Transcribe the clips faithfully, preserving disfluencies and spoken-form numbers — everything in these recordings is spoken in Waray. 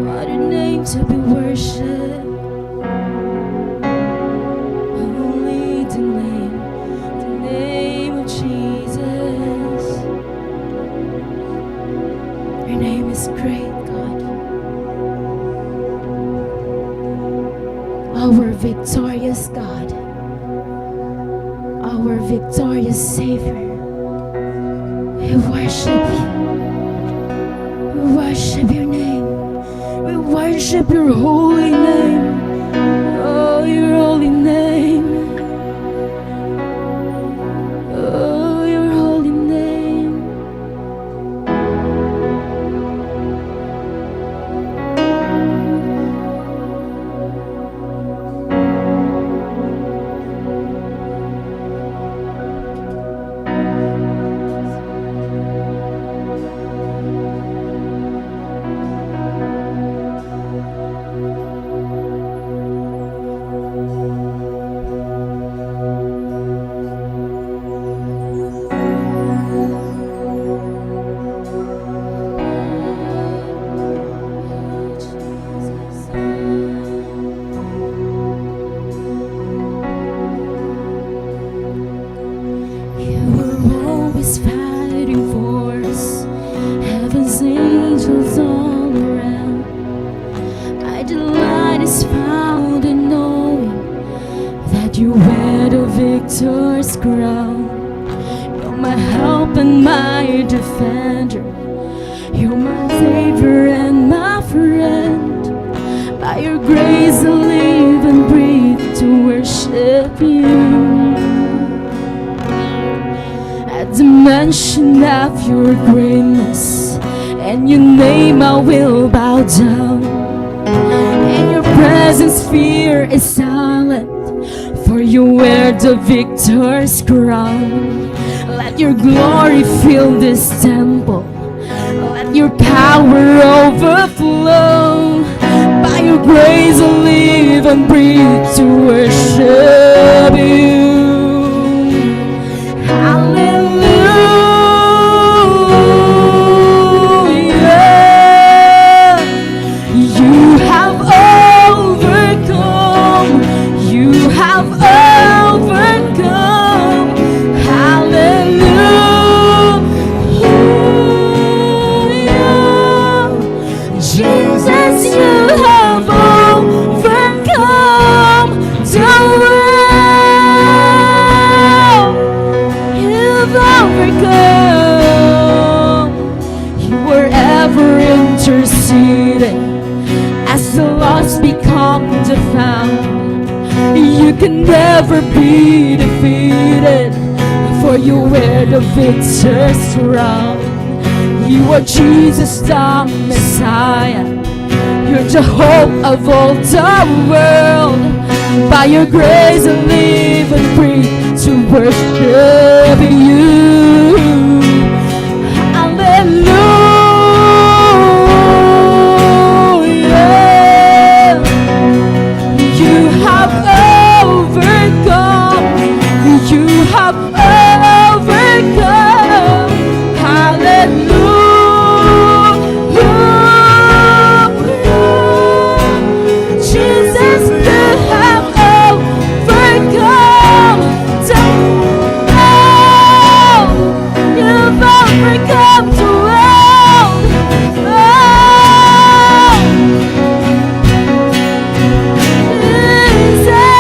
What a name to be worshipped. Only the name, the name of Jesus. Your name is great, God. Our victorious God. Our victorious Savior. We worship you. We worship your name. We worship your holy name. Oh, your holy name. Oh, your holy name. You were always fighting for us, heaven's angels all around. My delight is found in knowing that you wear the victor's crown. You're my help and my defender. You're my savior and my friend. By your grace I live and breathe to worship you. At the mention of your greatness and your name I will bow down. In your presence fear is silent, for you wear the victor's crown. Let your glory fill this temple. Let your power overflow. By your grace I live and breathe to worship you. Hallelujah. You have overcome. You have overcome. Hallelujah. Jesus, you have overcome the world. You've overcome. You are ever interceding as the lost become the found. You can never be defeated, for you wear the victor's crown. You are Jesus the Messiah. You're the hope of all the world. By your grace I live and breathe to worship you. Hallelujah. You have overcome. You have overcome. Hallelujah. Jesus, you have overcome the world. You've overcome the world. Oh, Jesus.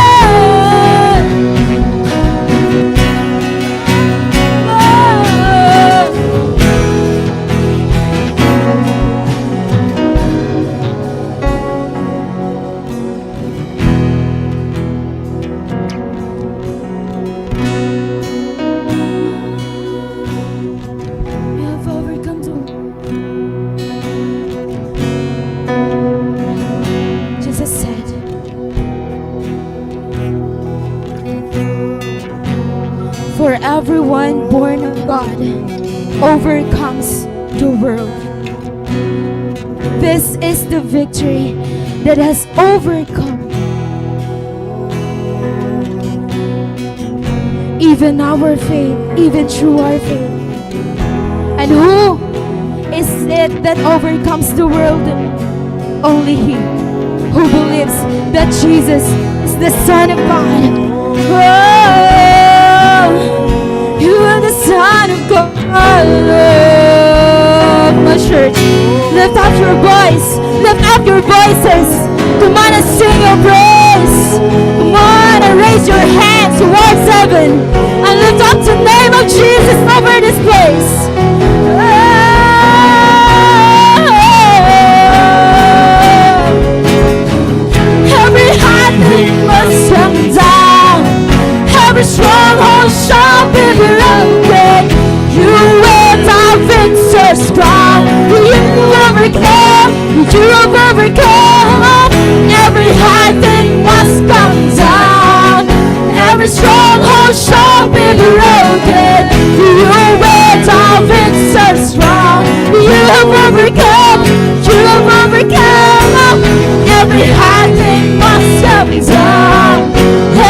We have overcome the world. Jesus said, "For everyone born of God overcomes the world." This is the victory that has overcome even our faith, even through our faith. And who is it that overcomes the world? Only he who believes that Jesus is the Son of God. Oh, you are the Son of God. My church, lift up your voice. Lift up your voices. Come on and sing your praise. Come on and raise your hands towards heaven and lift up the name of Jesus over this place. Every hard thing must come down. Every stronghold shall be broken. You wear the victor's crown. You overcome. You overcome. Every hard thing must come down. Every stronghold shall be broken. You wear the victor's crown. You have overcome. You have overcome. Every hard thing must come down.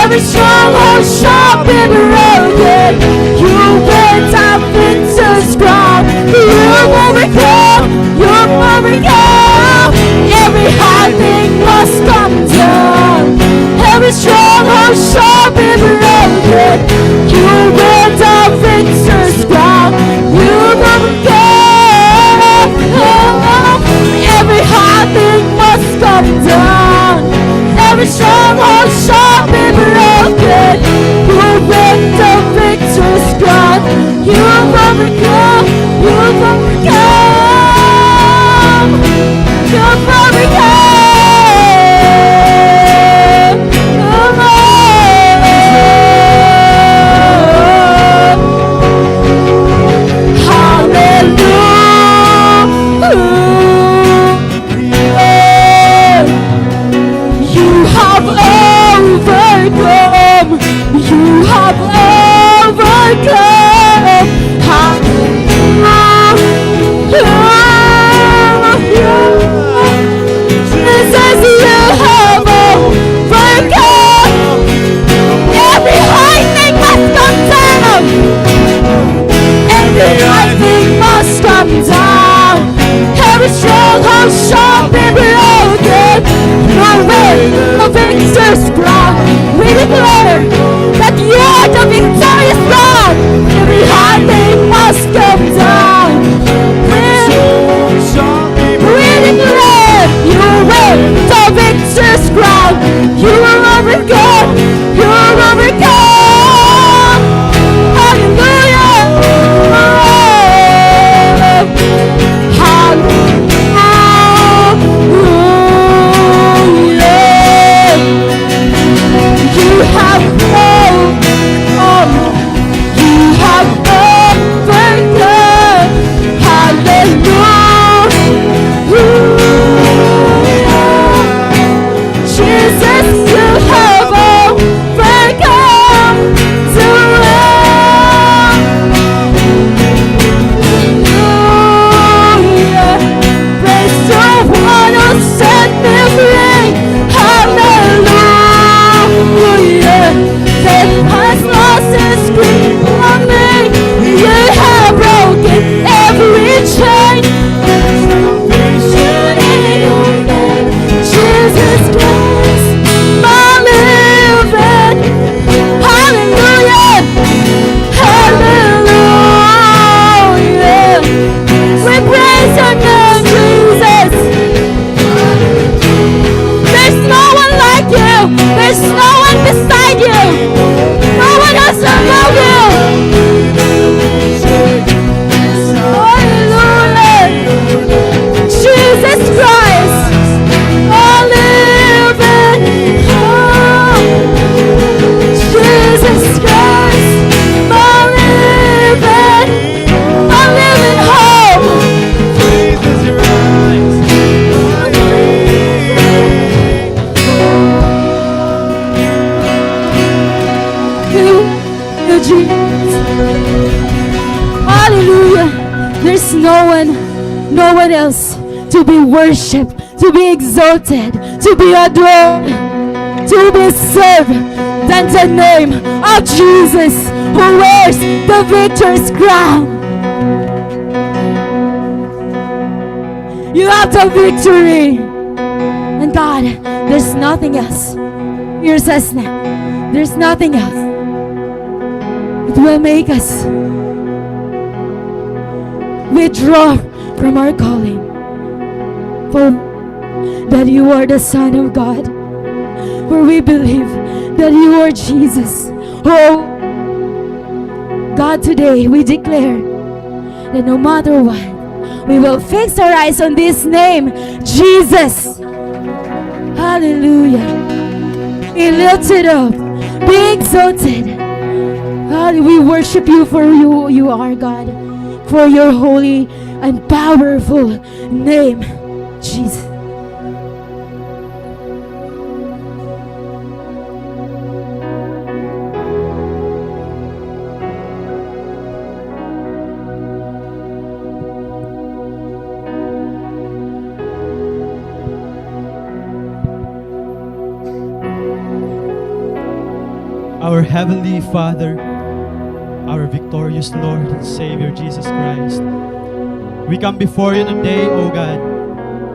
Every stronghold shall be broken. You wear the victor's crown. You have overcome. You have overcome. Every hard thing must come down. Every stronghold shall be broken. You wear the victor's crown. You have overcome. Every hard thing must come down. Every stronghold shall be broken. You wear the victor's crown. You have overcome. You have overcome. You have overcome. Hallelujah. You have overcome. You have overcome. Hallelujah. Jesus, you have overcome. Every hard thing must come down. Every hard thing must come down. Every stronghold shall be broken. You wear the victor's crown. We declare that you are the victorious God. Every hard thing must come down. We declare you wear the victor's crown. You will overcome. You will overcome. Hallelujah. Hallelujah. You have overcome. You have overcome. Hallelujah. Jesus, you have overcome the world. Hallelujah. Praise the one who set me free. Hallelujah. Death has lost its grip on me. You have broken every chain. Salvation in your name, Jesus Christ, my living. Hallelujah. Hallelujah. We praise your name, Jesus. There's no one like you. There's no one beside you. No one else above you. Hallelujah. Jesus Christ, my living hope. Jesus Christ, my living, my living hope. Jesus Christ, my living hope. You, you, Jesus. Hallelujah. There's no one, no one else to be worshipped, to be exalted, to be adored, to be served than the name of Jesus, who wears the victor's crown. You have the victory. And God, there's nothing else. Hear us now. There's nothing else that will make us withdraw from our calling. For that you are the Son of God. For we believe that you are Jesus. Oh, God, today we declare that no matter what, we will fix our eyes on this name, Jesus. Hallelujah. Be lifted up. Be exalted. Hallelujah. We worship you for who you are, God. For your holy and powerful name, Jesus. Our Heavenly Father, our victorious Lord and Savior, Jesus Christ, we come before you today, O God,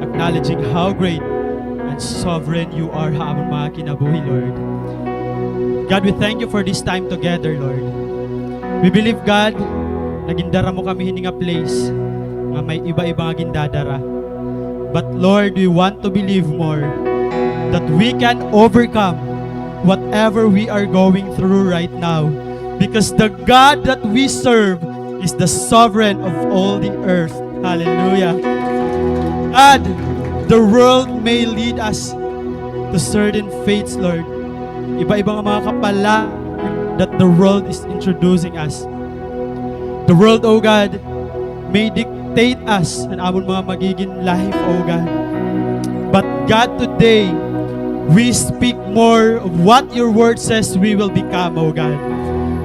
acknowledging how great and sovereign you are ha amon mga kinabuhi, Lord. God, we thank you for this time together, Lord. We believe, God, nga gindara mo kami hini nga place nga may iba-iba nga gindadara. But Lord, we want to believe more that we can overcome whatever we are going through right now, because the God that we serve is the sovereign of all the earth. Hallelujah. God, the world may lead us to certain faiths, Lord. Iba-iba nga mga kapala that the world is introducing us. The world, O God, may dictate us an amon mga magiging life, O God. But God, today, we speak more of what your word says we will become, O God.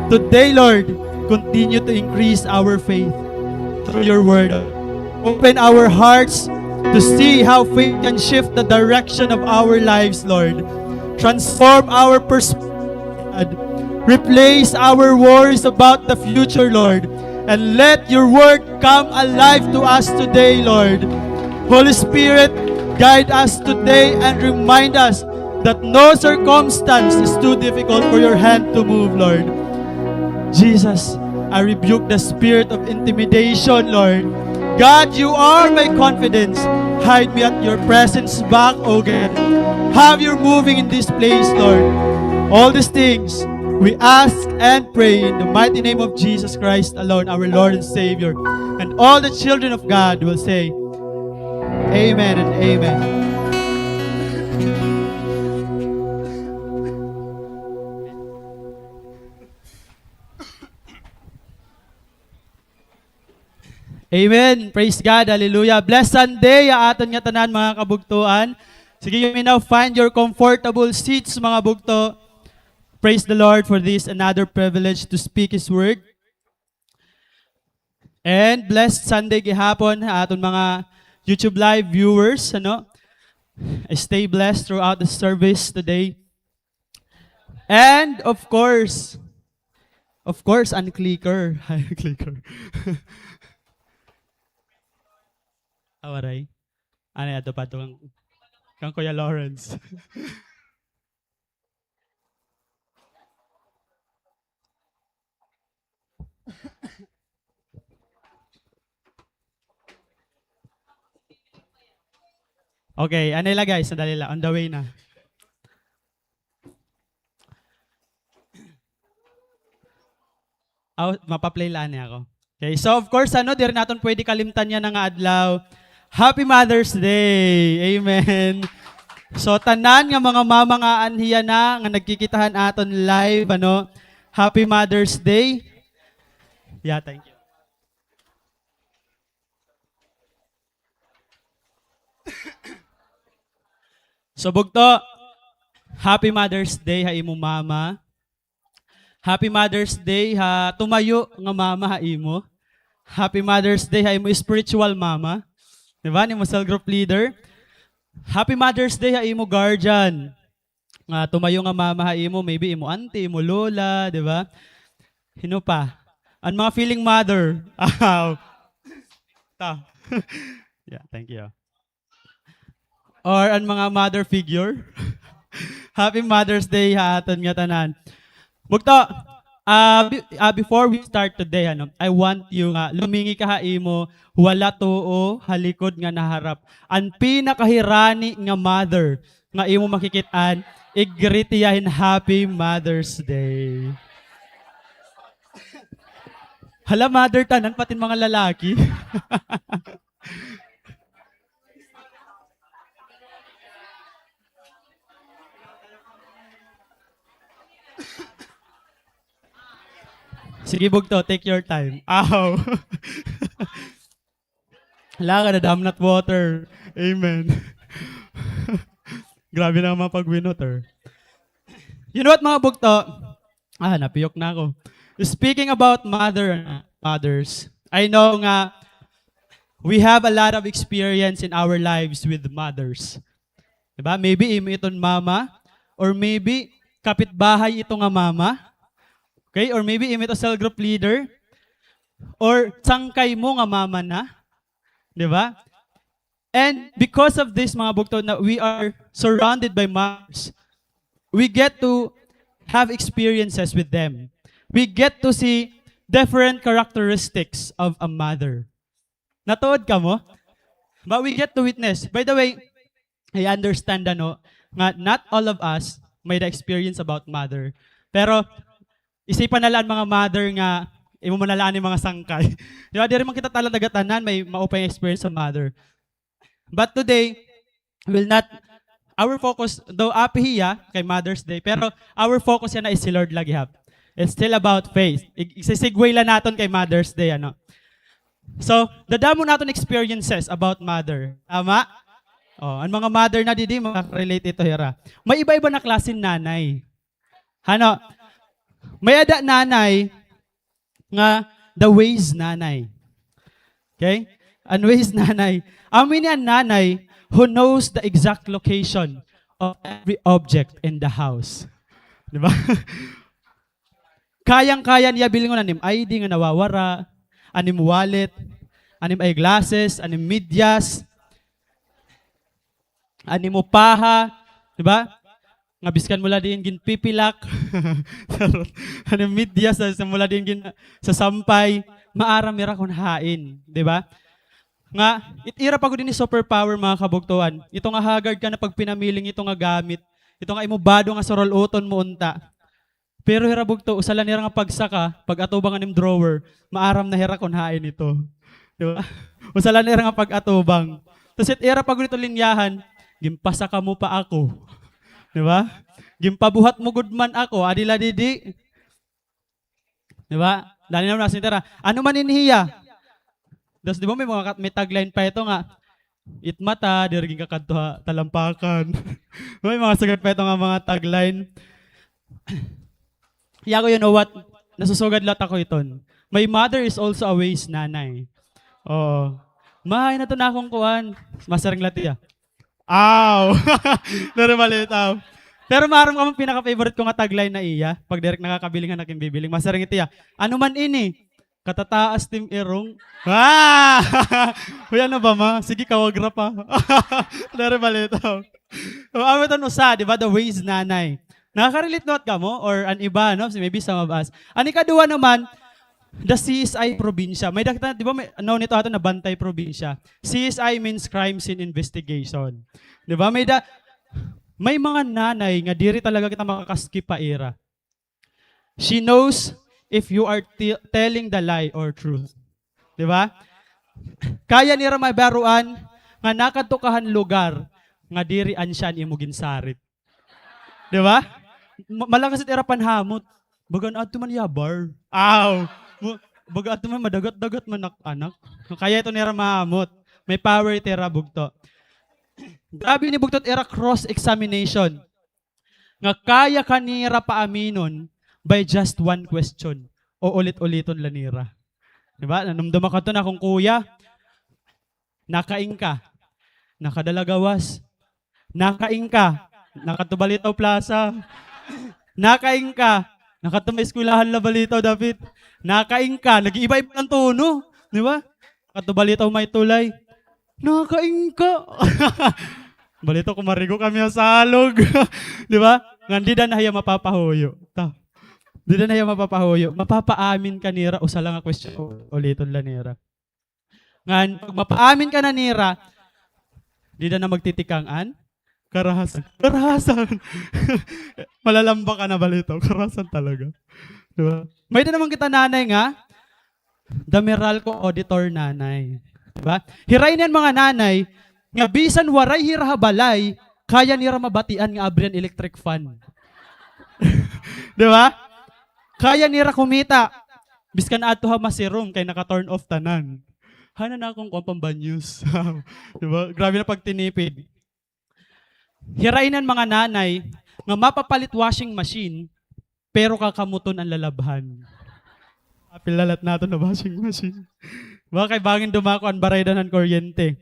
Today, Lord, continue to increase our faith through your word. Open our hearts to see how faith can shift the direction of our lives, Lord. Transform our perspective, God. Replace our worries about the future, Lord. And let your word come alive to us today, Lord. Holy Spirit, guide us today and remind us that no circumstance is too difficult for your hand to move, Lord. Jesus, I rebuke the spirit of intimidation, Lord. God, you are my confidence. Hide me at your presence back, O God. Have your moving in this place, Lord. All these things we ask and pray in the mighty name of Jesus Christ alone, our Lord and Savior. And all the children of God will say, Amen and amen. Amen. Praise God. Hallelujah. Blessed Sunday ha aton ngatanan, mga kabugtoan. Sige, you may now find your comfortable seats, mga bugto. Praise the Lord for this another privilege to speak His word. And blessed Sunday gihapon ha aton mga YouTube Live viewers, ano? Stay blessed throughout the service today. And of course, of course, an clicker. Ay, clicker. Awaray. Ano yato pa to kang, kang Kuya Lawrence? Okay, anay la guys, sandali la. On the way na. Aw, mapa-play la ani ako. Okay, so of course, ano, diri naton pwede kalimtan yana nga adlaw. Happy Mother's Day! Amen! So, tanan nga mga mama nga anhi yana, nga nagkikita han aton live, ano, Happy Mother's Day! Yeah, thank you. So, bugto, Happy Mother's Day ha imo mama. Happy Mother's Day ha tumayo nga mama ha imo. Happy Mother's Day ha imo spiritual mama. Di ba? An imo cell group leader. Happy Mother's Day ha imo guardian. Nga tumayo nga mama ha imo, maybe imo auntie, imo lola, di ba? Hin-o pa? An mga feeling mother. Aw. Ta. Yeah, thank you. or an mga mother figure. Happy Mother's Day ha aton nga tanan. Bugto, ah, be-, ah, before we start today, ano, I want you nga lumingi ka ha imo wala tuo ha likod nga naharap. An pinakahirani nga mother nga imo makikit-an, i-greet hiya hin Happy Mother's Day. Hala, mother tanan, pati mga lalaki. Sige, bugto, take your time. Aw. Hala ka, nadamnat water. Amen. Grabe na ang mga pag-win water. You know what, mga bugto? Ah, napiyok na ako. Speaking about mother, mothers, I know nga we have a lot of experience in our lives with mothers. Diba? Maybe imo iton mama, or maybe kapitbahay ito nga mama. Okay? Or maybe imo ito cell group leader, or sangkay mo nga mama na. Diba? And because of this, mga bugto, na we are surrounded by mothers, we get to have experiences with them. We get to see different characteristics of a mother. Natuod kamo? But we get to witness. By the way, I understand, ano, nga not all of us may the experience about mother. Pero, isipan na la an mga mother nga imo man na la an mga sangkay. Di ba? Diri man kita tala taga tanan may maupay nga experience sa mother. But today, will not, our focus, though happy hiya kay Mother's Day, pero our focus yana is si Lord la gihap. It's still about faith. Ig-, isi-segue la naton kay Mother's Day, ano. So, dadamo naton experiences about mother. Tama? Oh, an mga mother na didi, makarelate ito hira. May iba-iba na klase nanay. Ano? May ada nanay nga the wise nanay. Okay? An wise nanay. Amo ini an nanay who knows the exact location of every object in the house. Di ba? Kayang-kaya niya bilngon an im I D nga nawawara, an im wallet, an im eyeglasses, an im medyas, an imo paha, di ba? Nga biskan mo la diin ginpipilak. Charot. An im medyas, sa, sa mo la diin gin-, sasampay, maaram hira kon hain, di ba? Nga, it ira pa gud ini superpower, mga kabugtoan. Ito nga haggard ka na pagpinamiling ito nga gamit. Ito nga imo bado nga surul-oton mo unta. Pero hira bugto, usa la nira nga pagsaka, pag-atubang an im drawer, maaram na hira kon hain ito. Di ba? Usa la nira nga pag-atubang. Tas it ira pa gud ito linyahan, "Ginpasaka mo pa ako." Di ba? "Ginpabuhat mo gud man ako, adi la didi." Di ba? Dali na, nasiring hira, "Ano man ini hiya?" Tas di ba may mga kat-, may tagline pa ito nga, "It mata, diri ginkakadto ha talampakan." May mga sugad pa ito nga mga tagline. Yago, you know what? Nasusugad la ako iton. My mother is also a wise nanay. Oo. Mahay na to na akong kuan. Masiring la tiya. Aw! Pero maliit, aw. Pero maaram ka man, pinaka-favorite ko nga tagline na iya. Pag diri nakakabiling han ak im bibiling, masiring tiya, "Ano man ini? Katataas tim irong." Ah! Uy, ano ba, ma? Sige, kawagra pa. Pero maliit, aw. O, amo iton usa, di ba? The wise nanay. Nakaka-relate liwat kamo? Or an iba, no? Maybe some of us. An ikaduha naman, the C S I probinsya. May dakita, di ba, may, no, nito ato na Bantay Probinsya. C S I means crime scene investigation. Di ba? May da-, may mga nanay nga diri talaga kita makakaskip pa ira. She knows if you are te-, telling the lie or truth. Di ba? Kaya nira mabaruan nga nakadto ka han lugar nga diri ansya an imo ginsarit. Di ba? Ma-, malakas it ira panhamot. Baga adto man iya bar. Aw. Mo-, baga adto man, madagat-dagat man ak-, anak. Kaya ito nira mahamot. May power it ira bugto. Grabe ini bugto it ira cross-examination. Nga kaya ka nira paaminon by just one question. O ulit-uliton la nira. Di ba? Nanumdom ako adto na akon kuya. Nakain ka? Nakadala gawas? Nakain ka? Nakadto Balitaw Plaza? Nakain ka? Nakadto may eskwelahan la Balitaw dapit? Nakain ka? Nag-iiba-iba an tono, di ba? Nakadto Balitaw may tulay? Nakain ka? Balitaw kon marigo kami ha salog. Di ba? Ngan dida na hiya mapapahuyo. Ta. Dida na hiya mapapahuyo. Mapapaamin ka nira, usa la nga question, uliton la nira. Ngan, pag mapaamin ka na nira, dida na magtitikang an karahasan. Karahasan! Malalamba ka na balitaw. Karahasan talaga. Di ba? May-ada naman kita nanay nga, the Meralco auditor nanay. Di ba? Hira ini an mga nanay, nga bisan waray hira ha balay, kaya nira mabatian nga abri an electric fan. Di ba? Kaya nira kumita. Biskan adto ha masirom kay naka-turn off tanan. Hain na an akon kuan, pambanyos. Di ba? Grabe na pagtinipid. Hira ini an mga nanay nga mapapalit washing machine, pero kakamuton an lalabhan. Apil lalat naton na washing machine. Baka kay bangin dumako an baraydan han kuryente.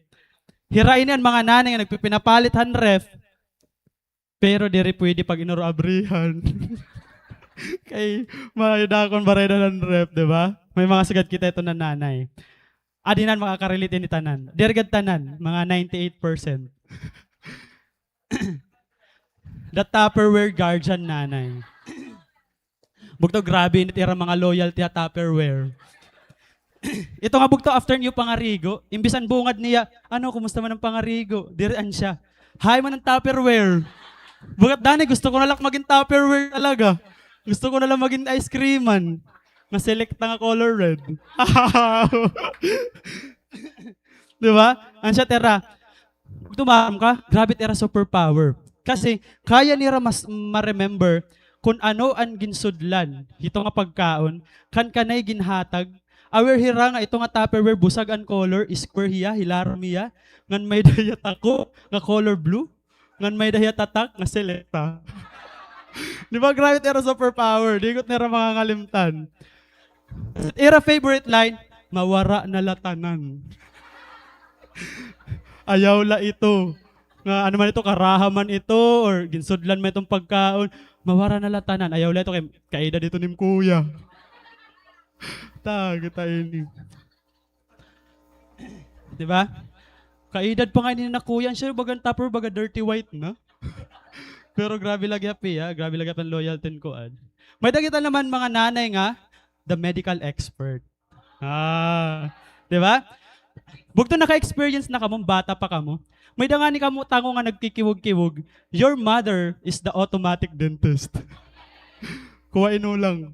Hira ini an mga nanay nga nagpipinapalit han ref, pero diri pwede pag inuro abrihan. Kay may dakon baraydan han ref, di ba? May mga sugad kita ito na nanay. Adi nan makakarelate ini tanan. Diri gad tanan, mga ninety-eight percent. The Tupperware guardian nanay. Bugto, grabe ini it ira mga loyalty ha Tupperware. Ito nga bugto, after niyo pangarigo, imbis an bungad niya, "Ano, kumusta man an pangarigo?" Diri an siya, "Hain man an Tupperware?" Bugto, danay, gusto ko na la magin Tupperware talaga. Gusto ko na la magin ice cream man. Nga select nga color red. Di ba? An siya it ira, bugto, maaram ka, grabe it ira superpower. Kasi, kaya nira mas ma-remember kon ano an ginsudlan hito nga pagkaon, kan kanay ginhatag. Aware hira nga ito nga Tupperware, busag an color, square hiya, hilarom hiya, ngan may-ada hiya tako nga color blue. Ngan may-ada hiya tatak nga select. Di ba, grabe it ira superpower? Di gud nira mangangalimtan. Ira favorite line, "Mawara na la tanan." Ayaw la ito. Nga, ano man ito, karaha man ito, or ginsudlan man iton pagkaon. Mawara na la tanan. Ayaw la ito kay kaedad ito ni Kuya. Ta, kita ini. Di ba? Kaedad pa ngani ni Kuya, an siya, baga an Tupperware, baga dirty white na. Pero grabe la gihap hiya, grabe la gihap an loyalty hin kuan. May-ada kita naman mga nanay nga, the medical expert. Ah, di ba? Bugto, naka-experience na kamo, bata pa kamo. May-ada ngani kamo tango nga nagkikiwog-kiwog, "Your mother is the automatic dentist." Kuha ino lang.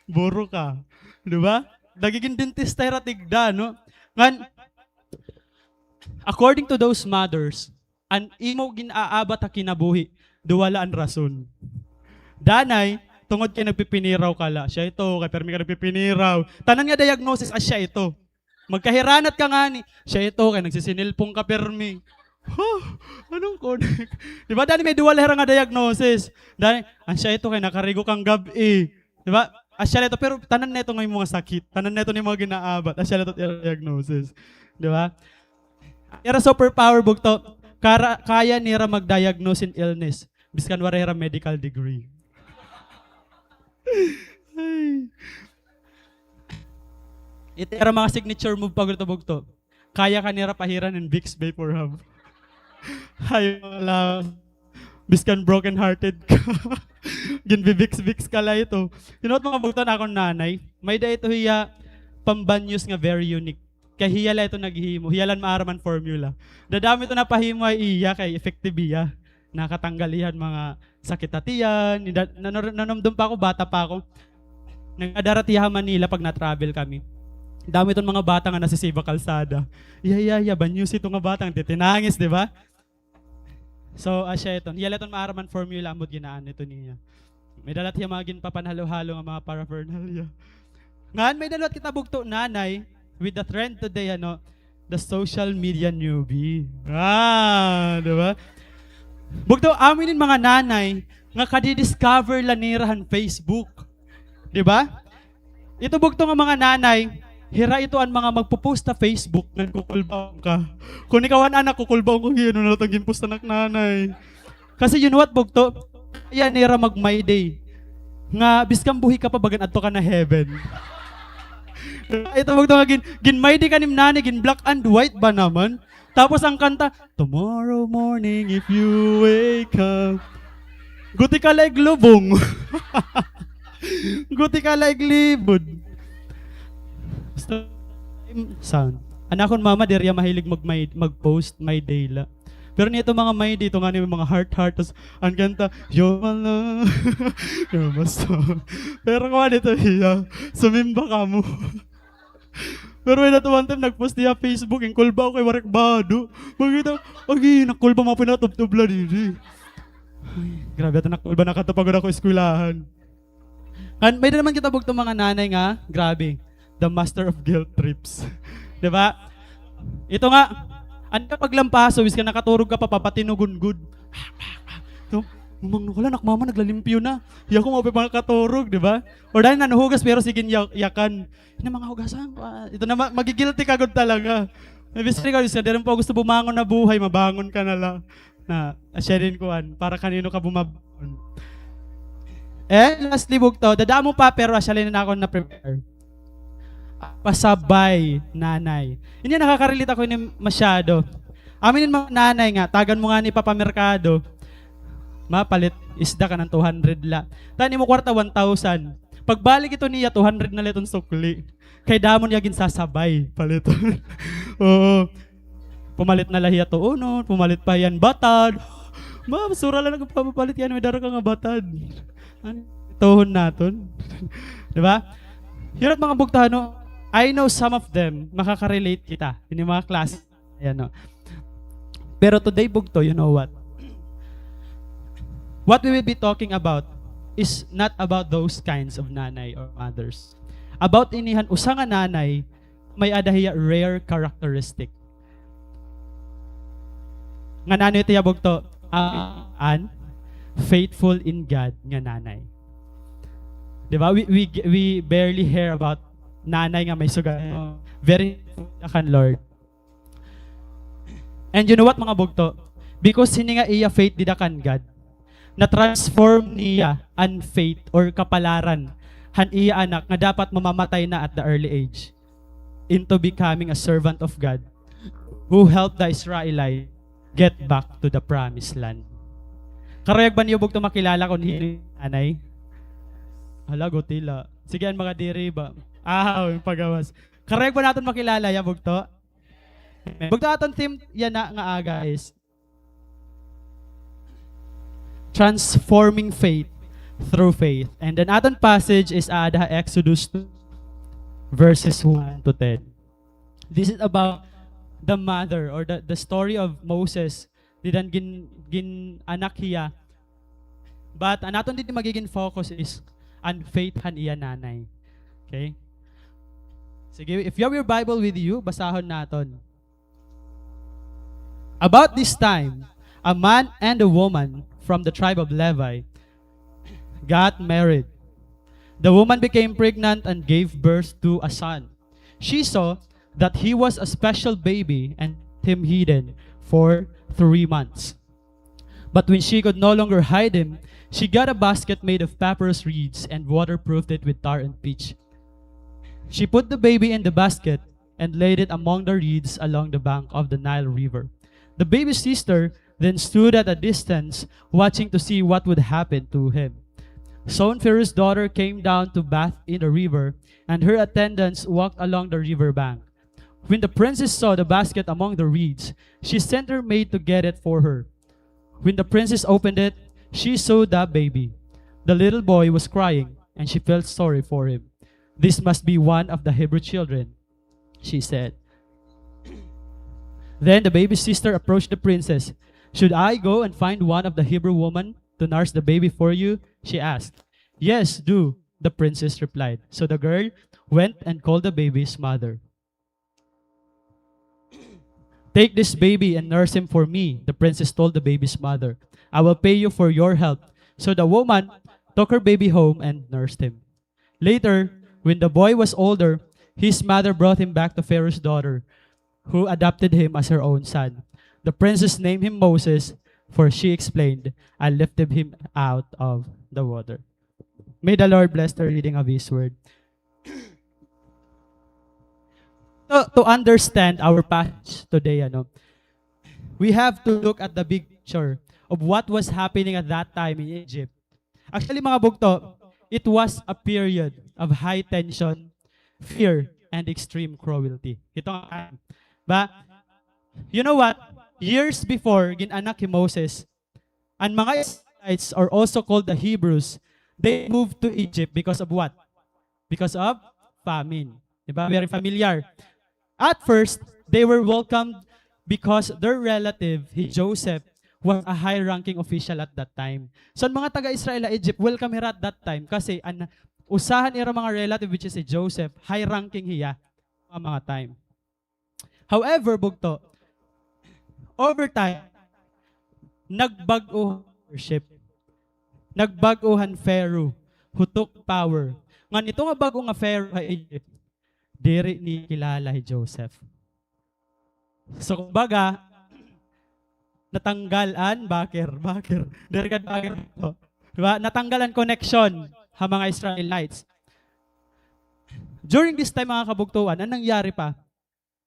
Buro ka. Di ba? Nagigin dentista hira tigda, no? Ngan, according to those mothers, an imo gin-aabat ha kinabuhi, duha la an rason. Danay, tungod kay nagpipiniraw ka la. Siya ito, kay permi ka nagpipiniraw. Tanan nga diagnosis, asya ito. Magkahiranat ka ngani, siya ito, kay nagsisinilpong ka permi. Huh, anong connect? Di ba, danay may duha la hira nga diagnosis? Danay, an siya ito, kay nakarigo ka han gab-i. Di ba? Asya la ito, pero tanan na ito nga imo nga sakit. Tanan na ito nga imo nga gin-aabat. Asya la ito it ira diagnosis. Di ba? Ira superpower, bugto. Kara-, kaya nira mag-diagnose hin illness. Biskan waray hira medical degree. Ay. It ira mga signature move pa gud ito, bugto. Kaya ka nira pahiran hin Vicks Vaporub. Hay, mga love. Biskan broken hearted ka. Ginbi-Vicks-Vicks ka la ito. You know what, mga bugto, an akon nanay, may-ada ito hiya pambanyos nga very unique. Kay hiya la ito naghihimo. Hiya la an maaram han formula. Damo ito napahimo ha iya kay effective hiya. Nakatanggal hiya han mga sakit ha tiyan. Nida-, nanu-, nanumdom pa ako, bata pa ako. Nagdadara hiya ha Manila pag na-travel kami. Damo iton mga bata nga nasisiba kalsada. Iya, iya, iya, banyos ito nga bata, titinangis, di ba? So, asya iton. Hiya la iton maaram han formula, ambot gin-aano ito niya. May-ada la hiya mga ginpapanhalo-halo nga mga paraphernalia. Ngan may-ada la kita, bugto, nanay, with the trend today, ano, the social media newbie. Ah, di ba? Bugto, amo ini an mga nanay nga kadi-discover la nira han Facebook. Di ba? Ito, bugto, nga mga nanay, hira ito an mga magpo-post ha Facebook ngan kukulbaon ka. Kon ikaw an anak, kukulbaon ka, "Ano na la it ginpost han ak nanay?" Kasi you know what, bugto? Kaya nira mag-My Day. Nga, biskan buhi ka pa, bagan adto ka na heaven. Ito, bugto, nga gin-, gin-My Day ka nim nanay, gin-black and white ba naman? Tapos an kanta, "Tomorrow morning if you wake up." Guti ka la iglubong. Guti ka la iglibod. Basta, sound. An akon mama, diri hiya mahilig mag-, may, mag-post, may day la. Pero nito mga may dito nga ni mga heart-heart, tas an kanta, "You're my love, you're my star." Pero kuan dito hiya, sumimba kamo. Pero may ato one time nag-post hiya Facebook, inkulba ako kay waray ak bado. Makita, agi, nakulba, mga pinatubtob la didi. Ay, grabe, ato nakulba, nakatapagod ako eskwelahan. Kan, may da naman kita bugto mga nanay nga, grabe, the master of guilt trips. Di ba? Ito nga, an kapaglampaso, bis ka nakaturog ka pa, papatinugon gud. Ito, umang no, wala, nak mama, naglalimpyo na. Iya ko, maupay pa nakaturog, di ba? Or dahil nanuhugas, pero sige, yak-, yakan. Ini mga hugasan ko, ah. Ito na, ma-, magigilty ka gud talaga. May bis ka, bis ka, diri pa gusto bumangon na buhay, mabangon ka na lang. Na, asya din kuan, para kanino ka bumabangon. And lastly, bugto, dadamo pa, pero asya lang na ako na-prepare. Pasabay, nanay. Ini nakaka-relate ako ini masyado. Amin mga nanay nga, tagan mo nga ni papamerkado. Mapalit isda ka ng two hundred la. Tan imo kwarta, one thousand. Pagbalik ito niya, two hundred na la iton sukli. Kay damo niya ginsasabay, paliton. Oo. Pumalit na la hiya tuonon, pumalit pa hiya hin batad. Ma, sura la nagpapalit hiya, may dara ka nga batad. Ano, tuhon naton. Di ba? Hira't mga bugto, ano, I know some of them, makaka-relate kita. Ini mga klase. Ayan, no? Pero today, bugto, you know what? What we will be talking about is not about those kinds of nanay or mothers. About ini han usa nga nanay, may-ada hiya rare characteristic. Ngan ano ito hiya, bugto? Ah, an faithful in God nga nanay. Di ba? We, we, we barely hear about nanay nga may suga. Very faithful kan Lord. And you know what, mga bugto? Because hini nga iya faith dida kan God, na-transform niya an faith or kapalaran han iya anak nga dapat mamamatay na at the early age into becoming a servant of God who helped the Israelites get back to the promised land. Karuyag ba niyo, bugto, makilala kon hin-o an nanay? Hala, guti la. Sige, an mga diri ba? Ah, an pagawas. Karuyag ba naton makilala hiya, bugto? Bugto, aton theme yana nga aga is transforming faith through faith. And then aton passage is aada ha Exodus two, verses one to ten. This is about the mother or the, the story of Moses. Dida nga gin-, gin-anak hiya. But an aton didi magigin focus is an faith han iya nanay. Okay? Sige, if you have your Bible with you, basahon naton. About this time, a man and a woman from the tribe of Levi got married. The woman became pregnant and gave birth to a son. She saw that he was a special baby and kept him hidden for three months. But when she could no longer hide him, she got a basket made of papyrus reeds and waterproofed it with tar and pitch. She put the baby in the basket and laid it among the reeds along the bank of the Nile River. The baby's sister then stood at a distance, watching to see what would happen to him. Soon Pharaoh's daughter came down to bathe in the river, and her attendants walked along the river bank. When the princess saw the basket among the reeds, she sent her maid to get it for her. When the princess opened it, she saw the baby. The little boy was crying, and she felt sorry for him. "This must be one of the Hebrew children," she said. Then the baby's sister approached the princess. "Should I go and find one of the Hebrew women to nurse the baby for you?" she asked. "Yes, do," the princess replied. So the girl went and called the baby's mother. "Take this baby and nurse him for me," the princess told the baby's mother. "I will pay you for your help." So the woman took her baby home and nursed him. Later, when the boy was older, his mother brought him back to Pharaoh's daughter, who adopted him as her own son. The princess named him Moses, for she explained, "I lifted him out of the water." May the Lord bless the reading of His word. To, to understand our passage today, ano, we have to look at the big picture of what was happening at that time in Egypt. Actually, mga bugto, it was a period of high tension, fear, and extreme cruelty. Ito nga time. Ba? You know what? Years before, gin-anak hi Moses, an mga Israelites, or also called the Hebrews, they moved to Egypt because of what? Because of famine. Di ba? Very familiar. At first, they were welcomed because their relative, hi Joseph, was a high-ranking official at that time. So, an mga taga-Israel ha Egypt, welcome hira at that time kasi an usa han ira mga relative, which is si Joseph, high-ranking hiya ha mga time. However, bugto, over time, nagbag-o worship. Nagbag-o han Pharaoh who took power. Ngan ito nga bag-o nga Pharaoh ha Egypt, diri niya kilala hi Joseph. So, kumbaga, natanggal an bakir, bakir. Diri gad bakir to. Di ba? Natanggal an connection ha mga Israelites. During this time, mga kabugtoan, an nangyari pa?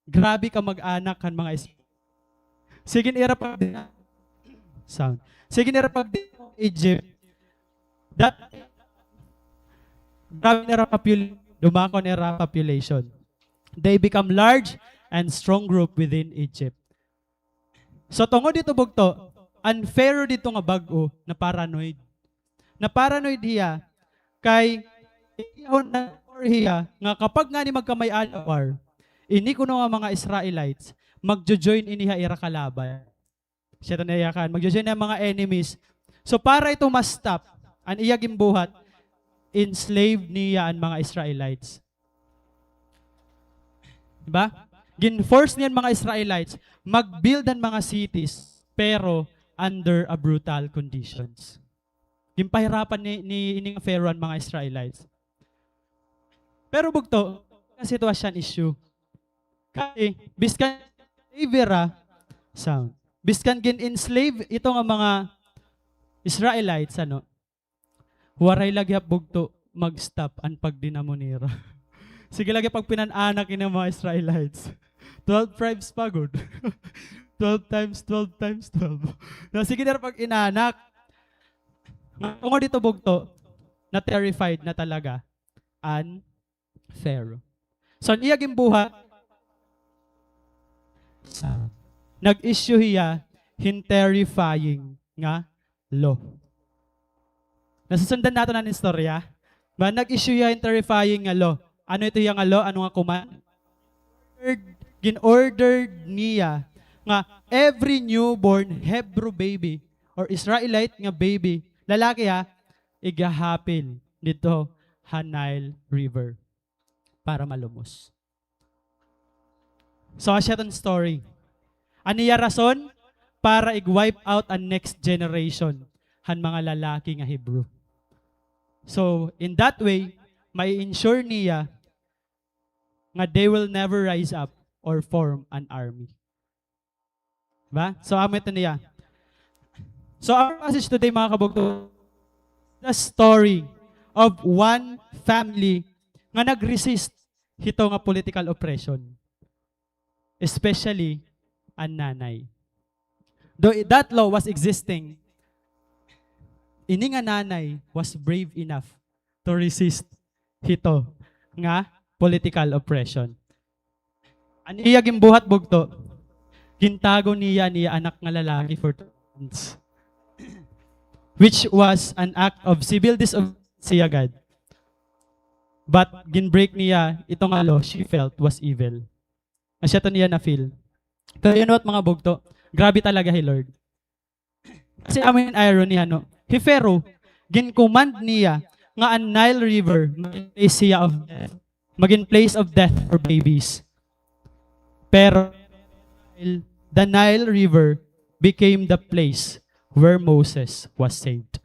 Grabe ka mag-anak han mga Is-, sige nira pag sound. Sige nira pag Egypt. That grabe nira popul-, dumako nira population. They become large and strong group within Egypt. So, tungod dito, bugto, an Pharaoh dito nga bag-o, na-paranoid. Na-paranoid hiya, kay, hiya, nga kapag ngani magkamay-ala war, ini kuno nga mga Israelites, magjo-join ini ha ira kalaban. Siya to na iyakan, magjo-join an mga enemies. So, para ito ma-stop, an iya ginbuhat, enslave niya an mga Israelites. Diba? Gin-force niya an mga Israelites mag-build han mga cities, pero under a brutal conditions. Ginpahirapan ni, ni, ni Pharaoh an mga Israelites. Pero bugto, kasi ito siya an issue. Kasi, biskan slave ira, sound. Biskan gin-enslave ito nga mga Israelites, ano, waray la gihap bugto mag-stop an pagdinamo nira. Sige la gihap pagpinan-anak ini mga Israelites. Twelve tribes pa gud. Twelve times twelve times twelve. Na sige nira pag-inanak. Tungod dito bugto, na-terrified na talaga an Pharaoh. So, an iya ginbuhat, nag-issue hiya hin terrifying nga law. Nasusundan naton an istorya? Ba, nag-issue hiya hin terrifying nga law. Ano ito hiya nga law? Ano nga command? Ordered, gin-ordered niya nga every newborn Hebrew baby or Israelite nga baby, lalaki ha, igahapil didto ha Nile River para malumos. So, asya ton story. An iya rason, para ig-wipe out an next generation han mga lalaki nga Hebrew. So, in that way, mai-ensure niya nga they will never rise up or form an army. Diba? So, amo ito niya. So, our passage today, mga kabugto, the story of one family nga nag-resist hito nga political oppression. Especially, an nanay. Though that law was existing, ini nga nanay was brave enough to resist hito nga political oppression. An iya ginbuhat bugto, gintago niya an iya anak nga lalaki for two months, which was an act of civil disobedience hiya gad. But ginbreak niya ito nga law she felt was evil. Asya to niya na-feel. Pero you know what, mga bugto? Grabe talaga hi Lord. Kasi amo an irony, ano? Hi Pharaoh, gin-command niya nga an Nile River magin place hiya of death. Magin place of death for babies. Pero, the Nile River became the place where Moses was saved.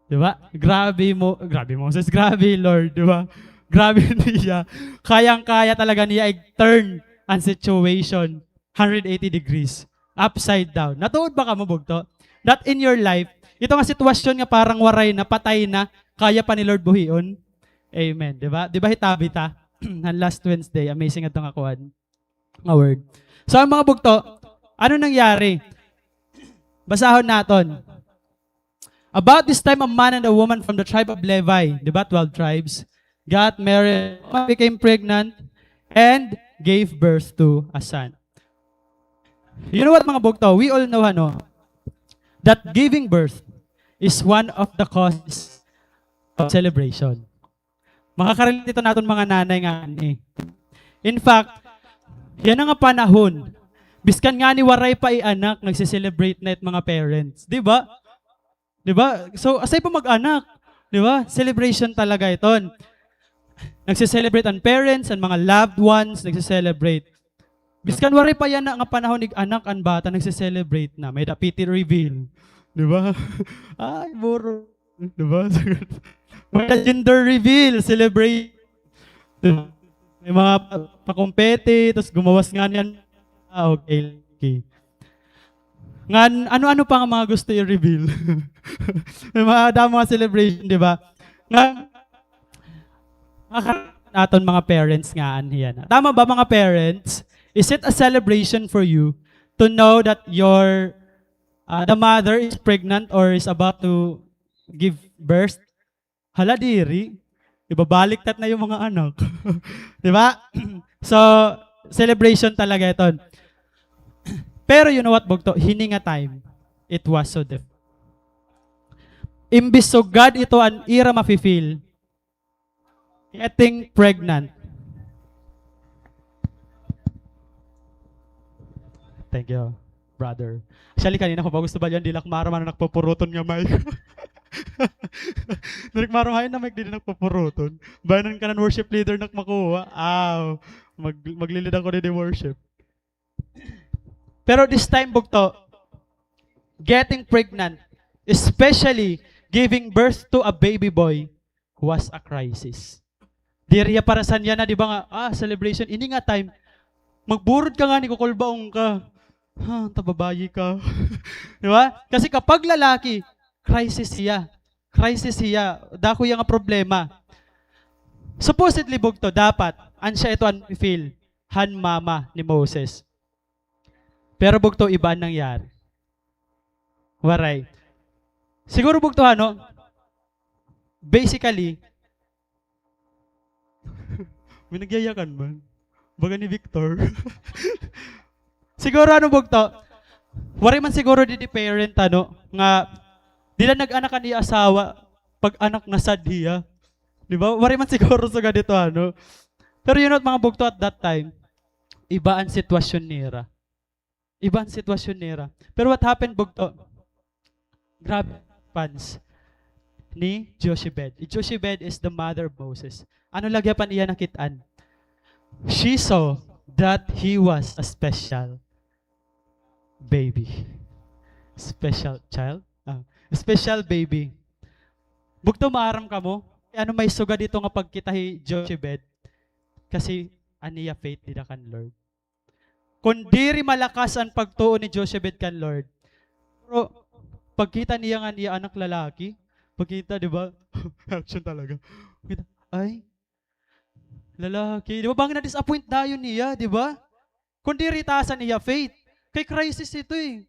Di ba? Grabe mo, grabe Moses, grabe Lord, di ba? Grabe niya. Kayang-kaya talaga niya i-turn an situation hundred eighty degrees, upside down. Natuod ba kamo, bugto? That in your life, ito nga sitwasyon nga parang waray na, patay na, kaya pa ni Lord buhion. Amen. Di ba? Di ba hi Tabitha? Han last Wednesday, amazing ito nga kuan. nga word. So, an mga bugto, Ano nangyari? Basahon naton. About this time, a man and a woman from the tribe of Levi, di ba, twelve tribes, got married, became pregnant, and gave birth to a son. You know what, mga bugto? We all know, ano, that giving birth is one of the causes of celebration. Makakarelate ito naton mga nanay ngani. In fact, yana nga panahon, biskan ngani waray pa i-anak, nagse-celebrate na it mga parents. Di ba? Di ba? So, aside pa mag-anak, di ba? Celebration talaga iton. Nagse-celebrate an parents, an mga loved ones, nagse-celebrate. Biskan waray pa yana nga panahon ig-anak an bata, nagse-celebrate na. May-ada P T reveal. Di ba? Ay, buro. Di ba? May-ada gender reveal, celebrate. Di ba? May mga pa-, pakumpete, tas gumawas ngani an, ah, okay, okay. Ngan, ano-ano pa nga mga gusto i-reveal? May mga damo nga celebration, di ba? Ngan, aton mga parents nga anhiyan. Tama ba, mga parents? Is it a celebration for you to know that your, uh, the mother is pregnant or is about to give birth? Hala, diri. Ibabaliktat na yung mga anak. Di ba? So, celebration talaga iton. Pero you know what, bugto? Hini nga time, it was so different. Imbis sugad ito an ira mafe-feel, getting pregnant. Thank you, brother. Actually, kanina ko pa gusto balian, diri ak maaram ano an ak pupuruton nga mic. Diri ak maaram hain nga mic didi an ak pupuruton. Bangin an kanan worship leader an ak makuha. Aw, mag-, maglilid ako didi worship. Pero this time, bugto, getting pregnant, especially giving birth to a baby boy, was a crisis. Diri hiya para san yana, di ba nga, ah, celebration, ini nga time, magburod ka ngani, kukulbaon ka. Ha, ta babayi ka. Di ba? Kasi kapag lalaki, crisis hiya. Crisis hiya. Dako hiya nga problema. Supposedly, bugto, dapat, an siya ito an feel han mama ni Moses. Pero bugto, iba an nangyari. Waray. Siguro bugto, ano, basically, may nagyayakan man. Baga ni Victor. Siguro, ano, bugto, waray man siguro didi parent, ano, nga diri la nag-anak an iya asawa, pag-anak na sad hiya. Di ba? Waray man siguro sugad ito, ano. Pero you know, mga bugto, at that time, iba an sitwasyon nira. Iba an sitwasyon nira. Pero what happened, bugto? Grabe an response ni Jochebed. Jochebed is the mother of Moses. Ano la gihap an iya nakit-an? She saw that he was a special baby. Special child? Ah, special baby. Bugto, maaram kamo? Ano may sugad ito nga pagkita hi Jochebed? Kasi an iya faith dida kan Lord. Kon diri malakas an pagtuo ni Jochebed kan Lord, pero pagkita niya nga an iya anak lalaki, pagkita, di ba? Action talaga. Kita, ay, lalaki. Di ba, bangin na-disappoint dayon niya, di ba? Kon diri taas an iya faith. Kay crisis ito, eh.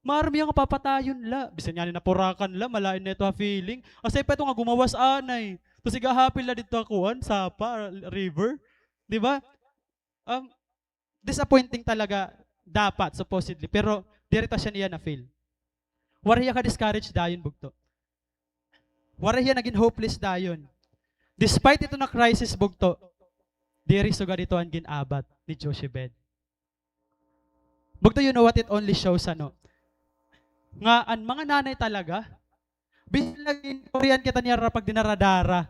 Maaram hiya nga papatayon la. Bisan ngani napurakan la, malain na ito ha feeling. Asay pa ito nga gumawas anay. Tapos igahapil la didto ha kuan, sapa, river. Di ba? Um, disappointing talaga dapat, supposedly. Pero diri ta siya niya na-feel. Waray hiya ka-discourage dayon, bugto. Waray hiya nagin hopeless dayon. Despite ito na crisis, bugto, diri sugad ito an gin-abat ni Jochebed. Bugto, you know what it only shows, ano? Nga an mga nanay talaga, bisan la gin-urian kita nira pagdinara-dara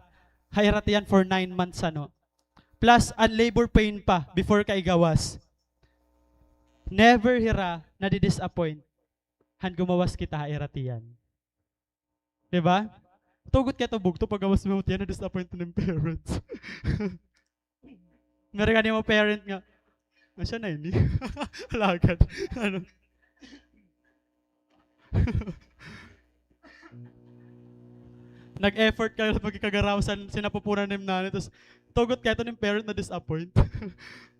ha ira tiyan for nine months, ano? Plus, an labor pain pa before kaigawas. Never hira nadi-disappoint han gumawas kita ha ira tiyan. Di ba? Tugot kay ito bugto, paggawas mo tiyan, na-disappoint na an parents. Meron ka nimo parent nga, "Asya na ini?" Alagad. Ano? Nag-effort ka pagkikagaraw san sinapupunan nim nanay, tas tugot kay ito nim parent na-disappoint.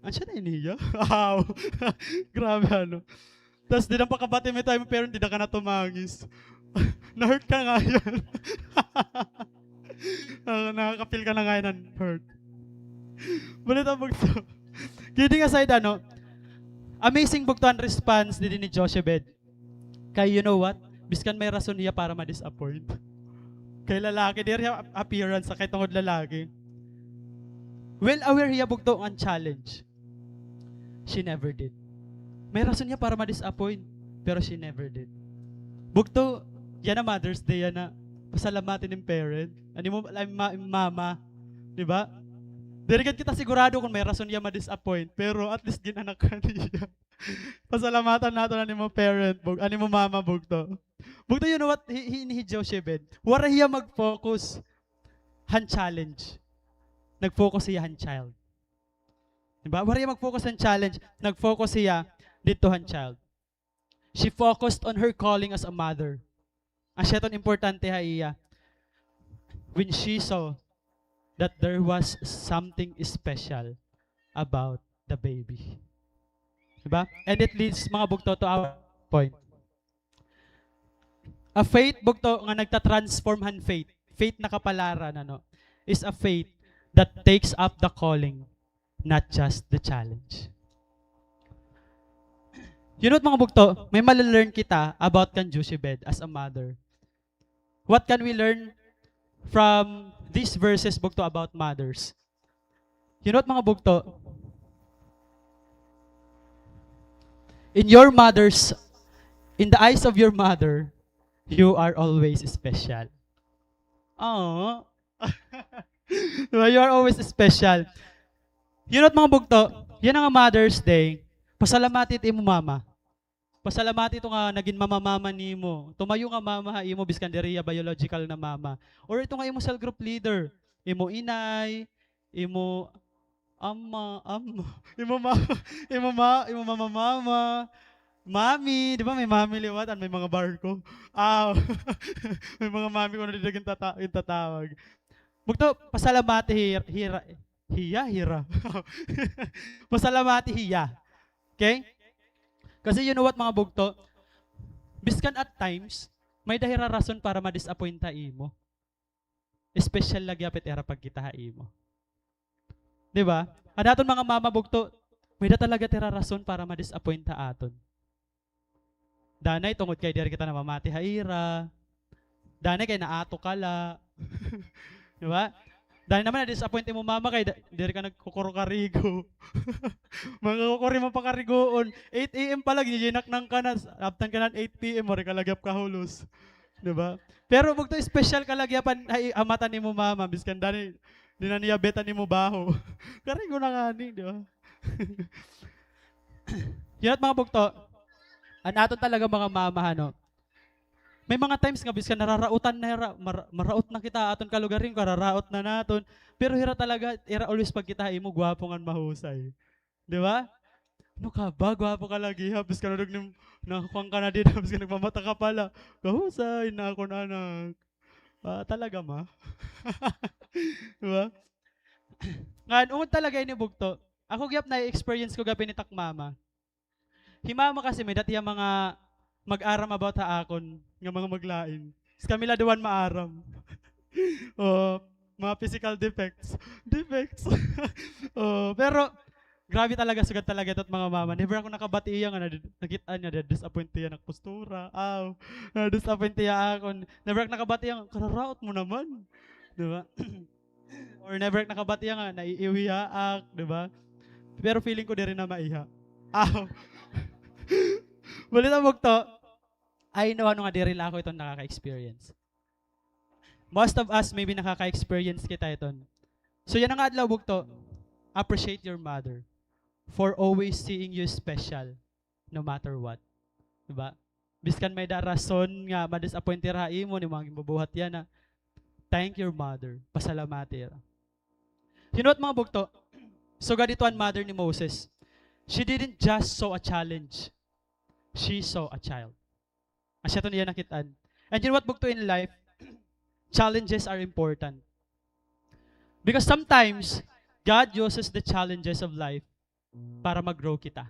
"Asya na ini hiya?" Wow. Grabe, ano. Tas dida pakabati mo it imo parent, dida ka na tumangis. Na-hurt ka ngay-an. Ah, nakaka-feel ka na ngay-an hin hurt. Bulit an bugto. Kidding aside, ano, amazing bugto an response didi ni Jochebed. Kay you know what? Biskan may rason hiya para ma-disappoint. Kay lalaki, diri hiya appearance, kay tungod lalaki. Well aware hiya bugto ngan challenge. She never did. May rason hiya para ma-disappoint, pero she never did. Bugto, yana Mother's Day, yana, pasalamati it im parent. An imo, an imo ma-, mama, di ba? Diri gad kita sigurado kon may rason hiya ma-disappoint, pero at least gin-anak ka niya. Pasalamatan naton an imo parent, bug-, an imo mama, bugto. Bugto, you know what? Hi, hi, hi Jochebed. Waray hiya mag-focus han challenge. Nag-focus hiya han child. Di ba? Waray hiya mag-focus han challenge. Nag-focus hiya didto han child. She focused on her calling as a mother. Asya iton importante ha iya. When she saw that there was something special about the baby. Di ba? And it leads, mga bugto, to our point. A faith, bugto, nga nagta-transform han faith. Faith na kapalaran, ano, is a faith that takes up the calling, not just the challenge. You know what, mga bugto, may male-learn kita about kan Jochebed as a mother. What can we learn from these verses, bugto, about mothers? You know what, mga bugto? In your mother's, in the eyes of your mother, you are always special. Oh. Di ba? You are always special. You know what, mga bugto? Yana nga Mother's Day, pasalamati it imo mama. Pasalamati ito nga nagin mama-mama nimo. Tumayo nga mama ha imo, biskan diri hiya biological na mama. Or ito nga imo cell group leader, imo inay, imo ama, ama, imo ma-, imo ma-, imo mama-mama, mami, di ba may mami liwat, an may mga barko? Ah, may mga mami kuno dida gintata-, gintatawag. Bugto, pasalamati hir-, hira, hiya, hira. Pasalamati hiya. Okay? Kasi you know what, mga bugto? Biskan at times, may-ada hira rason para ma-disappoint ha imo. Special la gihap it ira pagkita ha imo. Di ba? An aton mga mama, bugto, may-ada talaga it ira rason para ma-disappoint ha aton. Danay tungod kay diri kita namamati ha ira. Danay kay naato ka la. Di ba? Danay naman na-disappoint imo mama kay da-, diri ka nagkukuro karigo. Mangukuri man pa karigoon. Eight A M pa la, ginanaknan ka na, abtan ka na eight P M, waray ka la gihap kahulos. Di ba? Pero bugto, special ka la gihap ha, ha mata nimo mama, biskan danay, diri na niya beta nimo baho. Karigo na ngani, di ba? You know what, mga bugto, an aton talaga mga mama, ano, may mga times nga biskan nararautan na hira, mar-, maraot na kita, aton kalugaringon, kararaot na naton. Pero hira talaga, ira always pagkita ha imo, gwapo ngan mahusay. Di ba? Ano ka ba? Gwapo ka la gihap. Biskan urog nim-, nakuan ka na dida, biskan nagmamata ka pa la. Kahusay na akon anak. Ah, talaga, ma? Di ba? Ngan, ungod talaga ini, bugto. Ako gihap, na-experience ko gihap ini it ak mama. Hi mama kasi may-ada it iya mga mag-aram about ha akon nga mga maglain. Kami la duha an maaram. Oo, mga physical defects. Defects. Oo, pero grabe talaga, sugad talaga ito it mga mama. Never ako nakabati iya nga na-, nakit-an niya, na-disappoint iya an ak postura. Aw, na-disappoint iya ha akon. Never ako nakabati iya nga, "Kararaot mo naman." Di ba? Or never nakabati iya nga naiiwi ha ak, di ba? Pero feeling ko diri na maiha. Aw. Bulit an bugto, I know, ano, nga diri la ako iton nakaka-experience. Most of us, maybe, nakaka-experience kita iton. So, yana nga adlaw, bugto, appreciate your mother for always seeing you special no matter what. Di ba? Biskan may-ada rason nga ma-disappoint hira ha imo, an imo nga ginbubuhat yana, thank your mother. Pasalamati hira. You know what, mga bugto? Sugad ito an mother ni Moses. She didn't just saw a challenge. She saw a child. Asya iton iya nakit-an. And you know what, bugto, in life, challenges are important. Because sometimes, God uses the challenges of life para mag-grow kita.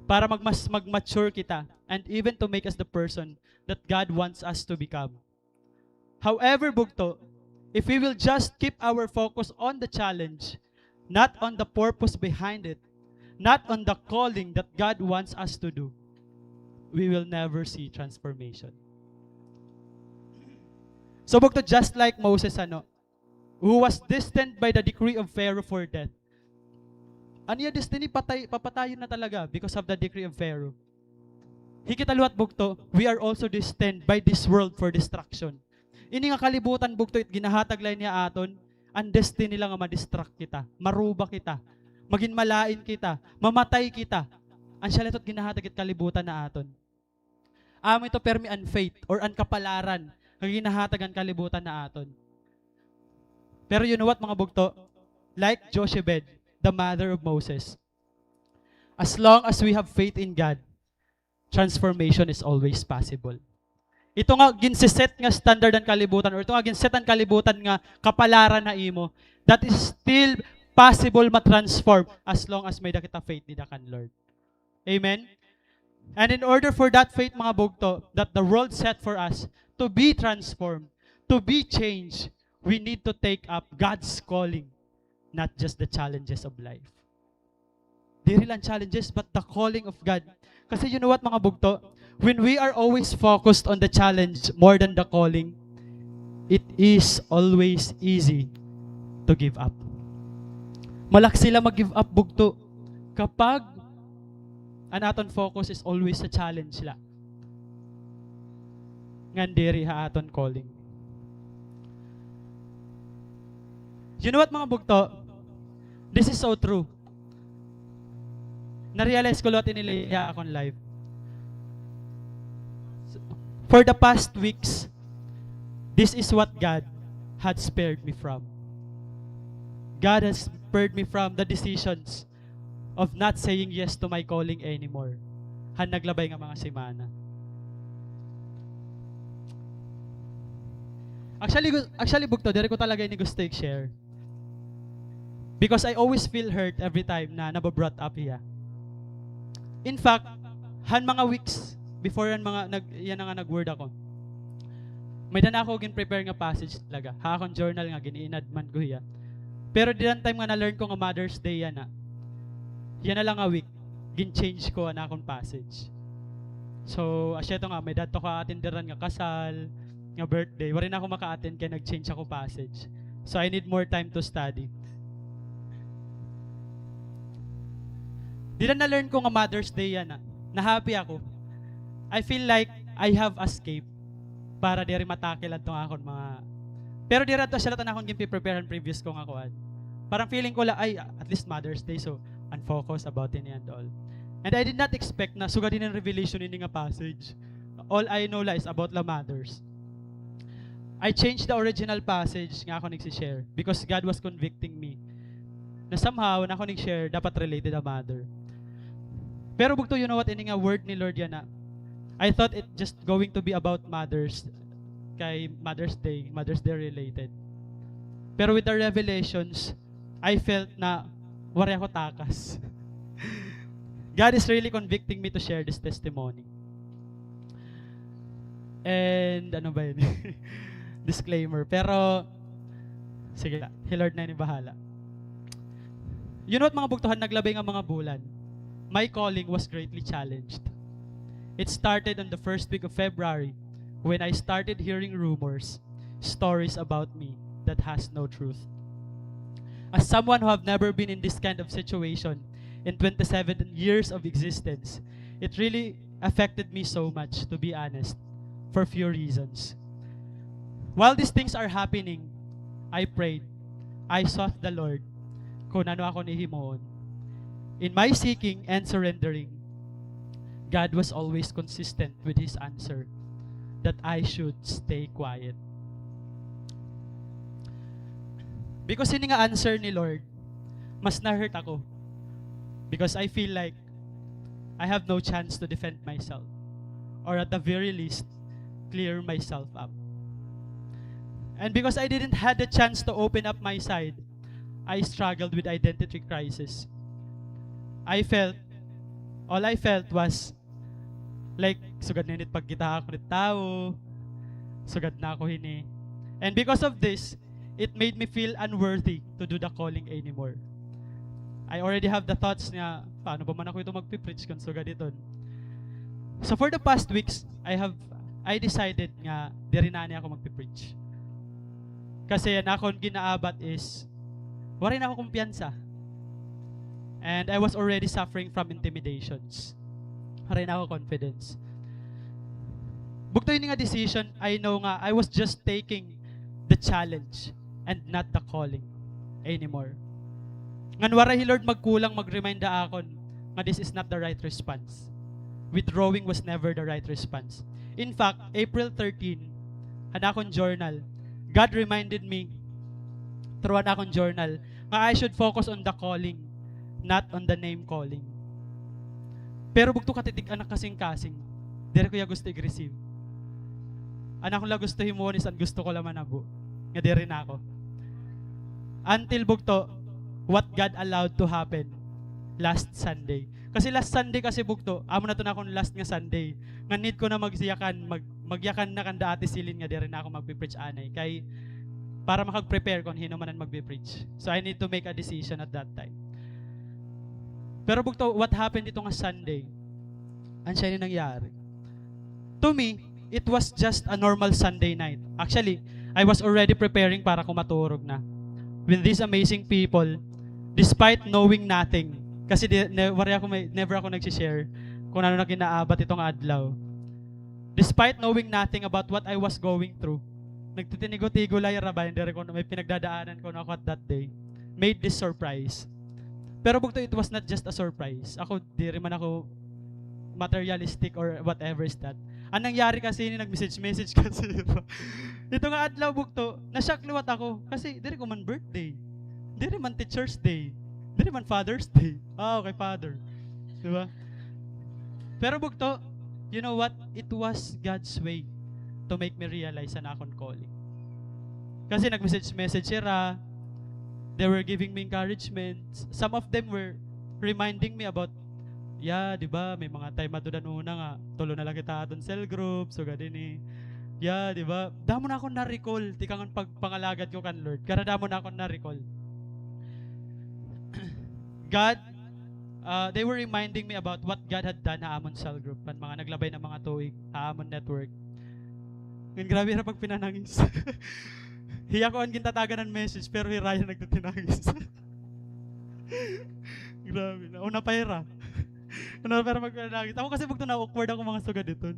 para mag-, mas mag-mature kita, and even to make us the person that God wants us to become. However, bugto, if we will just keep our focus on the challenge, not on the purpose behind it, not on the calling that God wants us to do, we will never see transformation. So, bugto, just like Moses, ano, who was destined by the decree of Pharaoh for death. An iya destiny, patay, papatayon na talaga because of the decree of Pharaoh. Hi kita liwat, bugto, we are also destined by this world for destruction. Ini nga kalibutan, bugto, it ginahatag la ini ha aton an destiny la nga ma-distract kita, maruba kita, magin malain kita, mamatay kita. An siya la it ginahatag it kalibutan ha aton. Amo ito permi an fate or an kapalaran nga ginahatag an kalibutan ha aton. Pero you know what, mga bugto? Like Jochebed, the mother of Moses, as long as we have faith in God, transformation is always possible. Ito nga ginsiset nga standard an kalibutan, or ito nga ginset an kalibutan nga kapalaran ha imo, that is still possible ma-transform as long as may-ada kita faith dida kan Lord. Amen? And in order for that faith, mga bugto, that the world set for us to be transformed, to be changed, we need to take up God's calling, not just the challenges of life. Diri la an challenges, but the calling of God. Kasi you know what, mga bugto? When we are always focused on the challenge more than the calling, it is always easy to give up. Malaksi la mag-give up, bugto, kapag an aton focus is always sa challenge la, ngan diri ha aton calling. You know what, mga bugto? This is so true. Na-realize ko liwat ini ha akon life. For the past weeks, this is what God had spared me from. God has spared me from the decisions of not saying yes to my calling anymore han naglabay nga mga semana. Actually, gu-, actually, bugto, diri ko talaga ini gusto i-share. Because I always feel hurt every time na nabo-brought up hiya. In fact, han mga weeks before, han mga nag-, yana nga nag-word ako, may-ada na ako gin-prepare nga passage talaga ha akon journal nga gin-inadman ko hiya. Pero dida an time nga na-learn ko nga Mother's Day yana, yana la nga week, gin-change ko an akon passage. So, asya ito nga, may-ada ito ka-attenderan nga kasal, nga birthday. Waray na ako maka-attend kay nag-change ako passage. So, I need more time to study. Dida na-learn ko nga Mother's Day yana. Na-happy ako. I feel like I have escape para diri ma-tackle adto nga akon mga, pero diri adto asya liwat an akon gin-prepare han previous ko nga kuan. Parang feeling ko la, ay, at least Mother's Day, so, unfocus about ini and all. And I did not expect na sugad ini an revelation ini nga passage. All I know la is about la mothers. I changed the original passage nga akon igsi-share because God was convicting me na somehow an akon ig-share dapat related ha mother. Pero bugto, you know what, ini nga word ni Lord yana, I thought it just going to be about mothers, kay Mother's Day, Mother's Day related. Pero with the revelations, I felt na waray ako takas. God is really convicting me to share this testimony. And ano ba yun? Disclaimer. Pero, sige la, hi Lord na ini bahala. You know what, mga bugto, han naglabay nga mga bulan, my calling was greatly challenged. It started on the first week of February when I started hearing rumors, stories about me that has no truth. As someone who have never been in this kind of situation in twenty-seven years of existence, it really affected me so much, to be honest, for few reasons. While these things are happening, I prayed. I sought the Lord kon ano akon hihimuon. In my seeking and surrendering, God was always consistent with His answer that I should stay quiet. Because ini nga answer ni Lord, mas na-hurt ako. Because I feel like I have no chance to defend myself, or at the very least, clear myself up. And because I didn't had the chance to open up my side, I struggled with identity crisis. I felt All I felt was, like, sugad na ini it pagkita ha akon it tawo, sugad na ako hini. And because of this, it made me feel unworthy to do the calling anymore. I already have the thoughts nga, paano pa man ako ito magpi-preach kon sugad iton? So for the past weeks, I have, I decided nga diri na ani ako magpi-preach. Kasi an akon ginaabat is, waray na ako kumpiyansa. And I was already suffering from intimidations. Waray na ako confidence. Bugto ini nga decision, I know nga I was just taking the challenge and not the calling anymore. Ngan waray hi Lord magkulang mag-remind ha akon nga this is not the right response. Withdrawing was never the right response. In fact, April thirteen, an akon journal, God reminded me through an akon journal nga I should focus on the calling, not on the name calling. Pero bugto katitik-an an kasingkasing, diri ko iya gusto i-receive. An akon la gusto himuon is an gusto ko la manabo, nga diri na ako. Until bugto, what God allowed to happen last Sunday. Kasi last Sunday kasi bugto, amo na to an akon last nga Sunday. Nga need ko na magsiyakan, mag-, magyakan na kanda Ate Celine nga diri na ako magpi-preach anay. Kay para makag-prepare kon hin-o man an magpi-preach. So I need to make a decision at that time. Pero bugto, what happened dito nga Sunday? An siya ini nangyari. To me, it was just a normal Sunday night. Actually, I was already preparing para ko maturog na when these amazing people, despite knowing nothing, kasi di, ne, waray ako may, never ako nagsi-share kon ano an ginaabat hito nga adlaw. Despite knowing nothing about what I was going through, nagtitinigo-tigo la hira ba, diri kon ano may pinagdadaanan kuno ako at that day, made this surprise. Pero bugto, it was not just a surprise. Ako, diri man ako materialistic or whatever is that. An nangyari kasi, ini nag-message-message kasi hira. Ito nga adlaw bugto, na-shock liwat ako. Kasi diri ko man birthday. Diri man teacher's day. Diri man Father's Day. Ah, okay, Father. Di ba? Pero bugto, you know what? It was God's way to make me realize an akon calling. Kasi nag-message-message hira. They were giving me encouragement. Some of them were reminding me about, "Ya, di ba, may mga time adto dan una nga tulo na la kita ha aton cell group, sugad ini. Ya, di ba?" Damo na akon na-recall tikang an pagpangalagad ko kan Lord. Kada damo na akon na-recall. God, uh, they were reminding me about what God had done ha amon cell group, an mga naglabay na mga tuig ha amon network. Ngan grabe hira pagpinanangis. Hiya ko an gintatagan han message, pero hi Ryan nagtitinangis. Grabe, nauna pa hira. Nauna pa hira magpinanangis. Ako kasi bugto na-awkward ako mga sugad iton.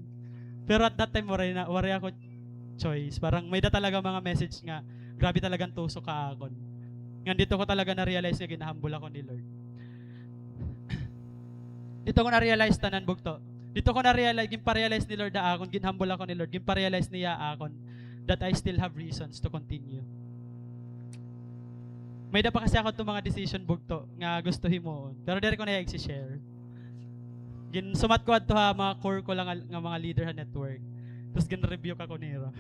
Pero at that time, waray na, waray ako choice. Parang may-ada talaga mga message nga grabe talaga an tusok ha akon. Ngan dito ko talaga na-realize nga ginhumble ako ni Lord. Dito ko na-realize tanan, bugto. Dito ko na-realize, ginpa-realize ni Lord ha akon, ginhumble ako ni Lord, ginpa-realize niya ha akon that I still have reasons to continue. May-ada pa kasi ako adto mga decision, bugto, nga gusto himuon. Pero diri ko na iya igsi-share. Ginsumat ko adto ha mga core ko la nga, nga mga leader ha network. Tapos gin-rebuke ako nira.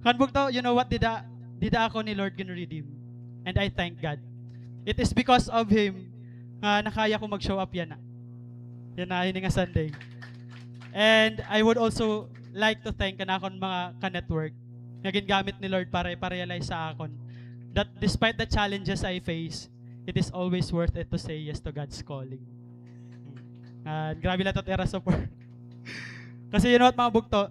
Kan bugto, you know what? Dida, dida ako ni Lord gin-redeem. And I thank God. It is because of Him nga nakaya ko mag-show up yana. Yana, ini nga Sunday. And I would also like to thank an akon mga ka-network nga gingamit ni Lord para ipa-realize ha akon that despite the challenges I face, it is always worth it to say yes to God's calling. Ah, grabe la it ira support. Kasi you know what, mga bugto?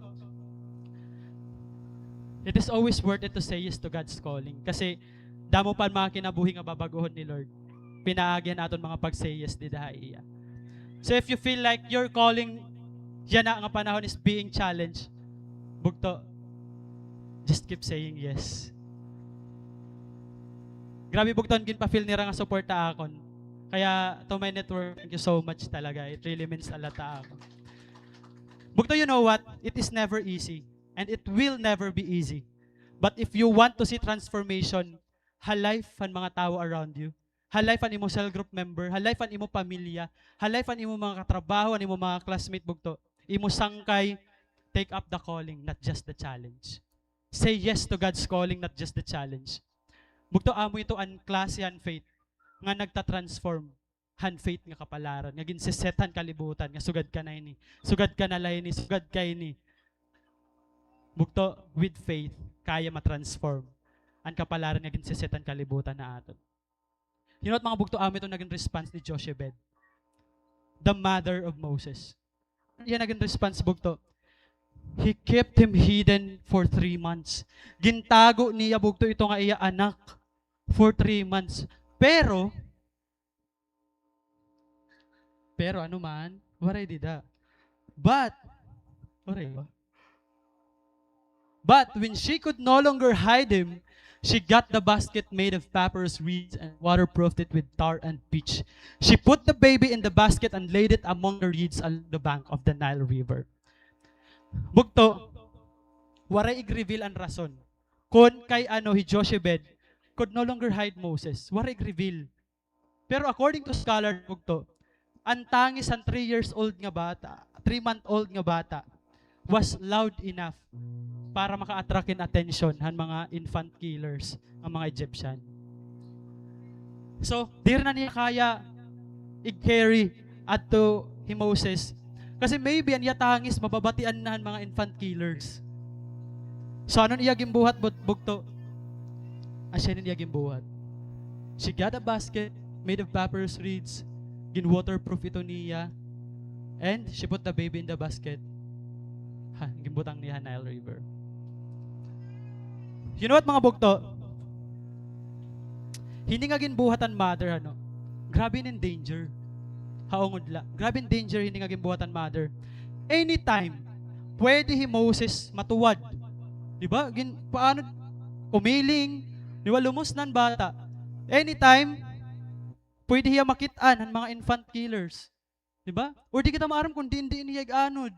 It is always worth it to say yes to God's calling. Kasi damo pa an mga kinabuhi nga babag-ohon ni Lord pinaagi han aton mga pag-say yes dida ha iya. So if you feel like your calling yana nga panahon is being challenged, bugto, just keep saying yes. Grabe bugto an ginpa-feel nira nga suporta ha akon. Kaya to my network, thank you so much talaga. It really means a lot ha akon. Bugto, you know what? It is never easy. And it will never be easy. But if you want to see transformation, ha life han mga tawo around you, ha life han imo cell group member, ha life han imo pamilya, ha life han imo mga katrabaho, han imo mga classmate, bugto, imo sangkay, take up the calling, not just the challenge. Say yes to God's calling, not just the challenge. Bugto, amo ito an klase han faith nga nagta-transform han faith nga kapalaran nga ginsiset han kalibutan nga sugad ka na ini, sugad ka na la ini, sugad ka ini. Bugto, with faith, kaya ma-transform an kapalaran nga ginsiset han kalibutan ha aton. You know what, mga bugto, amo iton nagin response ni Jochebed, the mother of Moses. Iya nagin response, bugto. He kept him hidden for three months. Gintago niya, bugto, ito nga iya anak for three months. Pero, pero ano man, waray dida. But, waray ba? But when she could no longer hide him, she got the basket made of papyrus reeds and waterproofed it with tar and pitch. She put the baby in the basket and laid it among the reeds along the bank of the Nile River. Bugto, waray ig-reveal an rason kon kay ano hi Jochebed could no longer hide Moses. Waray ig-reveal. Pero according to scholars, bugto, an tangis han three years old nga bata, three month old nga bata, was loud enough para maka-attract hin attention han mga infant killers nga mga Egyptian. So, diri na niya kaya i-carry adto hi Moses. Kasi maybe an iya tangis mababatian na han mga infant killers. So, ano an iya ginbuhat, bugto? Asya ini an iya ginbuhat. She got a basket made of papyrus reeds. Gin-waterproof ito niya. And she put the baby in the basket. Ha, ginbutang niya ha Nile River. You know what, mga bugto? Hini nga ginbuhat han mother, ano? Grabe ini an danger. Ha ungod la. Grabe an danger hini nga ginbuhat han mother. Anytime, pwede hi Moses matuwad. Di ba? Gin, paano, umiling, di ba? Lumos na an bata. Anytime, pwede hiya makit-an han mga infant killers. Di ba? Or di kita maaram kon diin-diin hiya ig-anod.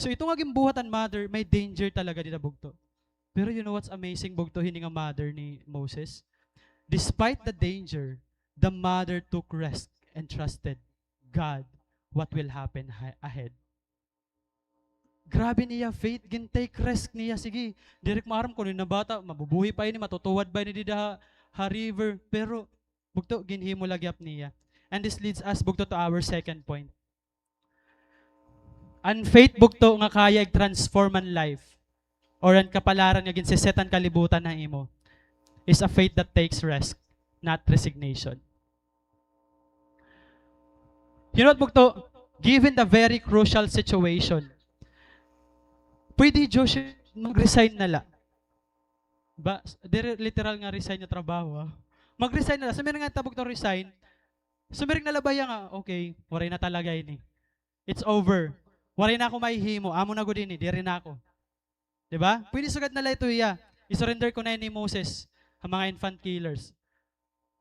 So, ito nga ginbuhat han mother, may danger talaga dida, bugto. Pero you know what's amazing, bugto, hini nga mother ni Moses? Despite the danger, the mother took risk and trusted God what will happen ha-, ahead. Grabe niya faith, gin-take risk niya. Sige, diri ko maaram kon an bata mabubuhi pa ini, matutuwad ba ini dida ha, ha river. Pero, bugto, ginhimo la gihap niya. And this leads us, bugto, to our second point. An faith, bugto, nga kaya ig-transform an life or an kapalaran nga ginsiset han kalibutan ha imo is a faith that takes risk, not resignation. You know what, bugto? Given the very crucial situation, pwede hi Joshua mag-resign na la. Ba, diri literal nga resign nga trabaho, ha. Mag-resign na la. Sumiring ngani ta, bugto, resign. Sumiring na la ba hiya nga, "Okay, waray na talaga ini. It's over. Waray na ako mahihimo. Amo na gud ini. Diri na ako." Di ba? Pwede sugad na la ito hiya. I-surrender ko na ini hi Moses ha mga infant killers.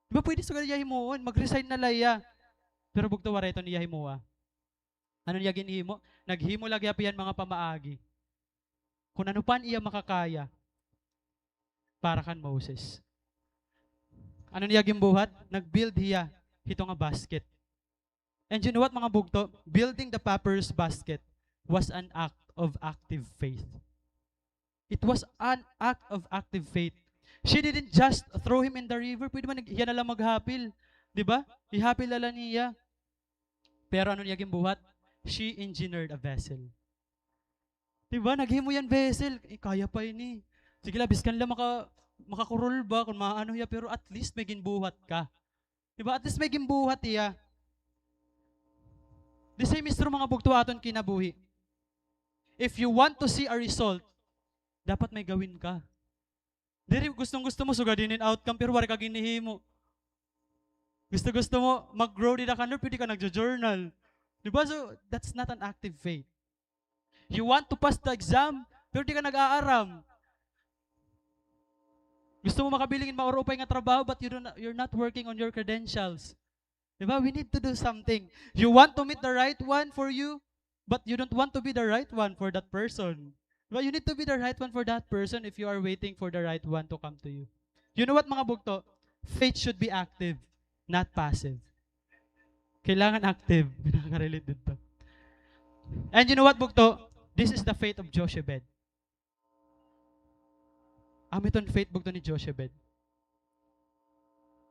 Di ba pwede sugad hiya himuon? Mag-resign na la hiya. Pero bugto, waray ito niya himoa. Ano niya ginhimo? Naghimo la gihap hiya hin mga pamaagi kon ano pa an iya makakaya para kan Moses. Ano niya ginbuhat? Nag-build hiya hito nga basket. And you know what, mga bugto? Building the papyrus basket was an act of active faith. It was an act of active faith. She didn't just throw him in the river. Pwede man nag-, hiya na la maghapil. Di ba? Ihapil na la niya. Pero ano niya ginbuhat? She engineered a vessel. Di ba? Naghimo hiya hin vessel. Eh, kaya pa ini. Sige la, biskan la maka-, makakurol ba, kon maano hiya, pero at least may ginbuhat ka. Di ba? At least may ginbuhat hiya. The same is true, mga bugto, ha aton kinabuhi. If you want to see a result, dapat may gawin ka. Diri, gustong-gusto mo sugad ini an outcome, pero waray ka ginhihimo. Gusto-gusto mo mag-grow dida kan Lord, pero di ka nagjo-journal. Di ba? So, that's not an active faith. You want to pass the exam, pero di ka nag-aaram. Gusto mo makabiling hin maupay nga trabaho, but you don't, you're not working on your credentials. Di ba? We need to do something. You want to meet the right one for you, but you don't want to be the right one for that person. Di ba? You need to be the right one for that person if you are waiting for the right one to come to you. You know what, mga bugto? Faith should be active, not passive. Kailangan active. Nakaka-relate didto. And you know what, bugto? This is the faith of Jochebed. Amo iton faith, bugto, ni Jochebed.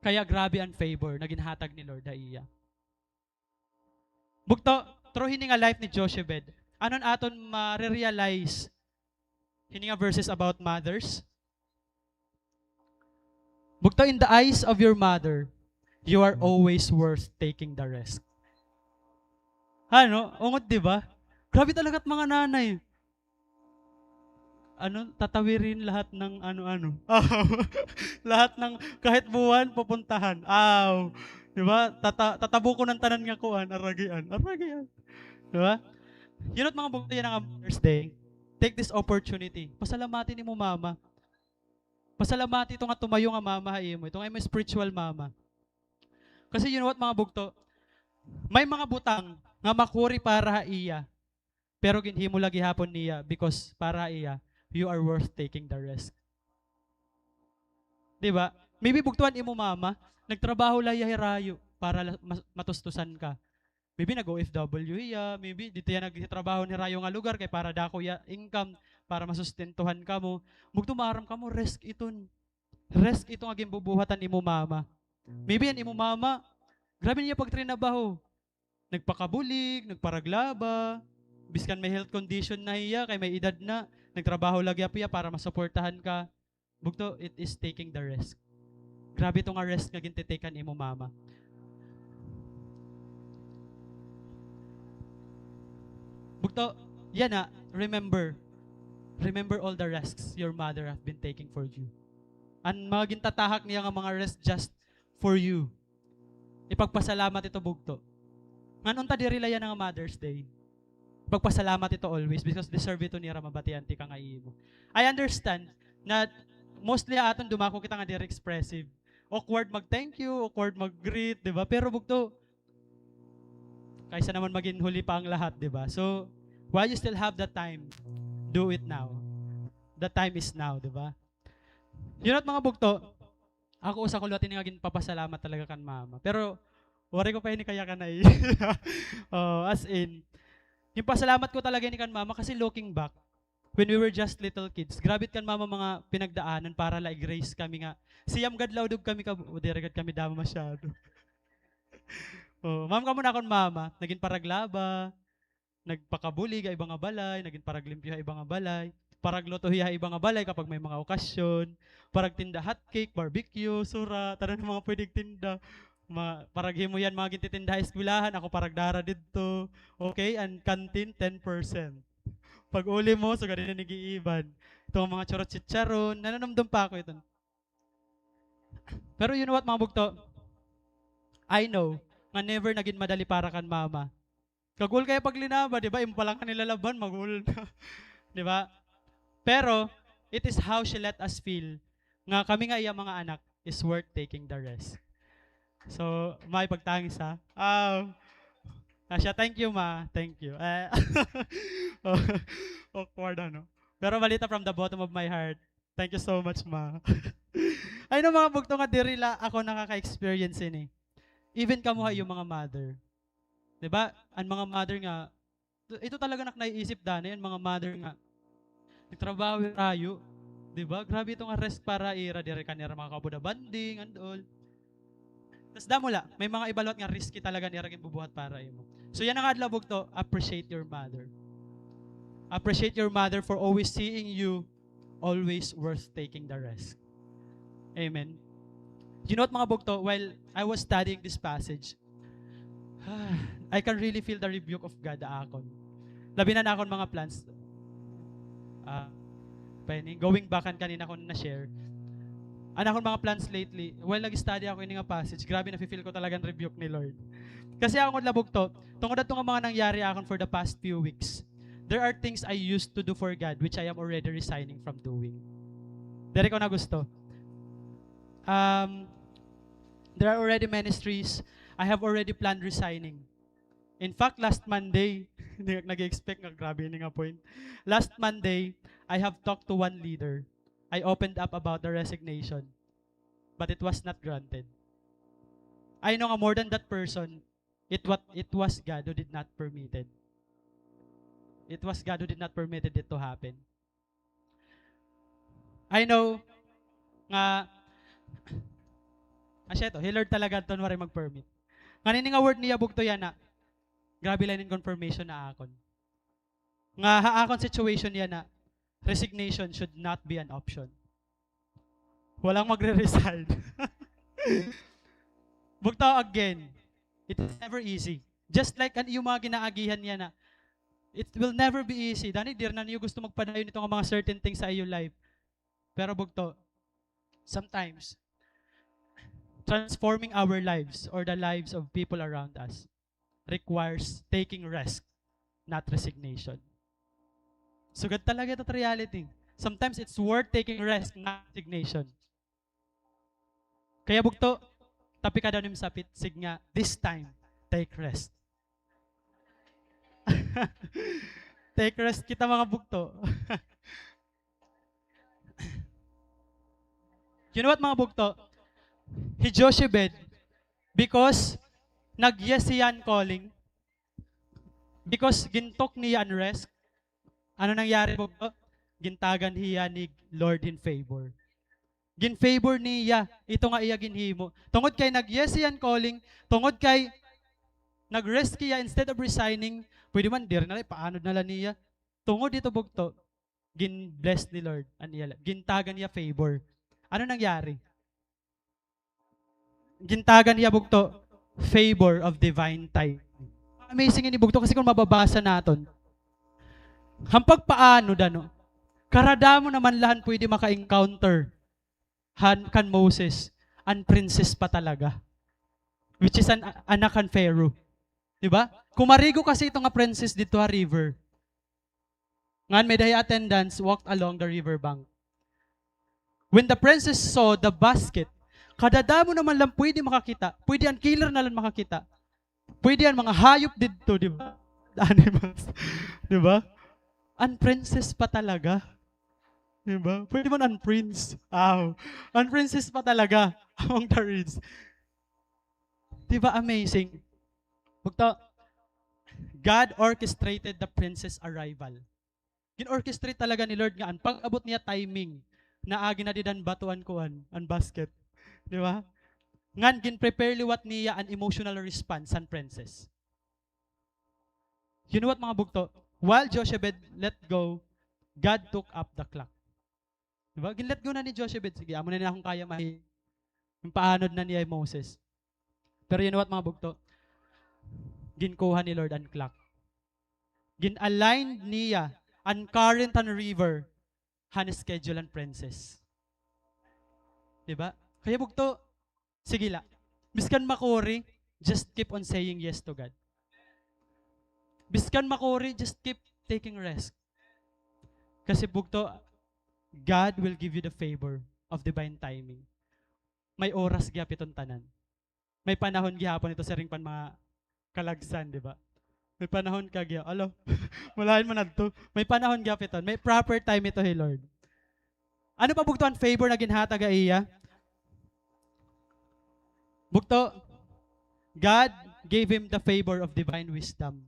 Kaya grabe an favor na ginhatag ni Lord ha iya. Bugto, through hini nga life ni Jochebed, ano an aton ma-realize hini nga verses about mothers? Bugto, in the eyes of your mother, you are always worth taking the risk. Ano? Ungod, di ba? Grabe talaga it mga nanay. Ano, tatawirin lahat ng ano-ano. Lahat ng kahit buwan, pupuntahan. Aw. Di ba? Tata-, tatabuko ng tanan nga kuan, aragian. Aragian. Di ba? You know, mga bugto, yana nga Mother's Day. Take this opportunity. Pasalamati nimo mama. Pasalamati ito nga tumayo nga mama ha imo. Ito nga imo spiritual mama. Kasi you know what, mga bugto? May mga butang nga makuri para ha iya. Pero ginhimo la gihapon niya because para ha iya, you are worth taking the risk. Di ba? Maybe bugto an imo mama, nagtrabaho la hiya hirayo para la-, mas-, matustusan ka. Maybe nag-O F W hiya, maybe didto hiya nagtrabaho hirayo nga lugar kay para dako hiya income, para masustentuhan kamo. Bugto, maaram kamo, risk iton. Risk ito nga ginbubuhat han imo mama. Maybe an imo mama, grabe niya pagtrinabaho. Nagpakabulig, nagparaglaba, biskan may health condition na hiya, kay may edad na, nagtrabaho la gihap hiya para masuportahan ka. Bugto, it is taking the risk. Grabe ito nga risk nga gintitake han imo mama. Bugto, yana, remember. Remember all the risks your mother have been taking for you. An mga gintatahak niya nga mga risk just for you. Ipagpasalamat ito, bugto. Ngan unta diri la yana nga Mother's Day. Ipagpasalamat ito always because deserve ito nira mabatian tika nga imo. I understand na mostly ha aton dumako kita nga diri expressive. Awkward mag-thank you, awkward mag-greet, di ba? Pero bugto, kaysa naman maging huli pa ang lahat, di ba? So, while you still have the time, do it now. The time is now, di ba? You know what, mga bugto? Ako, usa ko liwat ini nga ginpapasalamat talaga kan mama. Pero, waray ko pa ini kayakan ay. Oh, as in, ginpasalamat ko talaga ini kan mama kasi looking back, when we were just little kids, grabe it kan mama mga pinagdaanan para la i-grace kami nga. Siyam gad la udog kami ka, o, diri gad kami damo masyado. Oh, ma'am, kamo na akon mama, nagin paraglaba, nagpakabulig ha iba nga balay, nagin paraglimpyo ha iba nga balay, paragluto hiya ha iba nga balay kapag may mga okasyon, paragtinda hotcake, barbecue, sura, tanan nga mga pwede igtinda. Ma-, paraghimo hiya han mga gintitinda ha eskwelahan, ako paragdara didto. Okay, an canteen, ten percent. Pag-uli mo, sugad ini nag-iiban. Ito nga mga churot chicharon, nananumdom pa ako ito. Pero you know what, mga bugto? I know nga never nagin madali para kan mama. Kagul kay paglinaba, di ba? Imo pa la nga nilalabhan, magul na. Di ba? Pero, it is how she let us feel nga kami nga iya mga anak is worth taking the risk. So, may pagtangis, ha? Ah, ah, siya, "Thank you, ma. Thank you." Eh, awkward, ano? Pero balita from the bottom of my heart. Thank you so much, ma. I know, mga bugto, nga diri la ako nakaka-experience ini. Even kamo ha iyo mga mother. Di ba? An mga mother nga, ito talaga nak naiisip danay, an mga mother nga nagtrabaho hirayo. Di ba? Grabe ito nga risk para ira, diri ka nira makakabuda bonding and all. Tas damo la, may mga iba liwat nga risky talaga an ira ginbubuhat para imo. So yana nga adlaw, bugto, appreciate your mother. Appreciate your mother for always seeing you, always worth taking the risk. Amen. You know what, mga bugto, while I was studying this passage, I can really feel the rebuke of God ha akon. Labi na an akon mga plans. Ah, pa ini, going back han kanina ko na-share. An akon mga plans lately, while nag-study ako ini nga passage, grabe nafe-feel ko talaga an rebuke ni Lord. Kasi ako, mga bugto, tungod adto nga mga nangyari ha akon for the past few weeks, there are things I used to do for God which I am already resigning from doing. Diri ko na gusto. Um, there are already ministries I have already planned resigning. In fact, last Monday, nag-expect nga grabe ini nga point. Last Monday, I have talked to one leader. I opened up about the resignation, but it was not granted. I know nga more than that person, it what, it was God who did not permitted. It was God who did not permitted it to happen. I know nga, asya ito, hi Lord talaga adton waray mag-permit. Ngan ini nga word niya, bugto, yana, Grabe la ini nga confirmation ha akon. Nga ha akon situation yana, resignation should not be an option. Walang magre-resign. Bugto, again, it is never easy. Just like an iyo mga ginaagihan yana, it will never be easy. Dani, diri na niyo gusto magpadayon ito nga mga certain things sa iyo life. Pero bugto, sometimes, transforming our lives or the lives of people around us requires taking risk, not resignation. Sugad talaga ito reality. Sometimes it's worth taking risk, not resignation. Kaya bugto, tapika daw nim sapit, sige nga, this time, take rest. Take rest kita, mga bugto. You know what, mga bugto? Hi Jochebed, because nag-yes hiya an calling, because gintook niya an risk, ano nangyari, bugto? Gintagan hiya ni Lord hin favor. Gin-favor niya ito nga iya ginhimo. Tungod kay nag-yes hiya an calling, tungod kay nag-risk hiya, instead of resigning, pwede man, diri na la, ipaanod na la niya. Tungod hito, bugto, gin-bless ni Lord an iya la-, gintagan hiya favor. Ano nangyari? Gintagan hiya, bugto, favor of divine timing. Amazing ini, bugto, kasi kung mababasa naton, han pagpaanod, ano, karadamo naman la han pwede maka-encounter han, kan Moses, an princess pa talaga, which is an anak han Pharaoh. Di ba? Kumarigo kasi ito nga princess didto ha river. Ngan may-ada hiya attendants walked along the river bank. When the princess saw the basket, kadadamo naman la an pwede makakita, pwede an killer na la an makakita. Pwede an mga hayop didto, di ba? Animals. Di ba? An princess pa talaga. Di ba? Pwede man an prince. Aw. An princess pa talaga among the reeds. Di ba amazing? Bugto, God orchestrated the princess arrival. Gin-orchestrate talaga ni Lord nga an pag-abot niya timing, naa ginadid han bato an kuan, an basket. Di ba? Ngan gin-prepare liwat niya an emotional response han princess. You know what, mga bugto? While Jochebed let go, God took up the clock. Di ba? Gin-let go na ni Jochebed. Sige, amo na ini akon kaya, mahi-, ginpaanod na niya hi Moses. Pero you know what, mga bugto? Ginkuha ni Lord an clock. Gin-align niya an current han river han schedule han princess. Di ba? Kaya, bugto, sige la. Biskan makuri, just keep on saying yes to God. Biskan makuri, just keep taking risk. Kasi, bugto, God will give you the favor of divine timing. May oras gihap iton tanan. May panahon gihapon ito, siring pa an mga kalagsan, di ba? May panahon ka giha-, alo, malain man adto. May panahon gihap iton. May proper time ito hi Lord. Ano pa, bugto, an favor na ginhatag ha iya? Bugto, God gave him the favor of divine wisdom.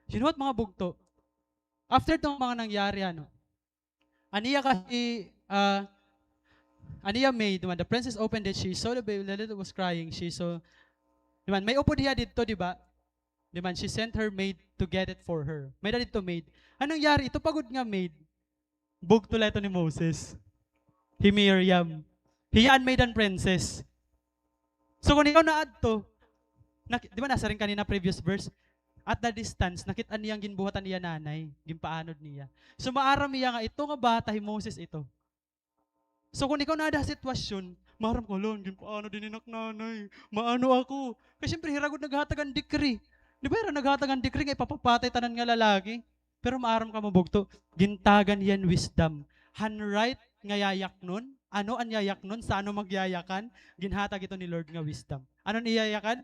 You know what, mga bugto? After itong mga nangyari, ano, an iya kasi, ah, an iya maid, when the princess opened it, she saw the baby, the little was crying, she saw, di man, may upod hiya didto, di ba? Di man, she sent her maid to get it for her. May-ada didto maid. An nangyari, ito pa gud nga maid, bugto la ito ni Moses. Hi Miriam. Hiya an maid han princess. So, kon ikaw naadto, nak-, di ba nasiring kanina previous verse? At the distance, nakit-an niya an ginbuhat han iya nanay, ginpaanod niya. So, maaram hiya nga ito nga bata, hi Moses ito. So, kon ikaw naada ha sitwasyon, maaram ka, "Hala, ginpaanod ini nak nanay. Maano ako?" Kay siyempre, hira gud naghatag han decree. Di ba, hira naghatag han decree nga ipapapatay tanan nga lalaki? Pero maaram ka, mga bugto, gintagan hiya hin wisdom. Han right nga yayaknon, ano an yayaknon, sa ano magyayakan, ginhatag ito ni Lord nga wisdom. Ano an iyayakan?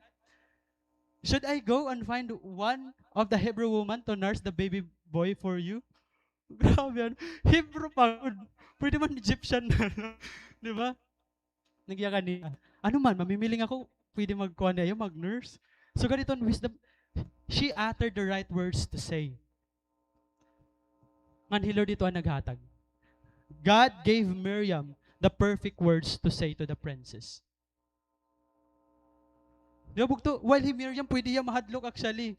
"Should I go and find one of the Hebrew woman to nurse the baby boy for you?" Grabe, ano? Hebrew pa gud. Pwede man Egyptian na, no? Di ba? Nagyakan niya. Ano man, mamimiling ako, pwede magkuha niya, mag-nurse. So, ganito an wisdom. She uttered the right words to say. Ngan hi Lord ito an naghatag. God gave Miriam the perfect words to say to the princess. Di ba, bugto? While hi Miriam, pwede hiya mahadlok, actually.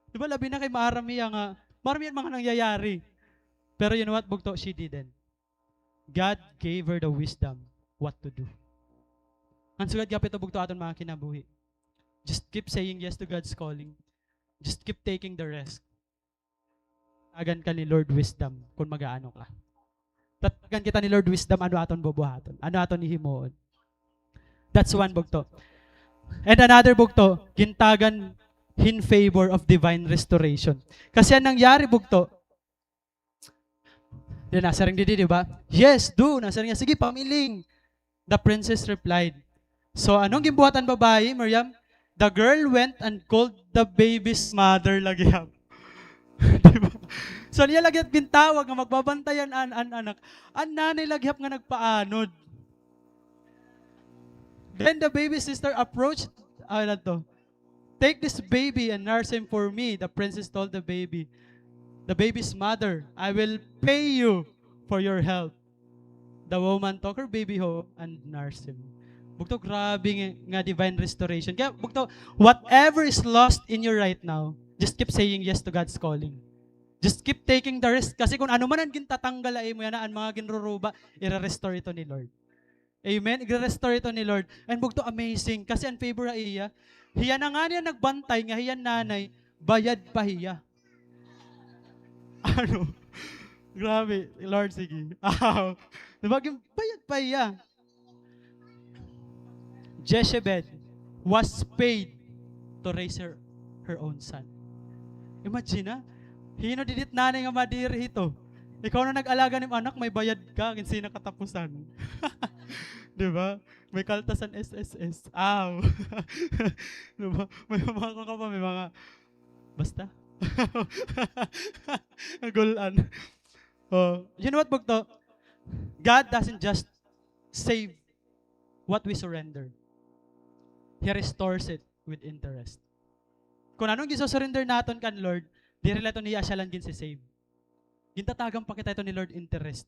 Di ba, labi na kay maaram hiya nga, maaram hiya mga nangyayari. Pero you know what, bugto? She didn't. God gave her the wisdom what to do. Ngan sugad gihap ito, bugto, aton mga kinabuhi. Just keep saying yes to God's calling. Just keep taking the risk. Tagan ka ni Lord wisdom kung mag-aano ka. Tatagan kita ni Lord wisdom, ano aton bubuhaton, ano aton hihimuon. That's one, bugto. And another, bugto, gintagan hin favor of divine restoration. Kasi an nangyari, bugto, di nasiring didi, di ba? "Yes, do." Nasiring niya, "Sige, pamiling." The princess replied. So, ano an ginbuhat han babaye, Miriam? The girl went and called the baby's mother lagi gihap. Di ba? So, niya lagi gihap gintawag nga magbabantay an, an, an anak. An nanay lagi gihap nga nagpaanod. Then the baby's sister approached, ano to? "Take this baby and nurse him for me," the princess told the baby. The baby's mother, "I will pay you for your help." The woman took her baby home and nursed him. Bugto, grabe nga, nga divine restoration. Kaya, bugto, whatever is lost in you right now, just keep saying yes to God's calling. Just keep taking the risk. Kasi kung ano man an gintatanggal ha imo yana, an mga ginruruba, ire-restore ito ni Lord. Amen? Igre-restore ito ni Lord. And bugto, amazing. Kasi an favor ha iya, hiya na ngani an nagbantay nga hiya nanay, bayad pa hiya. Ano? Grabe, Lord, sige. Aw. Di ba, gin-, bayad pa hiya. Jezebel was paid to raise her, her own son. Imagine, ha? Hin-o didi it nanay nga madiri hito? Ikaw na nag-alaga nim anak, may bayad ka, kinsa na katapusan. Di ba? May kaltas an S S S. Aw. Di ba? May mga ka pa, may mga, basta. Nagul-an. Oh, you know what, bugto? God doesn't just save what we surrender. He restores it with interest. Kung ano an ginsusurrender naton kan Lord, diri la ito niya asya la an ginsi-save. Gintatagan pa kita ito ni Lord interest.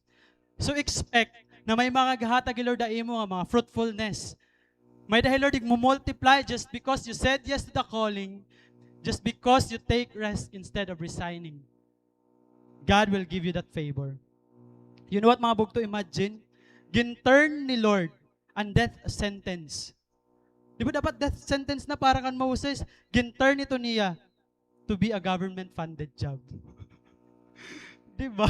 So expect na may mga gahatag hi Lord ha imo nga mga fruitfulness. May-ada hi Lord igmo-multiply just because you said yes to the calling, just because you take risk instead of resigning. God will give you that favor. You know what, mga bugto, imagine, gin-turn ni Lord an death sentence. Di ba dapat death sentence na para kan Moses? Gin-turn ito niya to be a government-funded job. Di ba?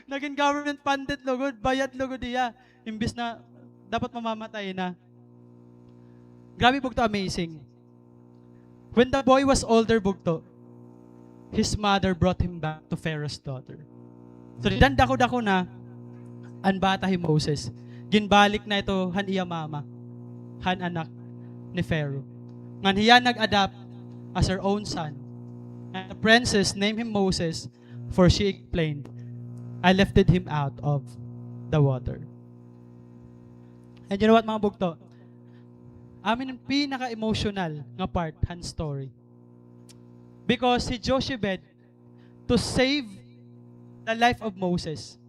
Nagin government-funded lugod, bayad lugod hiya. Imbis na dapat mamamatay na. Grabe, bugto, amazing. When the boy was older, bugto, his mother brought him back to Pharaoh's daughter. So, dida han dako-dako na an bata hi Moses, ginbalik na ito han iya mama, han anak ni Pharaoh. Ngan hiya nag-adopt as her own son. And the princess named him Moses, for she explained, "I lifted him out of the water." And you know what, mga bugto? Amo ini an pinaka-emotional nga part han story. Because hi Jochebed, to save the life of Moses,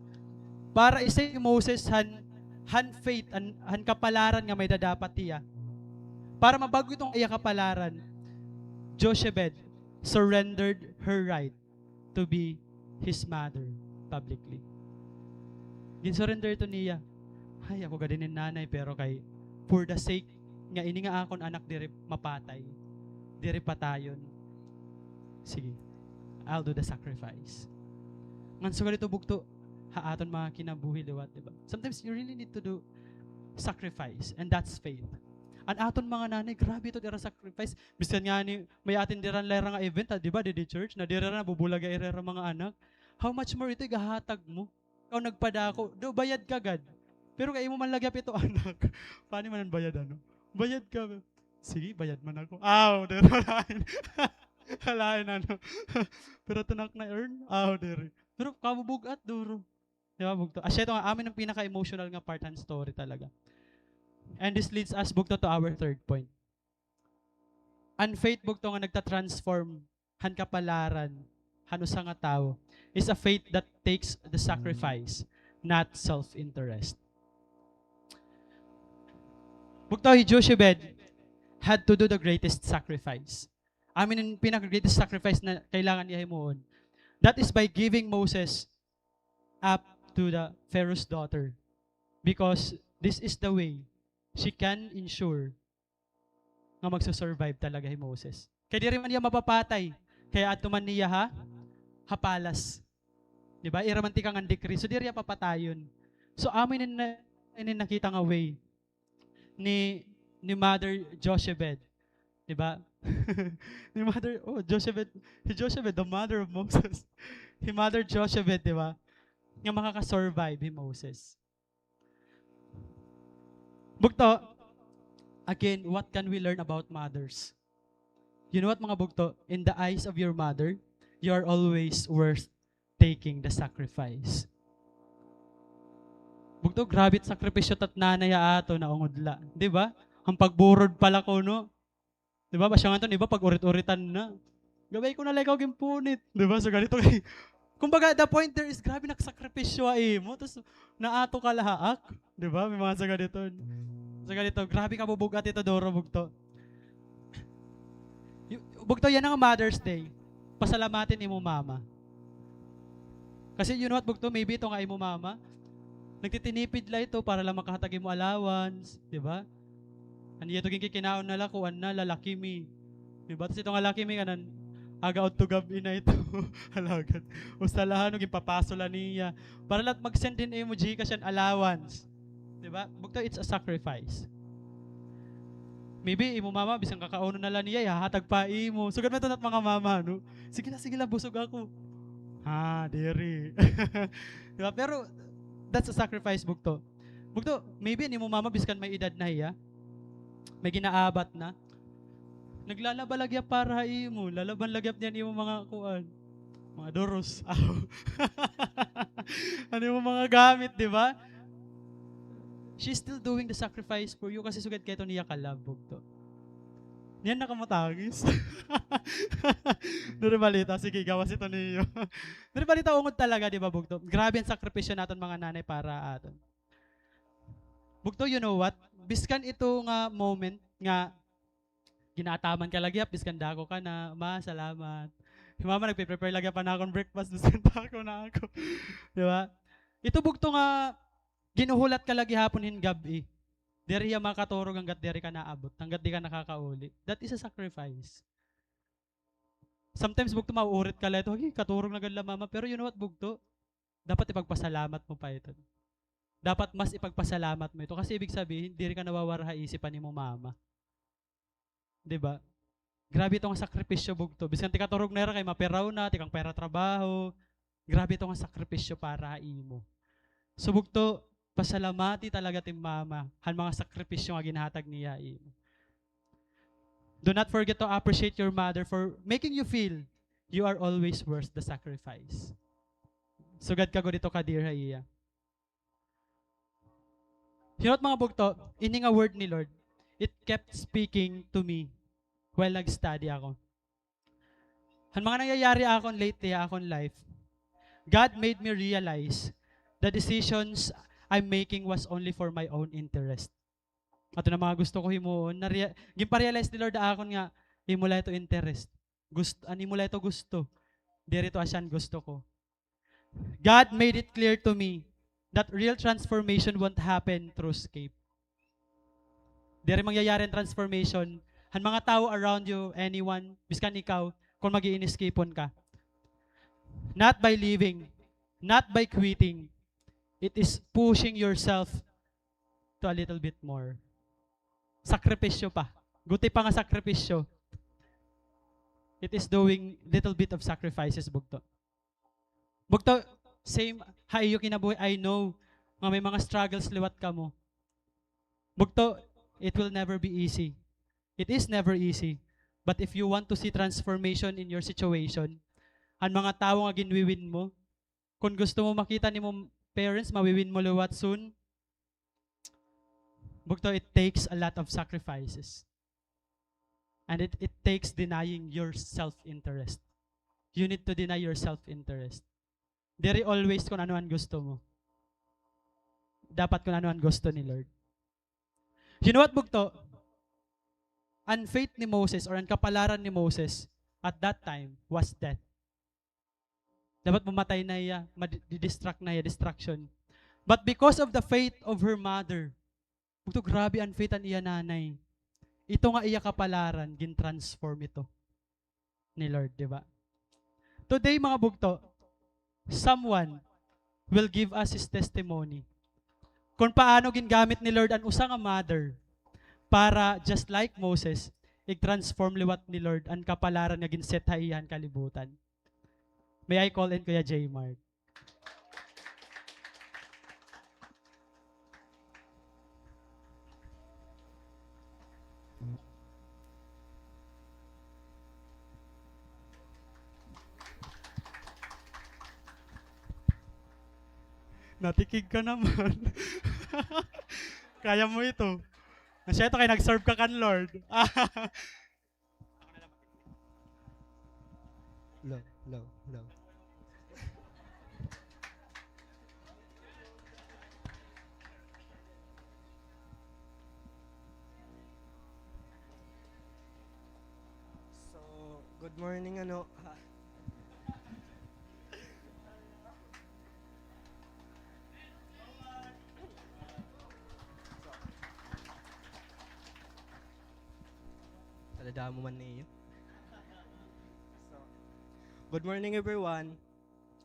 para i-save hi Moses han, han fate, han, han kapalaran nga may dadapat hiya, para mabag-o iton iya kapalaran, Jochebed surrendered her right to be his mother publicly. Gin-surrender ito niya. Ay, ako gad ini nanay, pero kay, for the sake nga ini nga akon anak diri mapatay, diri patayon, sige, I'll do the sacrifice. Ngan sugad ito bugto ha aton mga kinabuhi liwat, di ba? Sometimes you really need to do sacrifice, and that's faith. An aton mga nanay, grabe ito dira sacrifice. Bisan ngani may-atenderan la hira nga event, ah, di ba, didi church, nadiri hira, nabubulaga hira hira mga anak. How much more ito igahatag mo? Ikaw nagpadako, do bayad ka gad. Pero kay imo man la gihap ito anak. Paano man an bayad, ano? Bayad ka. Sige, bayad man ako. Aw, diri, lain. Lain, ano. Pero ito nak na-earn, aw, diri. Pero kabubug-at, duro. Di ba, bugto? Asya ito nga, amo ini an pinaka-emotional nga part han story talaga. And this leads us, bugto, to our third point. An faith, bugto, nga nagta-transform han kapalaran han usa nga tawo is a faith that takes the sacrifice, not self-interest. Bugto, hi Jochebed had to do the greatest sacrifice. Amo ini an pinaka-greatest sacrifice na kailangan niya himuon. That is by giving Moses up to the Pharaoh's daughter. Because this is the way she can ensure nga magsu-survive talaga hi Moses. Kay diri man hiya mapapatay, kay adto man hiya ha, ha palace. Di ba? Ira man tikang an decree. So, diri hiya papatayon. So, amo ini na, ini nakita nga way ni, ni Mother Jochebed. Di ba? Ni Mother, oh, Jochebed, hi Jochebed, the mother of Moses. Hi Mother Jochebed, di ba? Nga makaka-survive hi Moses. Bugto, again, what can we learn about mothers? You know what, mga bugto? In the eyes of your mother, you are always worth taking the sacrifice. Bugto, grabe it sakripisyo tat nanay ha aton, naungod la. Di ba? An pagburod pala kuno. Di ba? Basya ngadto, di ba, pag-urit-uritan na. Gabay ko na la ikaw ginpunit. Di ba? So, ganito kay, kumbaga, the point there is, grabe nagsakripisyo ha imo. Tapos, naato ka la ha ak. Di ba? May mga sa ganito. Sa ganito, grabe ka bubug-at ito, duro, bugto. Y-, bugto, yana nga Mother's Day. Pasalamati an imo mama. Kasi, you know what, bugto, maybe ito nga imo mama, nagtitinipid la ito para la makahatag imo allowance, di ba? An iya ito ginkikinaon na la, kuan na la, Lucky Me. Di ba? Tas ito nga Lucky Me, kanan, aga udto gab-i na ito. Alagad. Usa la, ano, ginpapaso la niya. Para la mag-send hin imo GCash an allowance. Di ba? Bugto, it's a sacrifice. Maybe, imo mama, bisan kakaunon na la niya, ihahatag pa imo. Sugad man ito nat mga mama, no? Sige la, sige la, busog ako. Ha, diri. Di ba? Pero, that's a sacrifice, bugto. Bugto, maybe, an imo mama, biskan may edad na hiya. May ginaabat na. Naglalaba la gihap para ha imo. Lalaban la gihap niya an imo mga kuan. Mga duros. Aw. An imo mga gamit, di ba? She's still doing the sacrifice for you kasi sugad kay ito niya ka-love, bugto. Niyan na ka matangis. Diri balita, sige, gawas ito niyo. Diri balita, ungod talaga, di ba, bugto? Grabe an sakripisyo naton mga nanay para aton. Bugto, you know what? Biskan ito nga moment nga ginaataman ka la gihap, biskan dako ka na, "Ma, salamat." Hi mama nagpe-prepare la gihap han akon breakfast, biskan dako na ako. Di ba? Ito bugto nga ginhuhulat ka la gihapon hin gab-i. Diri hiya makaturog hanggat diri ka naabot, hanggat di ka nakakauli. That is a sacrifice. Sometimes bugto mauurit ka la ito, "Agi, katurog na gad la mama." Pero you know what, bugto? Dapat ipagpasalamat mo pa ito. Dapat mas ipagpasalamat mo ito. Kasi ibig sabihin, diri ka nawawara ha isip han imo mama. Di ba? Grabe ito nga sakripisyo, bugto. Biskan tikaturog na hira kay mapiraw na, tikang pa hira trabaho. Grabe ito nga sakripisyo para ha imo. So, bugto, pasalamati talaga it im mama han mga sakripisyo nga ginhatag niya ha imo. Do not forget to appreciate your mother for making you feel you are always worth the sacrifice. Sugad ka gud ito ka-dear ha iya. You know what, mga bugto? Ini nga word ni Lord, it kept speaking to me while nag-study ako. Han mga nangyayari akon lately ha akon life, God made me realize the decisions I'm making was only for my own interest. Ato na mga gusto ko himuon, na-rea-, ginpa-realize ni Lord ha akon nga, imo la ito interest. Gust-, an imo la ito gusto. Diri ito asya an gusto ko. God made it clear to me that real transformation won't happen through escape. Diri mangyayari an transformation han mga tawo around you, anyone, biskan ikaw, kon mag-i-inescape-on ka. Not by leaving, not by quitting. It is pushing yourself to a little bit more. Sakripisyo pa. Guti pa nga sakripisyo. It is doing little bit of sacrifices, bugto. Bugto, same ha iyo kinabuhi, I know nga may mga struggles liwat kamo. Bugto, it will never be easy. It is never easy. But if you want to see transformation in your situation, an mga tawo nga ginwi-win mo, kon gusto mo makita an imo parents, mawi-win mo liwat soon, bugto, it takes a lot of sacrifices. And it, it takes denying your self-interest. You need to deny your self-interest. Diri always kon ano an gusto mo. Dapat kon ano an gusto ni Lord. You know what, bugto? an fate ni Moses or an kapalaran ni Moses at that time was death. Dapat mamatay na hiya, madi-, didistract na hiya, destruction. But because of the faith of her mother, bugto, grabe an faith an iya nanay. Ito nga iya kapalaran, gin-transform ito ni Lord, di ba? Today, mga bugto, someone will give us his testimony. Kon paano gingamit ni Lord an usa nga mother para, just like Moses, ig-transform liwat ni Lord an kapalaran nga gin-set ha iya han kalibutan. May I call in Kuya J Mark? Natikig ka naman. Kaya mo ito. Asya ito kay nag-serve ka kan Lord. Low, low, low. So, good morning, ano, ha? Taladamo man niyo. So, good morning, everyone.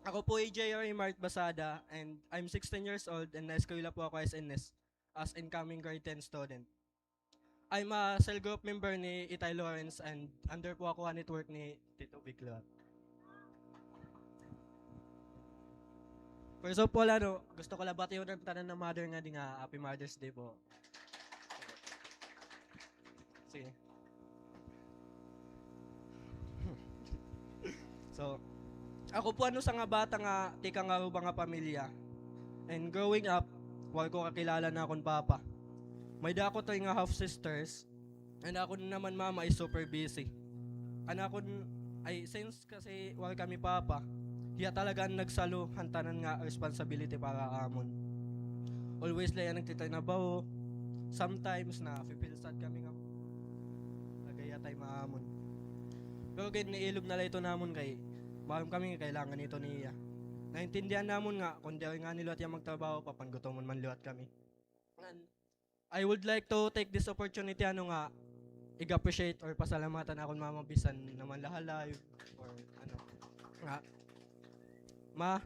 Ako po ay J R Mark Basada, and I'm sixteen years old, and naeskwela po ako S N S as incoming grade ten student. I'm a cell group member ni Itay Lawrence, and under po ako ha network ni Tito Big Lord. First of all, ano, gusto ko la bation an tanan nga mother ngadi nga Happy Mother's Day po. Sige. So, ako po an usa nga bata nga tikang ha ubang nga pamilya. And growing up, wala ko kakilala an akon papa. May-ada ako three nga half sisters, and akon naman mama is super busy. An akon, ay, since kasi wala kami papa, hiya talaga an nagsalo han tanan nga responsibility para ha amon. Always la hiya nagtitrinabaho. Sometimes nafi-feel sad kami nga nagayatay maamon. Pero gid, nailog na la ito namon kay maaram kami nga kailangan ito niya. Naintindihan namon nga kon diri ngani liwat hiya magtrabaho, papangutomon man liwat kami. Ngan, I would like to take this opportunity, ano nga, ig-appreciate or pasalamatan akon mama bisan naman la ha live or ano, nga, Ma,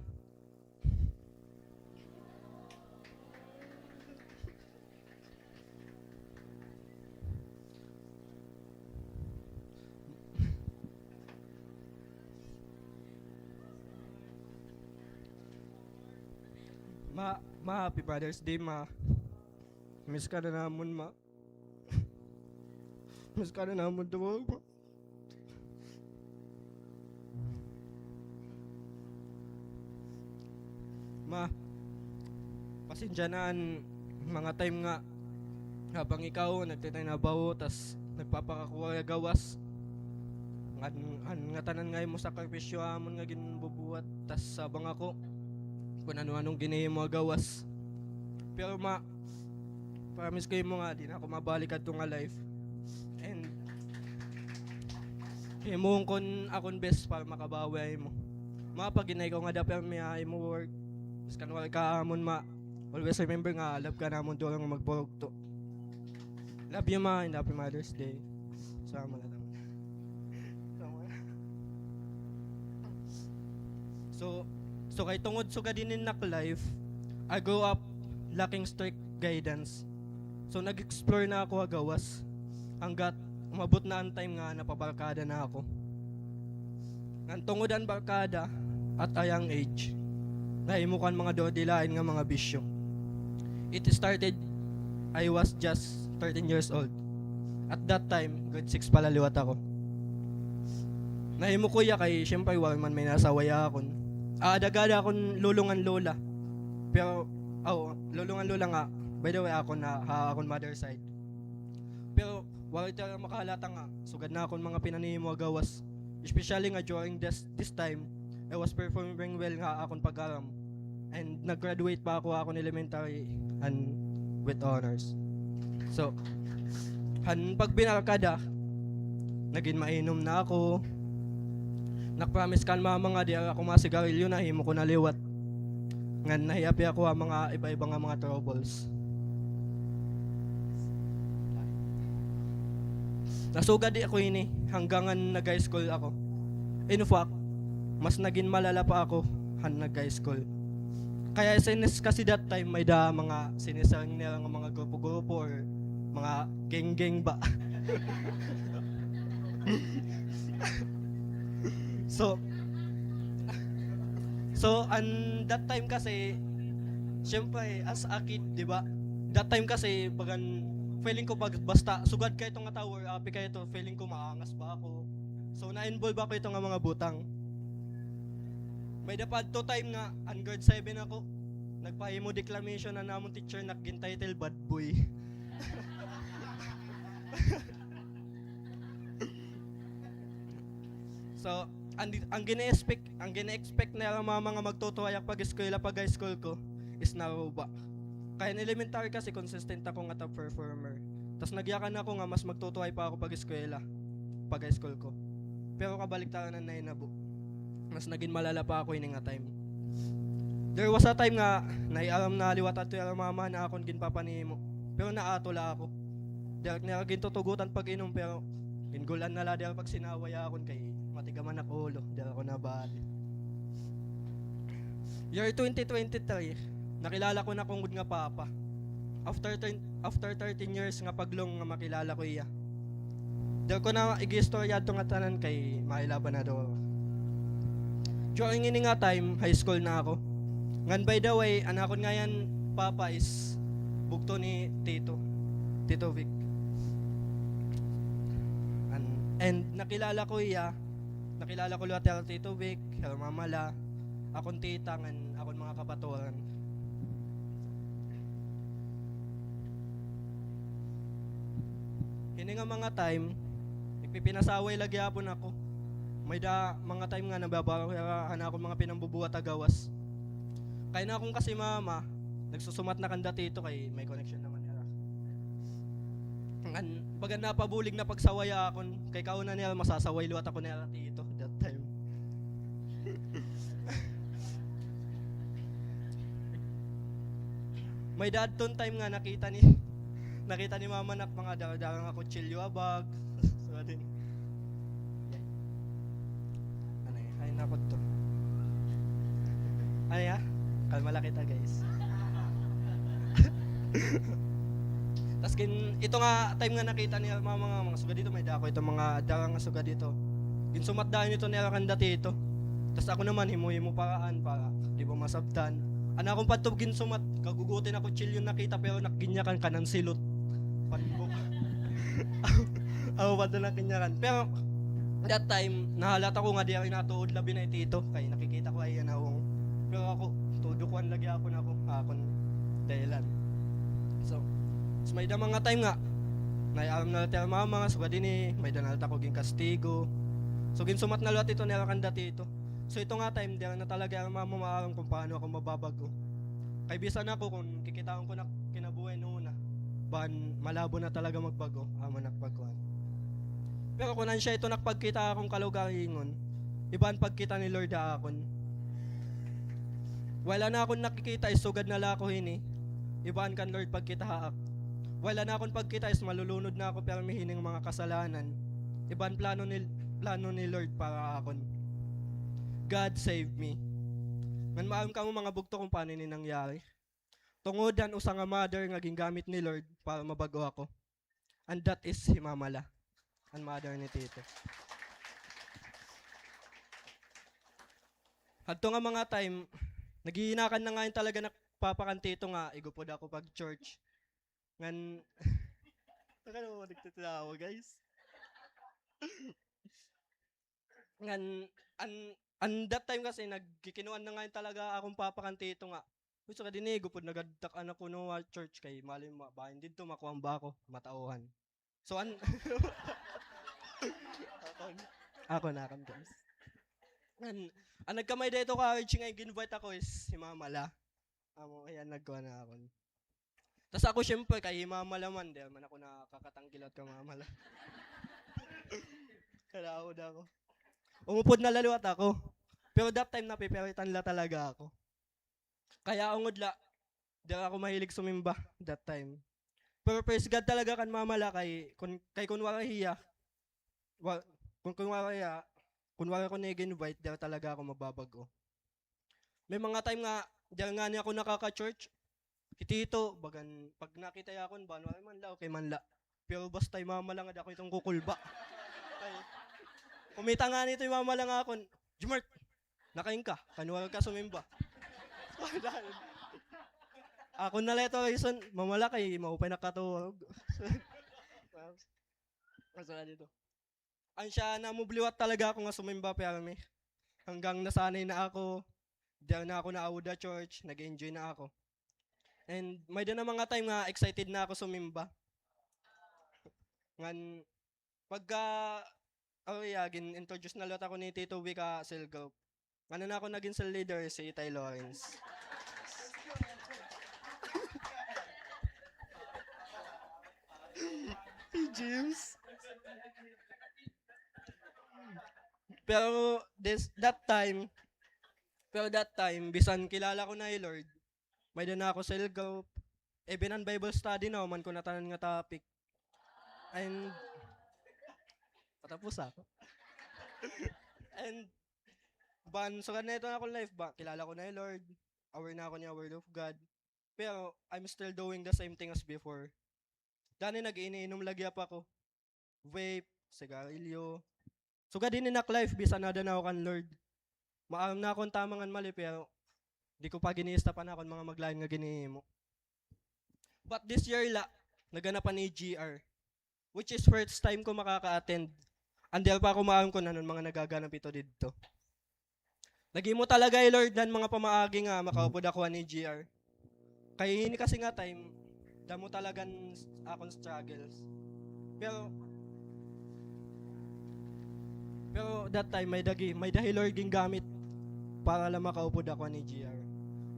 Ma, Ma, happy Father's Day, Ma. Miss ka na namon, Ma. Miss ka na namon, Ma. Ma, pasensya na an mga time nga habang ikaw nagtitrinabaho tas nagpapakakuha gawas. Ngan, an ngatanan nga imo sakripisyo amon nga ginbubuhat, tas habang ako, kun ano-anong ginhihimo gawas. Pero, Ma, promise ko imo nga, di na ako mabalik adto nga life. And himuon ko an akon best para makabawi ha imo. Ma, pag-inay ko ngada pirmi ha imo work. Biskan wala ka ha amon, Ma. Always remember nga love ka namon duro nga magburugto. Love you, Ma, and happy Mother's Day. Salamat. So, so kay tungod sugad hinin ak life, I grew up lacking strict guidance. So, nag-explore na ako ha gawas. Hanggat umabot na an time nga napabarkada na ako. Ngan tungod an barkada at a young age, nahimo ko an mga dudilain nga mga bisyo. It started, I was just thirteen years old. At that time, grade six pa la liwat ako. Nahimo ko hiya kay, siyempre, wala man may nasawa ha akon. Aada-ada akon lolo ngan lola. Pero, aw, lolo ngan lola nga, by the way, akon na, ha akon mother side. Pero, wala talaga makahalata nga sugad na akon mga pinanhimo ha gawas. Especially nga during this, this time, I was performing well ha akon pag-aram. And nag-graduate pa ako ha akon elementary and with honors. So, An pagbinarkada, nagin mainom na ako. Nag-promise kan mama nga di ako masigarilyo, nahimo ko na liwat. Ngan nahiapi ako ha mga iba-iba nga mga troubles. Nasugad di ako ini hanggang ngan nag-high school ako. In fact, mas nagin malala pa ako han nag-high school. Kaya since kasi that time, may da mga sinisang nila nga mga grupo-grupo or mga gang-gang ba. So, so, an that time kasi, syempre, as a kid, di ba? That time kasi, bagan, feeling ko bag-, basta sugad kay ito nga tower, api kay ito, feeling ko maangas ba ako. So, na-involve ako ito nga mga butang. May da pa adto time nga, an grade seven ako, nagpahimo declamation an amon teacher, nagin title, Bad Boy. So, an, an gina-expect, an gina-expect nila mga, mga magtutuhay ak pag-eskwela pag high school ko is naruba. Kay an elementary kasi consistent ako nga top performer. Tas nagyakan ako nga mas magtutuhay pa ako pag-eskwela pag high school ko. Pero kabaliktaran an nahinabo. Mas nagin malala pa ako ini nga time. There was a time nga nahiaram na liwat adto an mama na akon ginpapanimo. Pero naato la ako. Diri ak nira gintutugotan pag-inom, pero gingul-an na la diri pag sinaway akon kay matigaman ak ulo, diri ako nabali. Year twenty twenty-three, nakilala ko na ko ngud nga papa. After ten, after thirteen years nga paglong nga makilala ko iya. Diri ko na ig-istorya adto nga tanan kay mahilaban na daw. During ini nga time, high school na ako. Ngan by the way, an akon ngayan papa is bugto ni Tito. Tito Vic. An, and nakilala ko iya, nakilala ko liwat hi Tito Vic, hi Mama La, akon tita, ngan akon mga kapaturan. Hini nga mga time, nagpipinasaway la gihapon ako. May da mga time nga nababaro hira han akon mga pinambubuhat ha gawas. Kay an akon kasi mama, nagsusumat na kanda Tito kay may connection naman hira. Ngan, baga napabulig na pagsaway ha akon, kay kauna nira masasaway liwat ako nira Tito that time. May da adton time nga nakita ni, nakita ni mama na mga dara-dara nga kutsilyo ha bag. So, adin. Ano eh? Ay, nako to. Ano ya? Kalma la kita, guys. Tas gin, ito nga time nga nakita niya, mga, mga, mga sugad dito, may dako ito, mga dara nga sugad dito. Ginsumat dayon ito nira kanda Tito. Tas ako naman, himo-himo paraan para di ba masabtan. An akon pa adto ginsumat, kaguguti na kutsilyo nakita, pero nakginyakan kanan silot. Panbok. Ako pa adto nakginyakan. Pero, that time, nahalata ko nga diri natuod labi na hi Tito. Kay nakikita ko ay yan awong. Pero ako, todo kuan lagi ako na ako, akon dahilan. So, so may da mga time nga, naiaram na la ito hi mama nga sugad ini, may da na la ako ginkastigo. So, ginsumat na la ito nira kanda Tito. So, ito nga time, diri na talaga hi mama maaram kung paano ako mababag-o. Kay bisan ako, kung kikitaon ko na kinabuhi nuon na, ban malabo na talaga magbag-o, amo na pagkuan. Pero kun an siya ito nakpagkita ha akon kalugaringon, iba an pagkita ni Lord ha akon. While an akon nakikita is sugad na la ako hini, iba an kan Lord pagkita ha ak. While an akon pagkita is malulunod na ako pirmi hini nga mga kasalanan, iba an plano ni, plano ni Lord para ha akon. God saved me. Ngan maaram kamo mga bugto kung paano ini nangyari. Tungod han usa nga mother nga gingamit ni Lord para mabag-o ako. And that is hi Mama La, an mother ni Tito. Hadto nga mga time, naghihinakan na ngay-an talaga an papa kan Tito nga igupod ako pag-church. Ngan, taka naman nagtatawa, guys. Ngan, an, an that time kasi, nagkikinuan na ngay-an talaga akon papa kan Tito nga, "Uy, sugad ini, gupod nagadtak-an ako kuno ha church kay malay mo, bangin didto makuan ba ako, matauhan." So, an, akon, akon, akon, guys. Ngan, an nagkamay-ada hito courage nga gin-invite ako is hi Mama La. Amo, hiya an nagkuan ha akon. Tas ako, syempre, kay hi Mama la man, diri man ako nakakatanggi liwat kan Mama la. Kalaod ako. Umupod na la liwat ako. Pero that time, napipiritan la talaga ako. Kay ungod la, diri ako mahilig sumimba that time. Pero praise God talaga kan Mama la kay kun, kay kun waray hiya, wa-, kun, kun waray hiya, kun waray ako nag-invite, diri talaga ako mababag-o. May mga time nga, diri ngani ako nakaka-church. Hi Tito, bagan, pag nakita hiya akon, bagan waray man la, okay man la. Pero basta hi Mama la nga dako iton kukulba. Ay, kumita ngani ito hi Mama la nga akon, "Jumart, nakain ka, kay waray ka sumimba." Akon na la ito reason, Mama la, kay maupay na katurog. Masala dito. Ansya, namove liwat talaga ako nga sumimba pirmi. Hanggang nasanay na ako, diri na ako naawod ha church, nag-enjoy na ako. And may-ada na mga time nga excited na ako sumimba. Ngan, pagka, oh yeah, gin-introduce na liwat ako ni Tito Vic ha cell group. Ngan an akon naging cell leader, si Itay Lawrence. Hi, James. Pero this, that time, pero that time, bisan kilala ko na hi Lord, may-ada na ako cell group, even an Bible study, nahuman ko na tanan nga topic. And, patapos ako. And, ban, sugad na iton akon life ba, kilala ko na hi Lord, aware na ako niya Word of God. Pero, I'm still doing the same thing as before. Dani nag-iinom lagi pa ako. Vape, sigarilyo. Sugad hini nak life, bisan aada na ako kan Lord. Maaram na ako an tama ngan mali, pero di ko pa gin-i-stop an akon mga maglain nga ginhihimo. But this year la, naganap an A G R, which is first time ko makaka-attend. An diri pa ako maaram kun ano an mga nagaganap ito didto. Naghimo talaga hi Lord han mga pamaagi nga makaupod ako han A G R. Kay hini kasi nga time, damo talaga an akon struggles. Pero, pero that time, may-ada gi-, may-ada hi Lord gingamit para la makaupod ako han A G R,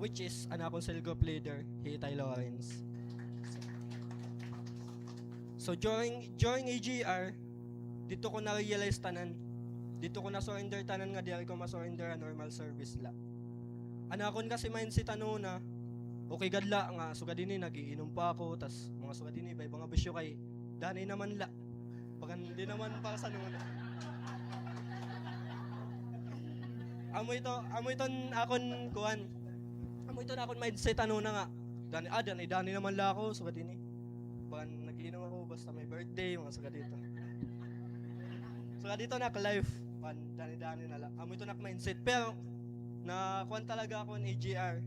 which is an akon cell group leader, hi Itay Lawrence. So during, during A G R, didto ko na-realize tanan. Didto ko na-surrender tanan nga diri ko ma-surrender ha normal service la. An akon kasi mindset han una, okay gad la nga sugad hini nag-iinom pa ako, tas mga sugad hini iba-iba nga bisyo kay danay naman la. Bagan di naman para sa nuna. Amo ito, amo iton akon kuan. Amo iton akon mindset han una nga. Danay, ah, danay, danay naman la ako, sugad hini. Bagan nag-iinom ako, basta may birthday, mga sugad hito. Sugad hito nak life, bagan danay-danay na la. Amo ito nak mindset. Pero, na kuan talaga ako an A G R.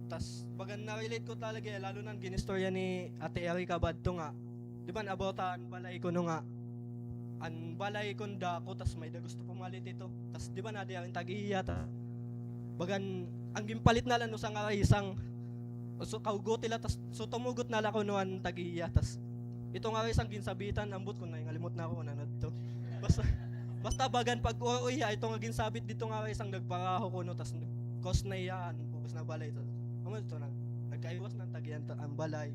Tas, bagan na-relate ko talaga, eh, lalo na an ginistorya ni Ate Erica ba adto nga. Di ba, about an balay kuno nga, an balay kun dako, tas may-ada gusto pumalit ito. Tas, di ba, naadi an tag-iya, ta-, bagan, an ginpalit na la usa nga raysang, so, kahugot la, tas, so, tumugot na la kuno an tag-iya, tas, ito nga raysang ginsabitan, ambot kun nahingalimot na ako kun ano adto. Basta, basta bagan pag-uwi, ito nga ginsabit dito nga raysang nagparaho kuno, tas, cause na iya, an bug-os na balay, tas, amo ito, nag-, nagkaiwas na an tag-iya an balay.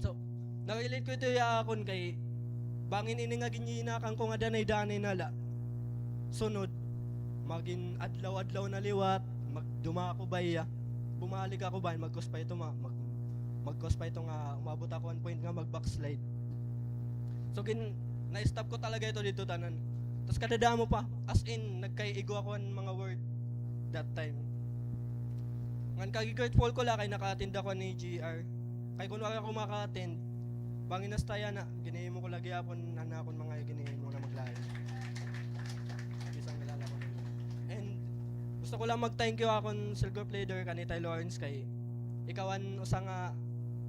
So, na-relate ko ito ha akon kay bangin ini nga ginyinakan ko nga danay-danay na la. Sunod, magin adlaw-adlaw na liwat, magdumako ba iya. Bumalik ako ba, mag-cause pa ito, ma-, mag-, mag-cause pa ito nga umabot ako an point nga mag-backslide. So, gin-, na-stop ko talaga ito didto tanan. Tas kadadamo pa, as in, nagkaigo ako an mga word that time. Ngan kagi-grateful ko la kay naka-attend ako han A G R. Kay kun wala ako maka-attend, bangin hasta yana, ginhihimo ko la gihapon an akon mga ginhihimo nga maglain. Bisan kilala ko na. And gusto ko la mag-thank you ha akon cell group leader, kan Itay Lawrence, kay ikaw an usa nga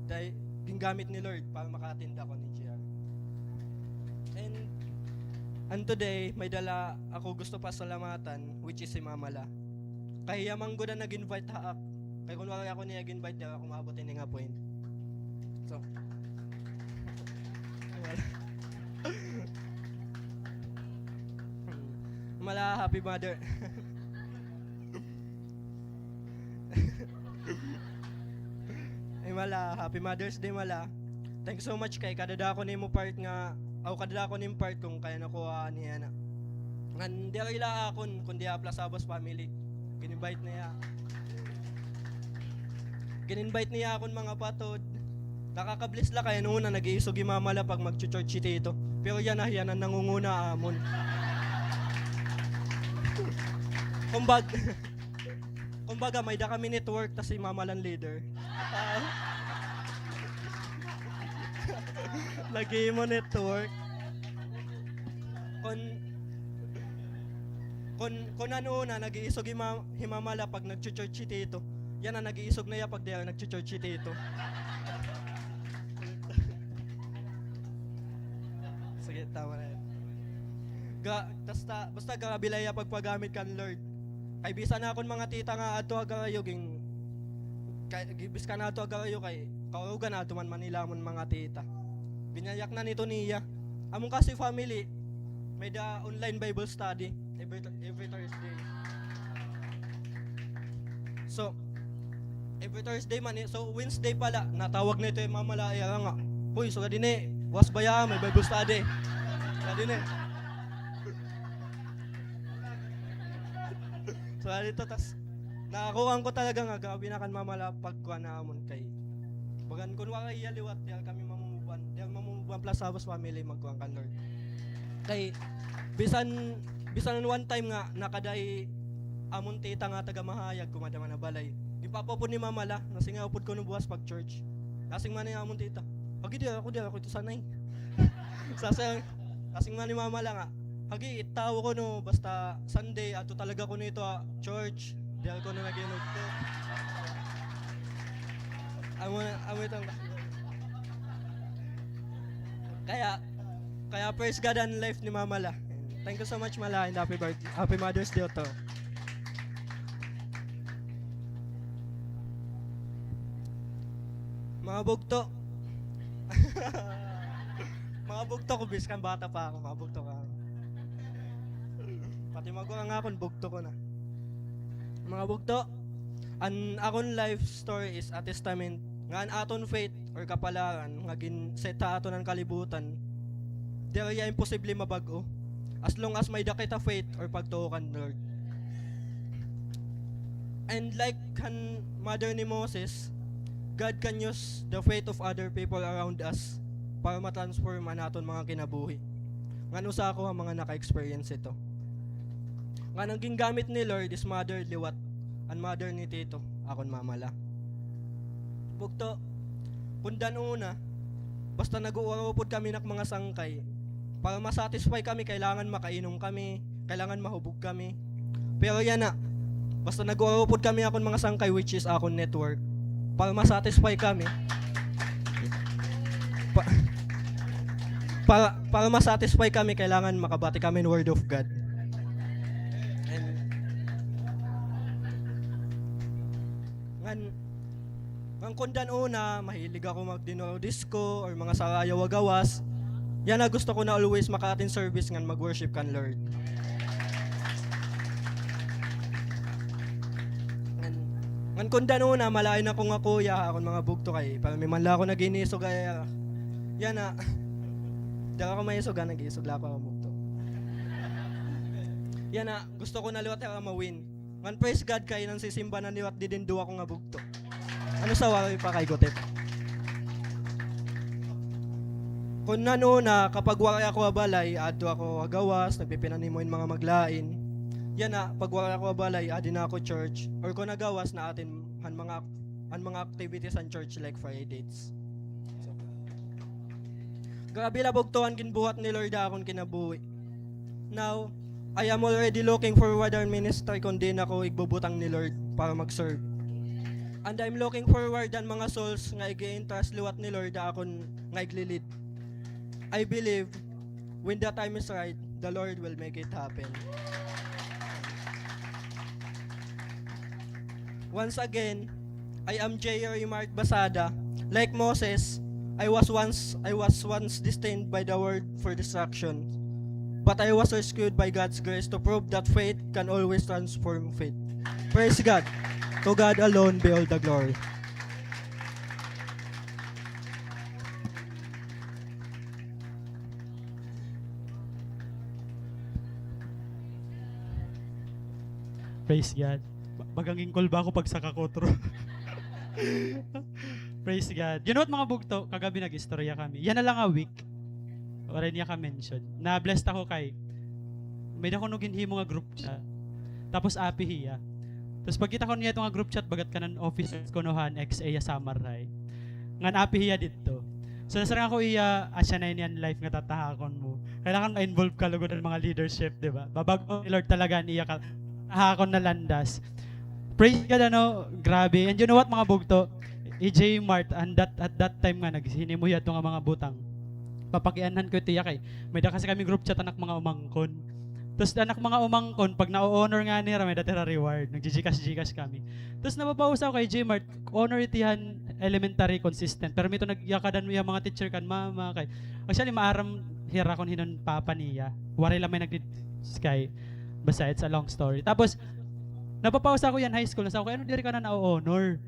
day-, gingamit ni Lord para maka-attend ako han A G R. And, and today, may-ada la ako gusto pasalamatan, which is si Mama la. Kay hiya man gud an nag-invite ha ak-, kay kun waray ako niya gin-invite, diri ako maabot ini nga point. So, wala. Mala, happy mother. Ay, Mala, happy Mother's Day, Mala. Thank you so much kay kadadako nimo part nga, aw, kadadako nimo part kon kay ano ko, ah, niya na. Ngan diri la akon, kundi ha Plasabas family. Gin-invite niya. Gin-invite niya akon mga patod. Nakaka-bless la kay ano na nag-iisog hi Mama la pag magcho-church hi Tito. Pero yana, yana nangunguna amon. Kumbag-, kumbaga, may-ada kami network, tas si Mama la an leader. Ah. Lagi mo network. Kon, kon, kon ano na, nag-iisog hi Ma-, hi Mama la pag nagcho-church hi Tito. Yana, nag-iisog na hiya pag diri nagcho-church hi Tito. Sige, tama na yan. Ga-, basta, basta grabe la hiya pagpagamit kan Lord. Kay bisan akon mga tita nga adto ha Garayo, ging-, kay, gi-, bisan adto ha Garayo kay kaurugan adto man Manila amon mga tita. Binayak na nito niya. Amon kasi family, may-ada online Bible study every, every Thursday. So, every Thursday man, eh. So, Wednesday pala, natawag na ito hi Mama la, iya nga, "Hoy, sugad dinhi, buwas baya, may Bible study." Sugad dinhi. So, dito, tas, nakuhaan ko talaga nga, grabe na kan Mama la pagkuan namon kay. Bagan kun waray hiya liwat, diri kami mamumubuan, diri mamumubuan Plasabas family magkuan kan Lord. Kay, bisan, bisan one time nga, nakada hi amon tita nga taga Mahayag, kumada man ha balay. Ginpapaupod ni Mama la, nasiring nga upod kuno buwas pag-church. Nasiring man ni amon tita, "Agi, diri ako, diri ako ito sanay." Sasa-, nasiring man ni Mama la nga, "Agi, itawo kuno, basta Sunday, adto talaga kuno ito ha church." Diri kuno nag-inugto. Amo, amo ito. Kaya, kaya praise God an life ni Mama la. Thank you so much, Mala, and happy birth-, happy Mother's Day to. Mga bugto. Mga bugto ko, biskan bata pa ako, mga bugto ka. Pati magulang nga akon, bugto ko na. Mga bugto, an akon life story is a testament nga an aton faith or kapalaran nga gin-set ha aton han kalibutan, diri hiya imposible mabag-o, as long as may-ada kita faith or pagtuo kan Lord. And like kan mother ni Moses, God can use the faith of other people around us para ma-transform an aton mga kinabuhi. Ngan usa ako ha mga naka-experience hito. Ngan an gingamit ni Lord is mother liwat, an mother ni Tito, akon mama la. Bugto, kun daan una, basta nag-uurupod kami nak mga sangkay, para ma-satisfy kami, kailangan makainom kami, kailangan mahubog kami. Pero yana, basta nag-uurupod kami akon mga sangkay, which is akon network, para ma-satisfy kami. Pa-, para, para ma-satisfy kami, kailangan makabati kami hin Word of God. And, ngan, ngan kun daan una, mahilig ako magdinuro disco or mga sarayaw ha gawas. Yana gusto ko na always maka-attend service ngan mag-worship kan Lord. Ngan, ngan kun daan una, malain ako nga kuya, akon mga bugto kay, parmi man la ako nag-inisog ha ira. Yana, diri ako maisog ha, nag-iisog la ako ha bugto. Yana, gusto ko na liwat hira ma-win. Ngan praise God kay nansisimba na liwat didi hin duha ko nga bugto. Ano sa waray pa kay gutit? Kun nano na, kapag waray ako ha balay, adto ako ha gawas, nagpipinanhimo hin mga maglain. Yana, pag waray ako ha balay, adi na ako church, or kun ha gawas, na-attend han mga, han mga activities han church like fire dates. So, grabe la bugto an ginbuhat ni Lord ha akon kinabuhi. Now, I am already looking forward an ministry kon diin ako igbubutang ni Lord para mag-serve. And I'm looking forward an mga souls nga ig-entrust liwat ni Lord ha akon nga igli-lead. I believe when the time is right, the Lord will make it happen. Once again, I am J R Imart Basada. Like Moses, I was once, I was once destined by the word for destruction. But I was rescued by God's grace to prove that faith can always transform faith. Praise God. To God alone be all the glory. Praise God. Ba-, baga ngingkol ba ako pag sa kakutro? Praise God. You know what, mga bugto? Kagabi nag-istorya kami. Yana la nga week. Waray niya ka-mention. Na-blessed ako kay may-ada kuno ginhimo nga group chat. Tapos api hiya. Tapos pagkita ko niya ito nga group chat, bagat kanan office kuno han X A ha Samar hay. Ngan api hiya didto. So, nasiring ako iya, asya na ini an life nga tatahakon mo. Kailangan ma-involve ka lugod han mga leadership, di ba? Babag-on ni Lord talaga an iya ka-, tahakon na landas. Praise God, ano, grabe. And you know what, mga bugto? Hi J Mart, and that, at that time nga, naghinimo hiya ato nga mga butang. Papakianhan ko ito iya kay may-ada kasi kami group chat han ak mga umangkon. Tapos han ak mga umangkon, pag na-honor ngani hira, may-ada hira reward. Nag-Gcash, Gcash kami. Tapos napapausa ako kay J Mart, honor ito han elementary consistent. Pero may-ada nagyakadan iya mga teacher kan mama. Kay, actually, maaram hira kon hin-o an papa niya. Waray la may nagdi-, kay, basta it's a long story. Tapos, napapausa ako yana high school, nasiring ako, "Ano, diri ka na na-honor?"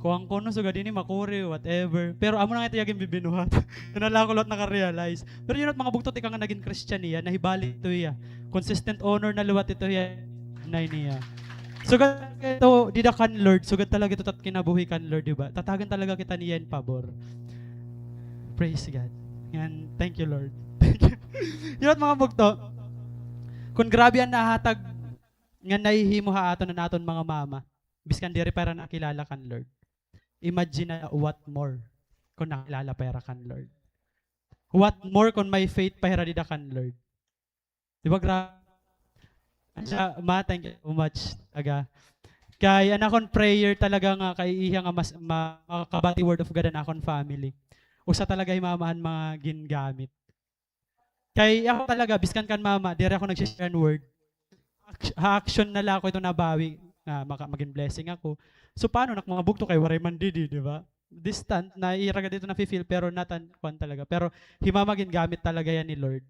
Kuan kuno, sugad ini, makuri, whatever. Pero amo na nga ito iya ginbibinuhat. Yana la ako liwat naka-realize. Pero you know what, mga bugto, tikang nga nagin Christian hiya, nahibalik ito hiya. Consistent honor na liwat ito hiya, nay niya. Sugad ito, dida kan Lord, sugad talaga ito it at kinabuhi kan Lord, di ba? Tatagan talaga kita niya hin pabor. Praise God. Ngan, thank you, Lord. Thank you. You know what, mga bugto? Kon grabe an nahatag nga nahihimo ha aton an aton mga mama, biskan diri pa hira nakilala kan Lord. Imagine na what more kon nakilala pa hira kan Lord. What more kon may faith pa hira dida kan Lord. Di ba, gra-, asya, ma, thank you so much. Aga. Kay an akon prayer talaga nga kay iya nga mas, ma-, makakabati word of God an akon family. Usa talaga hi mama han mga gingamit. Kay ako talaga, biskan kan mama, diri ako nagsi-share hin word. Act-, ha action na la ako ito nabawi, nga maka-, magin blessing ako. So, paano nak mga bugto kay waray man didi, di ba? Distant, na ira gad ito nafi-feel, pero not an, kuan talaga. Pero, hi mama gingamit talaga hiya ni Lord.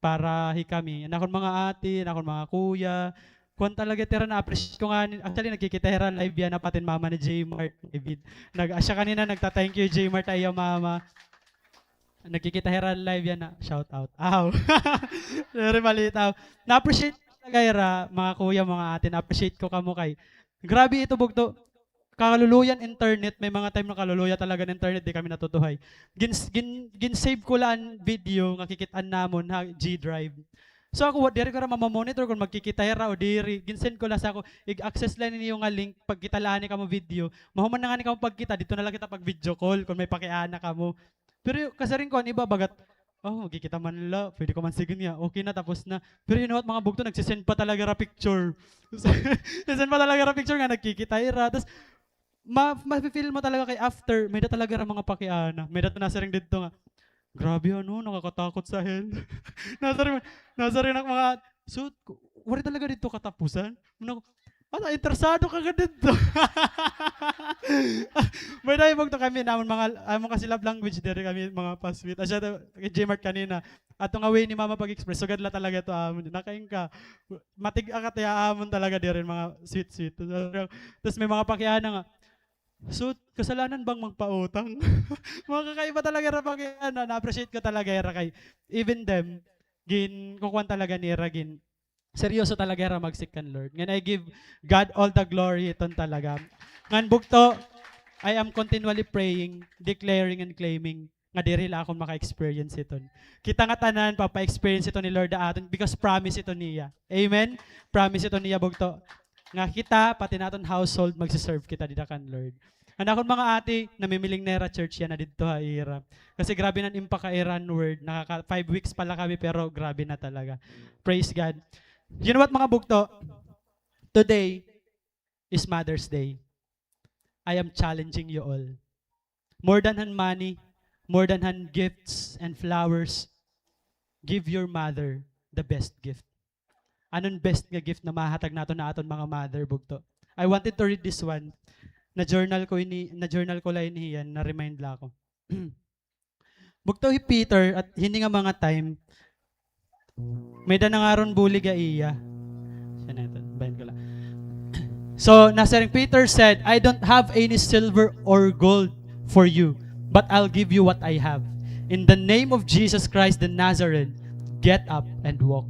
Para hi kami, an akon mga ate, an akon mga kuya, kuan talaga, tira na-appreciate ko ngani. Actually, nagkikita hira live yana, pati an mama ni J Mart, David. Nag-, asya kanina, nagta-thank you, J Mart, ha iya mama. Nagkikita hira live yana. Shout out. Aw. Very balitaw. Na-appreciate ko talaga hira, mga kuya, mga ate. Na-appreciate ko kamo kay. Grabe ito, bugto. Kaluluya an internet, may mga time na kaluluya talaga an internet, di kami natutuhay. Gin-, gin-, gin-save ko la an video nga kikit-an namon ha G Drive. So ako, wa-, diri ko hira mamamonitor kon magkikita hira o diri. Gin-send ko la sa ako, ig-access la niyo nga link, pagkita la ani kamo video. Mahuman na ngani kamo pagkita, didto na la kita pag-video call kon may pakiana kamo. Pero kasiring ko, an iba bagat, "Oh, magkikita man la, pwede ko man sige niya. Okay na, tapos na." Pero you know what, mga bugto, nagsi-send pa talaga hira picture. Nagsi-send pa talaga hira picture nga nagkikita hira. Tas, ma-, mafe-feel mo talaga kay after, may-ada talaga hira mga pakiana. May-ada nasiring didto nga, "Grabe, ano, nakakatakot sa hell." Nasiring, nasiring an mga, so, waray talaga didto katapusan. Ano, ano, interesado ka gad didto. May dahil bugto kami, namon mga, amon kasi love language, diri kami mga pa-sweet. Asya, kay J Mart kanina, ato nga way ni Mama pag-express, sugad la talaga ito amon. Nakain ka, matig-a ka, tiya amon talaga diri, mga sweet-sweet. Tas may mga pakiana nga, "So, kasalanan bang magpautang?" Mga kakaiba talaga hira pakiana. Na-appreciate ko talaga hira kay even them, gin-, kukuan talaga nira, gin-, seryoso talaga hira mag-seek kan Lord. Ngan I give God all the glory hiton talaga. Ngan bugto, I am continually praying, declaring, and claiming nga diri la ako an maka-experience hiton. Kita nga tanan, papa-experience hiton ni Lord ha aton because promise ito niya. Amen? Promise ito niya, bugto. Nga kita, pati an aton household, magsi-serve kita dida kan Lord. An akon mga ate, namimiling na hira church yana didto ha ira. Kasi grabe na an impact ha ira hin word. Nakaka-, five weeks pa la kami, pero grabe na talaga. Praise God. You know what, mga bugto? Today is Mother's Day. I am challenging you all. More than han money, more than han gifts and flowers, give your mother the best gift. Ano an best nga gift na mahatag naton ha aton mga mother, bugto? I wanted to read this one. Na-journal ko ini, na-journal ko la ini hiya, na-remind la ako. Bugto, hi Peter, at hini nga mga time, may-ada nangaron bulig ha iya. Siya na ito, bayan ko la. So, nasiring, Peter said, "I don't have any silver or gold for you, but I'll give you what I have. In the name of Jesus Christ the Nazarene, get up and walk."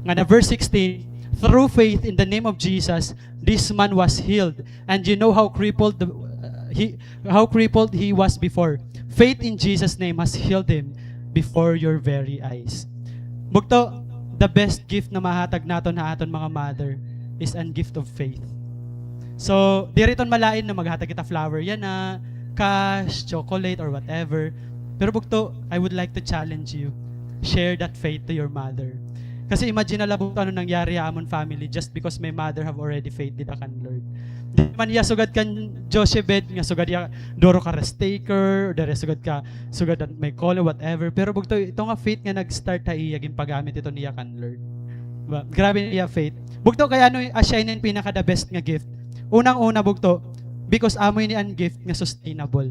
Ngan ha verse sixteen, Through faith in the name of Jesus, this man was healed. And you know how crippled the, uh, he how crippled he was before. Faith in Jesus' name has healed him before your very eyes. Bugto, the best gift na mahatag naton ha aton mga mother is an gift of faith. So, diri iton malain na maghatag kita flower yana, cash, chocolate, or whatever. Pero bugto, I would like to challenge you. Share that faith to your mother. Kasi imagine na la bugto ano nangyari ha amon family just because my mother have already faith dida kan Lord. Di man hiya sugad kan Jochebed nga sugad hiya duro ka risk taker, o diri sugad ka sugad an may calling, whatever. Pero bugto, ito nga faith nga nag-start ha iya, ginpagamit ito niya kan Lord. Diba? Grabe niya faith. Bugto, kay ano, asya ini an pinaka the best nga gift. Unang-una, bugto, because amo ini an gift nga sustainable.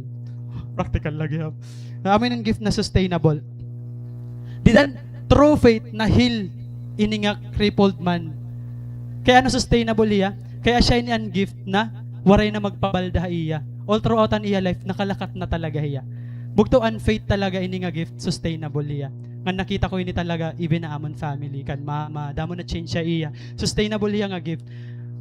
Practical lagi, ha? Amo ini an gift na sustainable. Dida, through faith, na-heal ini nga crippled man. Kay ano sustainable hiya? Kay asya ini an gift na waray na magpabalda ha iya. All throughout an iya life, nakalakat na talaga hiya. Bugto, an faith talaga ini nga gift, sustainable hiya. Ngan nakita ko ini talaga, even ha amon family, kan mama, damo na-change ha iya. Sustainable hiya nga gift.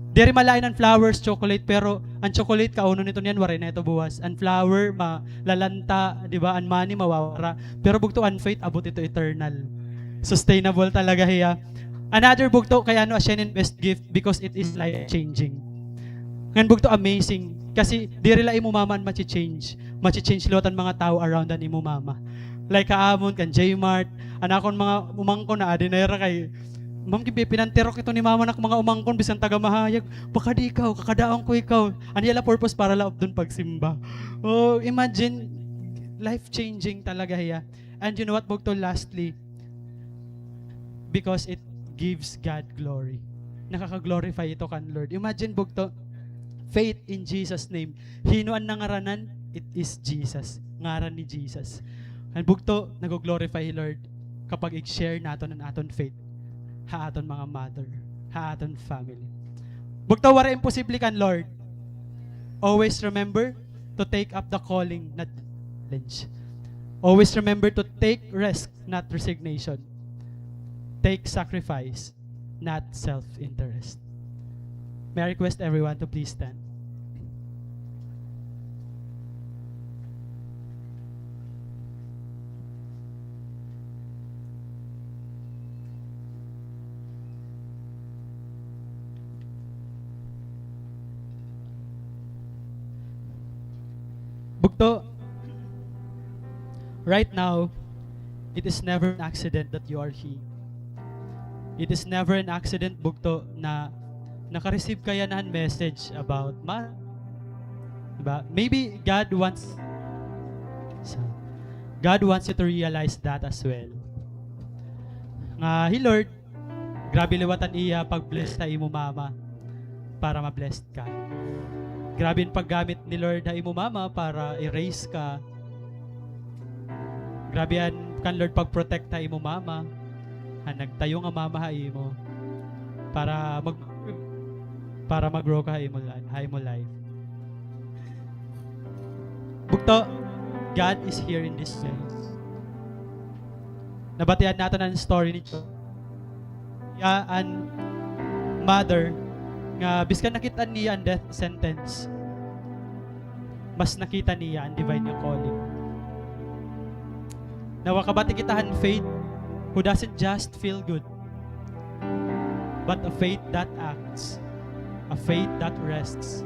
Diri malain an flowers, chocolate, pero an chocolate, kaunon ito niyan, waray na ito buwas. An flower, malalanta, di ba? An money, mawawara. Pero bugto, an faith, abot ito eternal. Sustainable talaga hiya. Another bugto, kay ano, asya ini an best gift because it is life-changing. Ngan bugto, amazing. Kasi diri la imo mama an machi-change. Machi-change liwat an mga tawo around an imo mama. Like ha amon, kan J-Mart, an akon mga umangkon na adi na ira kay, "Ma'am, ginpipinantirok ito ni mama an ak mga umangkon, bisan taga mahayag, pakadi ikaw, kakadaon ko ikaw." An iya la purpose para la updon pagsimba. Oh, imagine, life-changing talaga hiya. And you know what, bugto, lastly, because it gives God glory. Nakaka-glorify ito kan Lord. Imagine, bugto, faith in Jesus' name. Hin-o an nangaranan? It is Jesus. Ngaran ni Jesus. And bugto, nag-glorify hi Lord kapag ig-share naton an aton faith ha aton mga mother, ha aton family. Bugto, waray imposible kan Lord. Always remember to take up the calling, not challenge. Always remember to take risk, not resignation. Take sacrifice, not self-interest. May I request everyone to please stand. Bugto, right now, it is never an accident that you are here. It is never an accident, bugto, na naka-receive ka yana han message about ma-, diba? Maybe God wants, God wants you to realize that as well. Nga hi Lord, grabe liwat an iya pag-bless ha imo mama para ma-blessed ka. Grabe an paggamit ni Lord ha imo mama para i-raise ka. Grabe an kan Lord pag-protect ha imo mama. Han nagtayo nga mama ha imo para mag-, para mag-grow ka ha imo li-, ha imo life. Bugto, God is here in this place. Nabatian naton an story ni Jo-, iya an mother nga bisan nakit-an niya an death sentence, mas nakita niya an divine nga calling. Nakakabati kita han faith who doesn't just feel good, but a faith that acts, a faith that rests,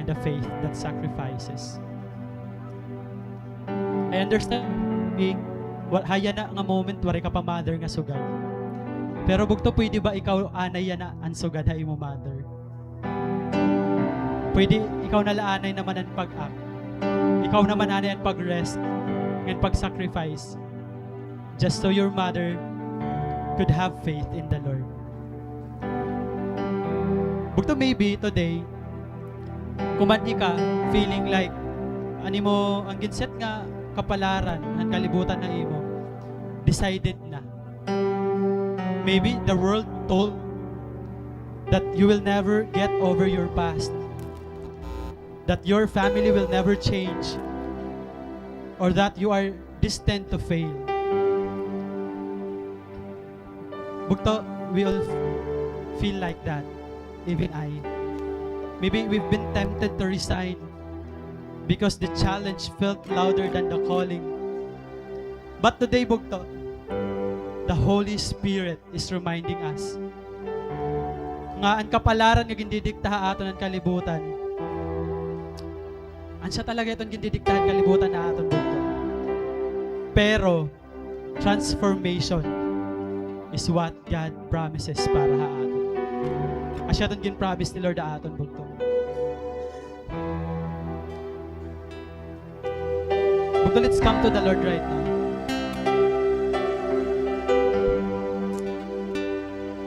and a faith that sacrifices. I understand, eh, wa-, ha yana nga moment, waray ka pa mother nga sugad. Pero bugto, pwede ba ikaw anay yana an sugad ha imo mother? Pwede ikaw na la anay naman an pag-act. Ikaw naman anay an pag-rest and pag-sacrifice. Just so your mother could have faith in the Lord. Bugto, maybe today, kumanhi ka, feeling like, an imo, an ginset nga kapalaran, an kalibutan na imo, decided na. Maybe the world told that you will never get over your past, that your family will never change, or that you are destined to fail. Bugto, we all, feel like that, even I. Maybe we've been tempted to resign because the challenge felt louder than the calling. But today, bugto, the Holy Spirit is reminding us nga an kapalaran nga gindidikta ha aton han kalibutan, an siya talaga iton gindidikta han kalibutan ha aton, bugto. Pero, transformation is what God promises para ha aton. Asya iton gin-promise ni Lord ha aton, bugto. Bugto, let's come to the Lord right now.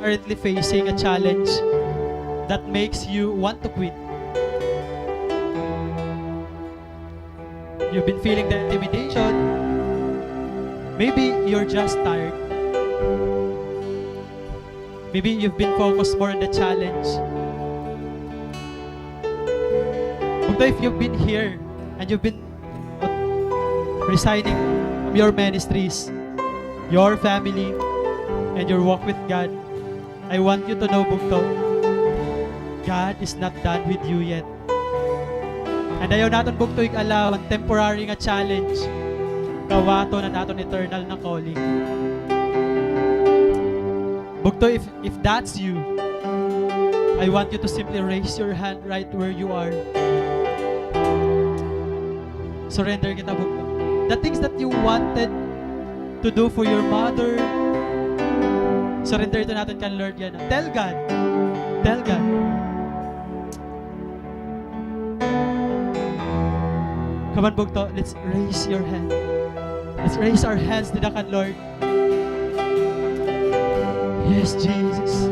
Currently facing a challenge that makes you want to quit. You've been feeling the intimidation. Maybe you're just tired. Maybe you've been focused more on the challenge. Bugto, if you've been here and you've been resigning from your ministries, your family, and your walk with God, I want you to know, bugto, God is not done with you yet. And ayaw naton, bugto, ig-allow an temporary nga challenge kawaton an aton eternal nga calling. Bugto, if, if that's you, I want you to simply raise your hand right where you are. Surrender kita, bugto. The things that you wanted to do for your mother, surrender ito naton kan Lord yana. Tell God. Tell God. Come on, bugto. Let's raise your hand. Let's raise our hands dida kan Lord. Yes, Jesus.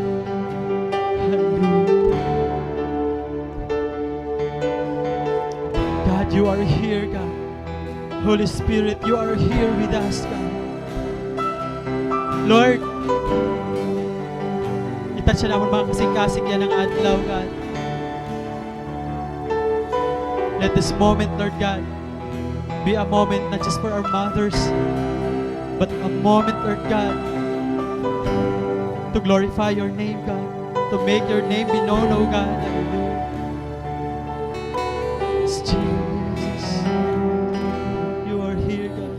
Hallelujah. God, you are here, God. Holy Spirit, you are here with us, God. Lord, i-touch na an mga kasingkasing yana nga adlaw, God. Let this moment, Lord God, be a moment not just for our mothers, but a moment, Lord God, to glorify your name, God, to make your name be known, oh God. Hallelujah. Yes, Jesus. You are here, God.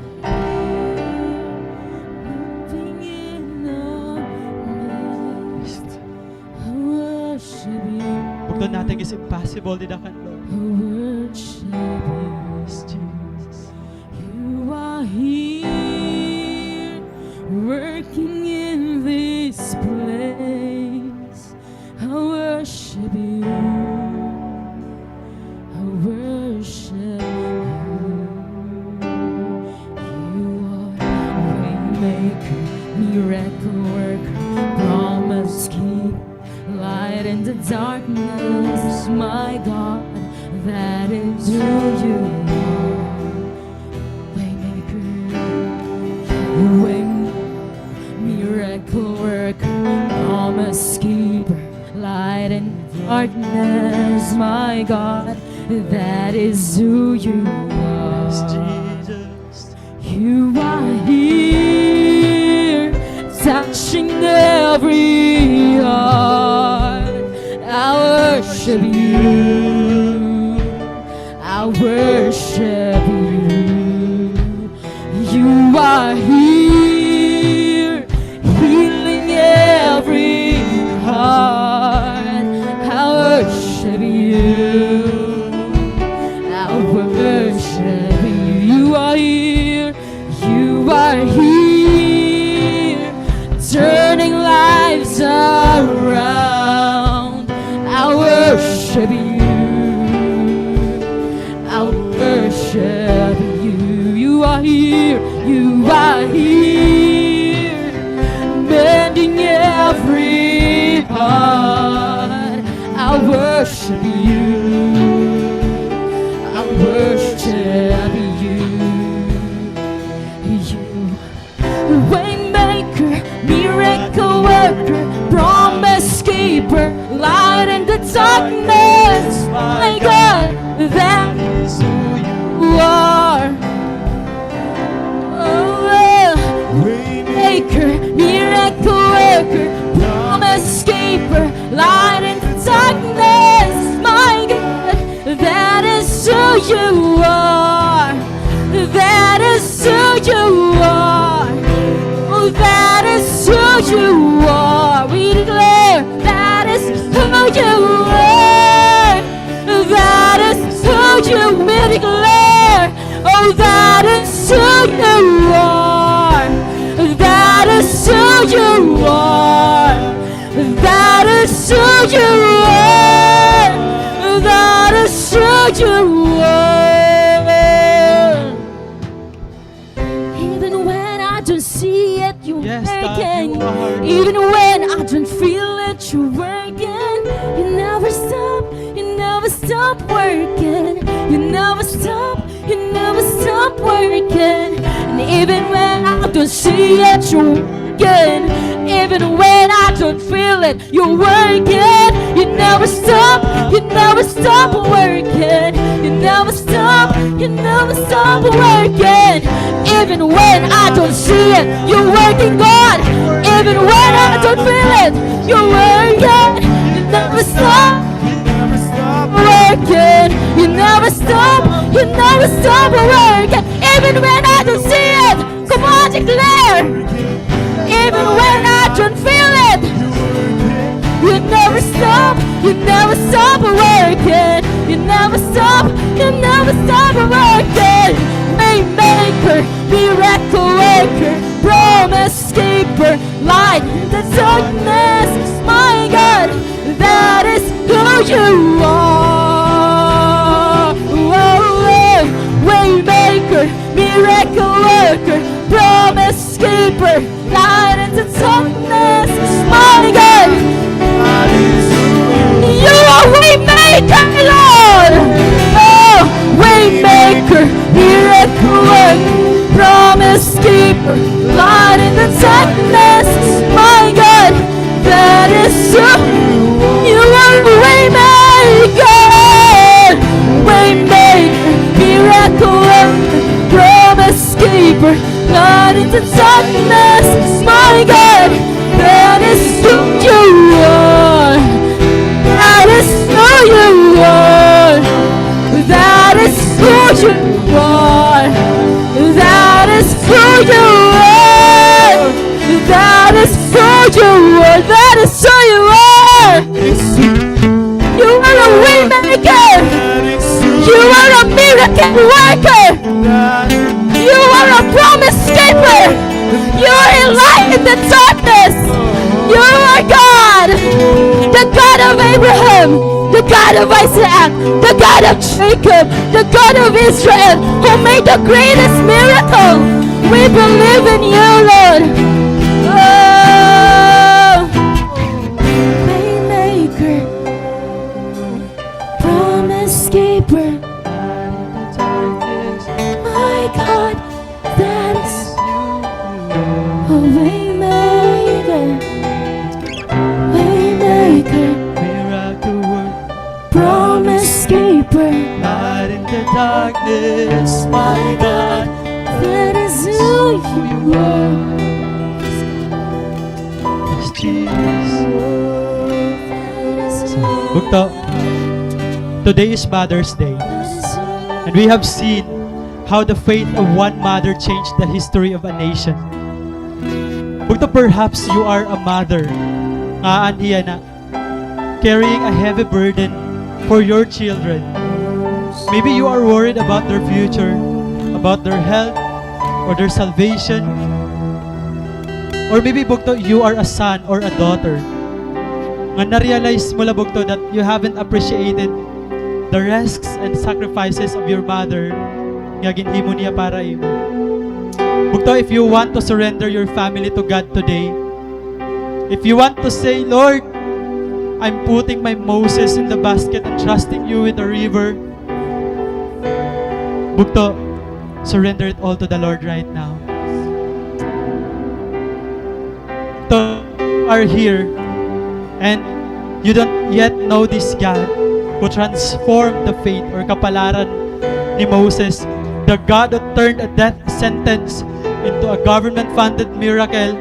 Bugto, nothing is impossible dida kan Lord. Yes, Jesus. You are here, working in this place. I worship you. I worship you. You are waymaker, miracle worker, promise keeper, light in the darkness. My God, that is who you are. Waymaker, way, miracle worker, promise keeper, light in darkness, my God, that is who you are. Yes, Jesus. You are here, touching every heart. I worship you. I worship you. You are here, healing every heart. I worship you. I worship you. You are here. You are here, turning lives around. I worship you. I worship you. You are here. You are here, mending every heart. I worship you. I worship you. You Waymaker, miracle worker, promise keeper, light in the darkness. My God, that is who you are. Oh, waymaker, miracle worker, promise keeper, you are. We declare that is who you are. That is who you, we declare. Oh, that is who you are. That is who you are. That is who you are. That is who you are. Even when I don't see it, you're working. Even when I don't feel it, you're working. You never stop, you never stop working. You never stop, you never stop working. And even when I don't see it, you're working. Even when I don't feel it, you're working. You never stop, you never stop working. You never stop, you never stop working. Even when I don't see it, you're working, God. Even when I don't feel it, you're working. You never stop working. You never stop, you never stop working. Even when I don't see it, come on, declare. Even when I don't feel it, you never stop, you never stop working. You never stop, you never stop working. Waymaker, miracle worker, promise keeper, light in the darkness. My God, that is who you are. Oh, oh. Waymaker, miracle worker, promise keeper, light in the darkness. My God, you are waymaker, Lord. Oh, waymaker, miracle worker, promise keeper, light in the darkness. My God, that is who you are. Waymaker, waymaker, miracle worker, promise keeper, light in the darkness. My God, that is who you are. That is who you are. That is who you are. That is who you are. That is who you are. That is who you are. You are a waymaker. You are a miracle worker. You are a promise keeper. You are a light in the darkness. You are God, the God of Abraham, the God of Isaac, the God of Jacob, the God of Israel, who made the greatest miracle. We believe in you, Lord. Oh. Waymaker, promise keeper. My God, that is a waymaker. Waymaker, miracle worker, promise keeper, light in the darkness, my God, that is who you are. Yes, Jesus. Bugto, today is Mother's Day, and we have seen how the faith of one mother changed the history of a nation. Bugto, perhaps you are a mother nga aanhi yana, carrying a heavy burden for your children. Maybe you are worried about their future, about their health, or their salvation. Or maybe, bugto, you are a son or a daughter nga na-realize mo la, bugto, that you haven't appreciated the risks and sacrifices of your mother nga ginhimo niya para imo. Bugto, if you want to surrender your family to God today, if you want to say, "Lord, I'm putting my Moses in the basket and trusting you with the river," bugto, surrender it all to the Lord right now. Bugto, are here and you don't yet know this God who transformed the fate or kapalaran ni Moses, the God who turned a death sentence into a government-funded miracle,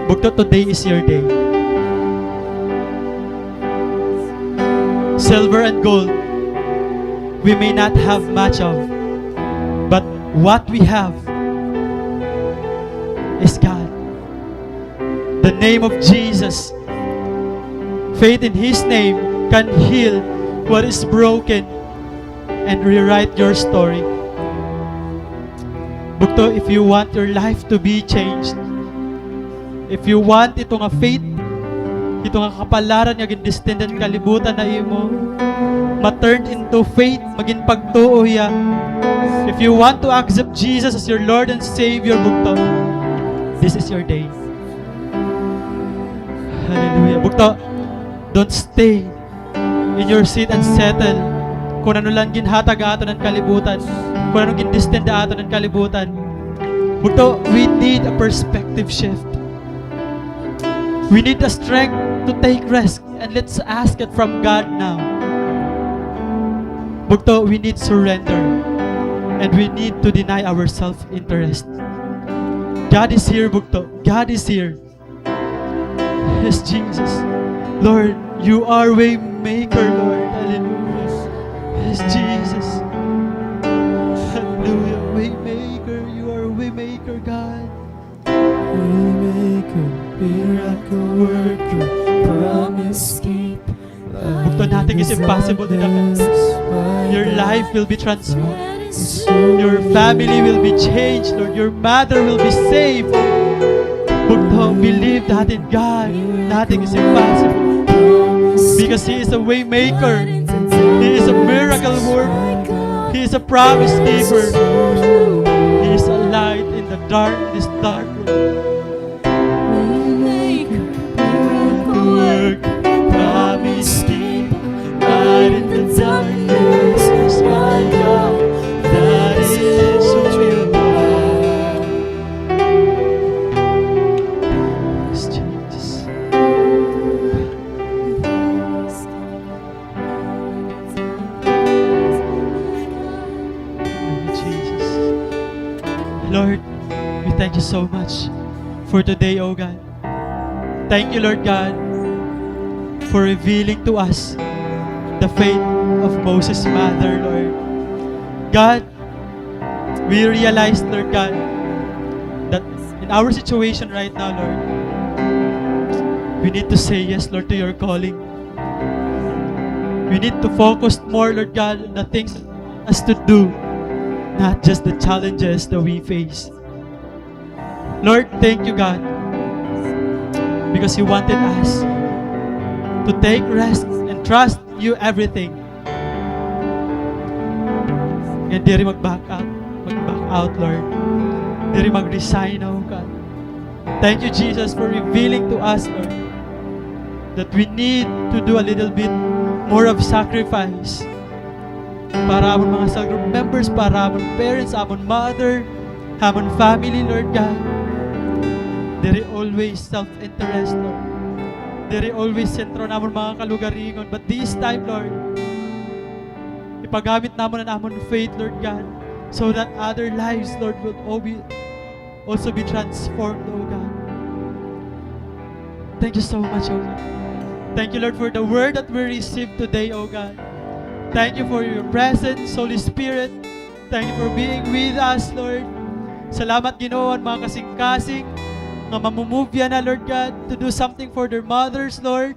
bugto, today is your day. Silver and gold, we may not have much of, but what we have is God. The name of Jesus. Faith in His name can heal what is broken and rewrite your story. Bugto, if you want your life to be changed, if you want ito nga faith, ito nga kapalaran nga gindestined han kalibutan na imo ma-turn into faith, magin pagtuo hiya. If you want to accept Jesus as your Lord and Savior, bugto, this is your day. Hallelujah. Bugto, don't stay in your seat and settle kun ano la an ginhatag ha aton han kalibutan, kun ano an gindestined ha aton han kalibutan. Bugto, we need a perspective shift. We need the strength to take risk, and let's ask it from God now. Bugto, we need surrender, and we need to deny our self-interest. God is here, bugto. God is here. Yes, Jesus. Lord, you are way maker, Lord. Hallelujah. Yes, Jesus. Hallelujah. Way maker, you are way maker, God. Way maker, miracle worker, promise keeper. Bugto, nothing is impossible to God. Your life will be transformed. Your family will be changed, Lord. Your mother will be saved. Bugto, believe that in God, nothing is impossible. Because He is a way maker. He is a miracle worker. He is a promise keeper. He is a light in the dark, this dark world. Waymaker, miracle worker, promise keeper, light in the darkness, my God, that is who you are. Yes, Jesus. Thank you, Jesus. Lord, we thank you so much for today, oh God. Thank you, Lord God, for revealing to us the faith of Moses' mother, Lord. God, we realize, Lord God, that in our situation right now, Lord, we need to say yes, Lord, to your calling. We need to focus more, Lord God, on the things as to do, not just the challenges that we face. Lord, thank you, God, because you wanted us to take rest and trust you everything. Nga diri mag-back out, mag-back out, Lord. Diri mag-resign, oh God. Thank you, Jesus, for revealing to us, Lord, that we need to do a little bit more of sacrifice para amon mga cell group members, para amon parents, amon mother, amon family, Lord God. Diri always self-interest, Lord. Diri always sentro namon mga kalugaringon. But this time, Lord, ipagamit namon an amon faith, Lord God, so that other lives, Lord, will all be, also be transformed, oh God. Thank you so much, oh God. Thank you, Lord, for the word that we received today, oh God. Thank you for your presence, Holy Spirit. Thank you for being with us, Lord. Salamat, Ginoo, an mga kasingkasing nga mamumove yana, Lord God, to do something for their mothers, Lord.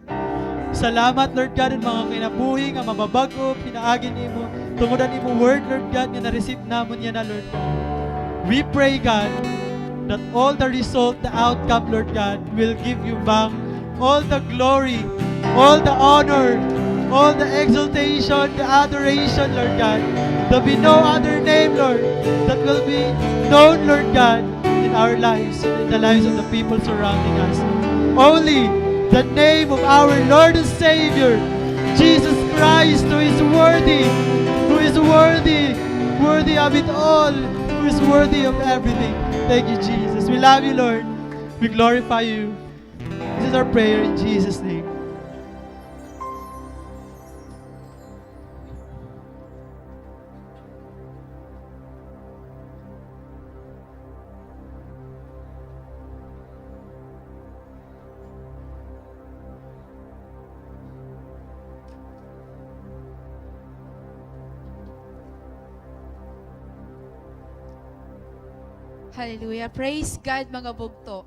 Salamat, Lord God, an mga kinabuhi nga mababag-o pinaagi nimo tungod an imo word, Lord God, nga na-receive namon yana, Lord God. We pray, God, that all the result, the outcome, Lord God, will give you back all the glory, all the honor, all the exaltation, the adoration, Lord God. There'll be no other name, Lord, that will be known, Lord God, in our lives, in the lives of the people surrounding us. Only the name of our Lord and Savior, Jesus Christ, who is worthy, who is worthy, worthy of it all, who is worthy of everything. Thank you, Jesus. We love you, Lord. We glorify you. This is our prayer in Jesus' name. Hallelujah. Praise God, mga bugto.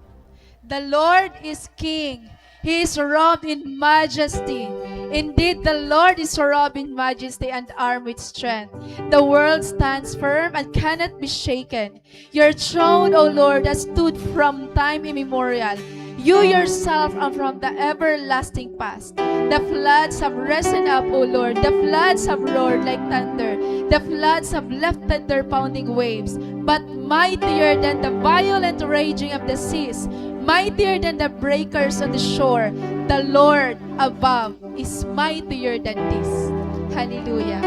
The Lord is King. He is robed in majesty. Indeed, the Lord is robed in majesty and armed with strength. The world stands firm and cannot be shaken. Your throne, O Lord, has stood from time immemorial. You yourself are from the everlasting past. The floods have risen up, O Lord. The floods have roared like thunder. The floods have left thunder pounding waves. But mightier than the violent raging of the seas, mightier than the breakers on the shore, the Lord above is mightier than this. Hallelujah.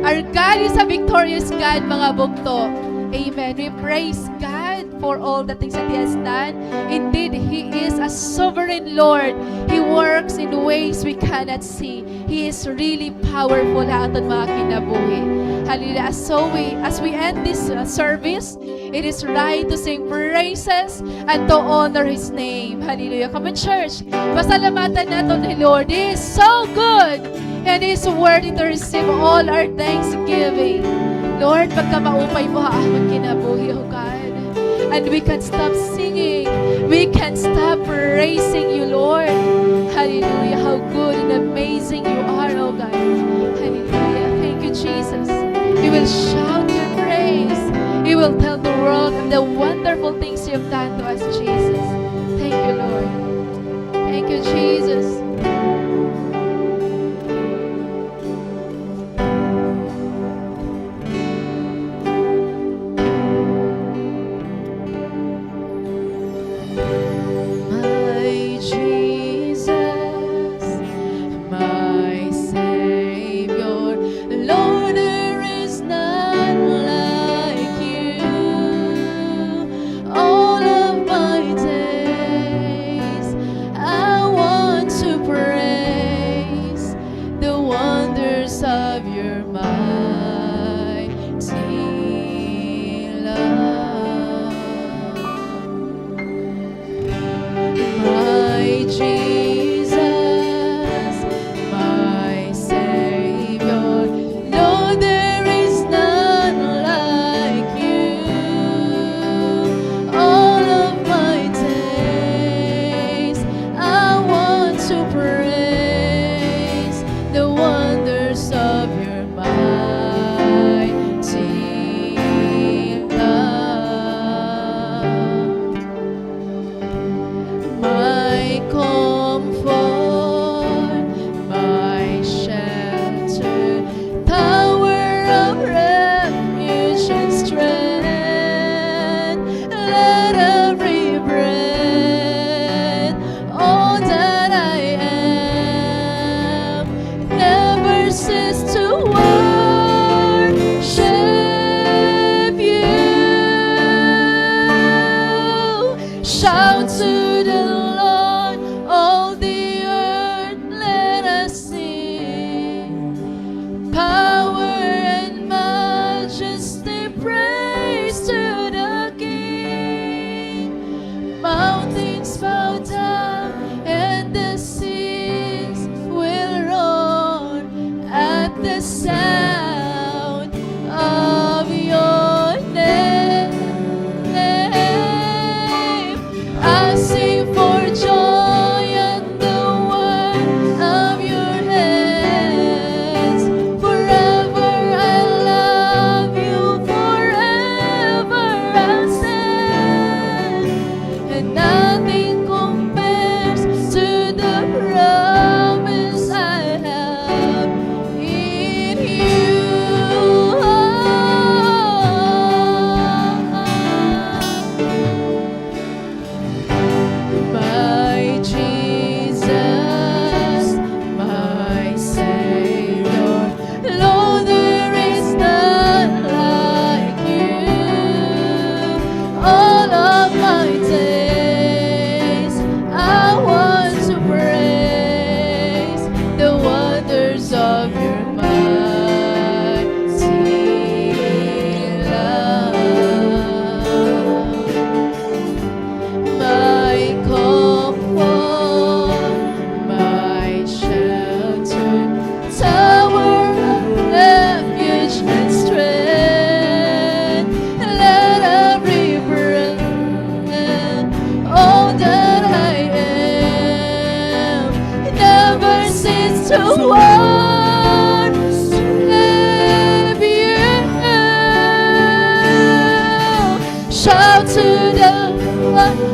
Our God is a victorious God, mga bugto. Amen. We praise God for all the things that He has done. Indeed, He is a sovereign Lord. He works in ways we cannot see. He is really powerful ha aton mga kinabuhi. Hallelujah. So we, as we end this, uh, service, it is right to sing praises and to honor His name. Hallelujah. Come on, church. Pasalamatan naton hi Lord. He is so good and He is worthy to receive all our thanksgiving. Lord, pagkamaupay mo ha amon kinabuhi, O God. And we can't stop singing. We can't stop praising you, Lord. Hallelujah. How good and amazing you are, O God. Hallelujah. Thank you, Jesus. We will shout your praise. We will tell the world of the wonderful things you have done to us, Jesus. Thank you, Lord. Thank you, Jesus. My Jesus, my Savior, Lord, there is none like you. All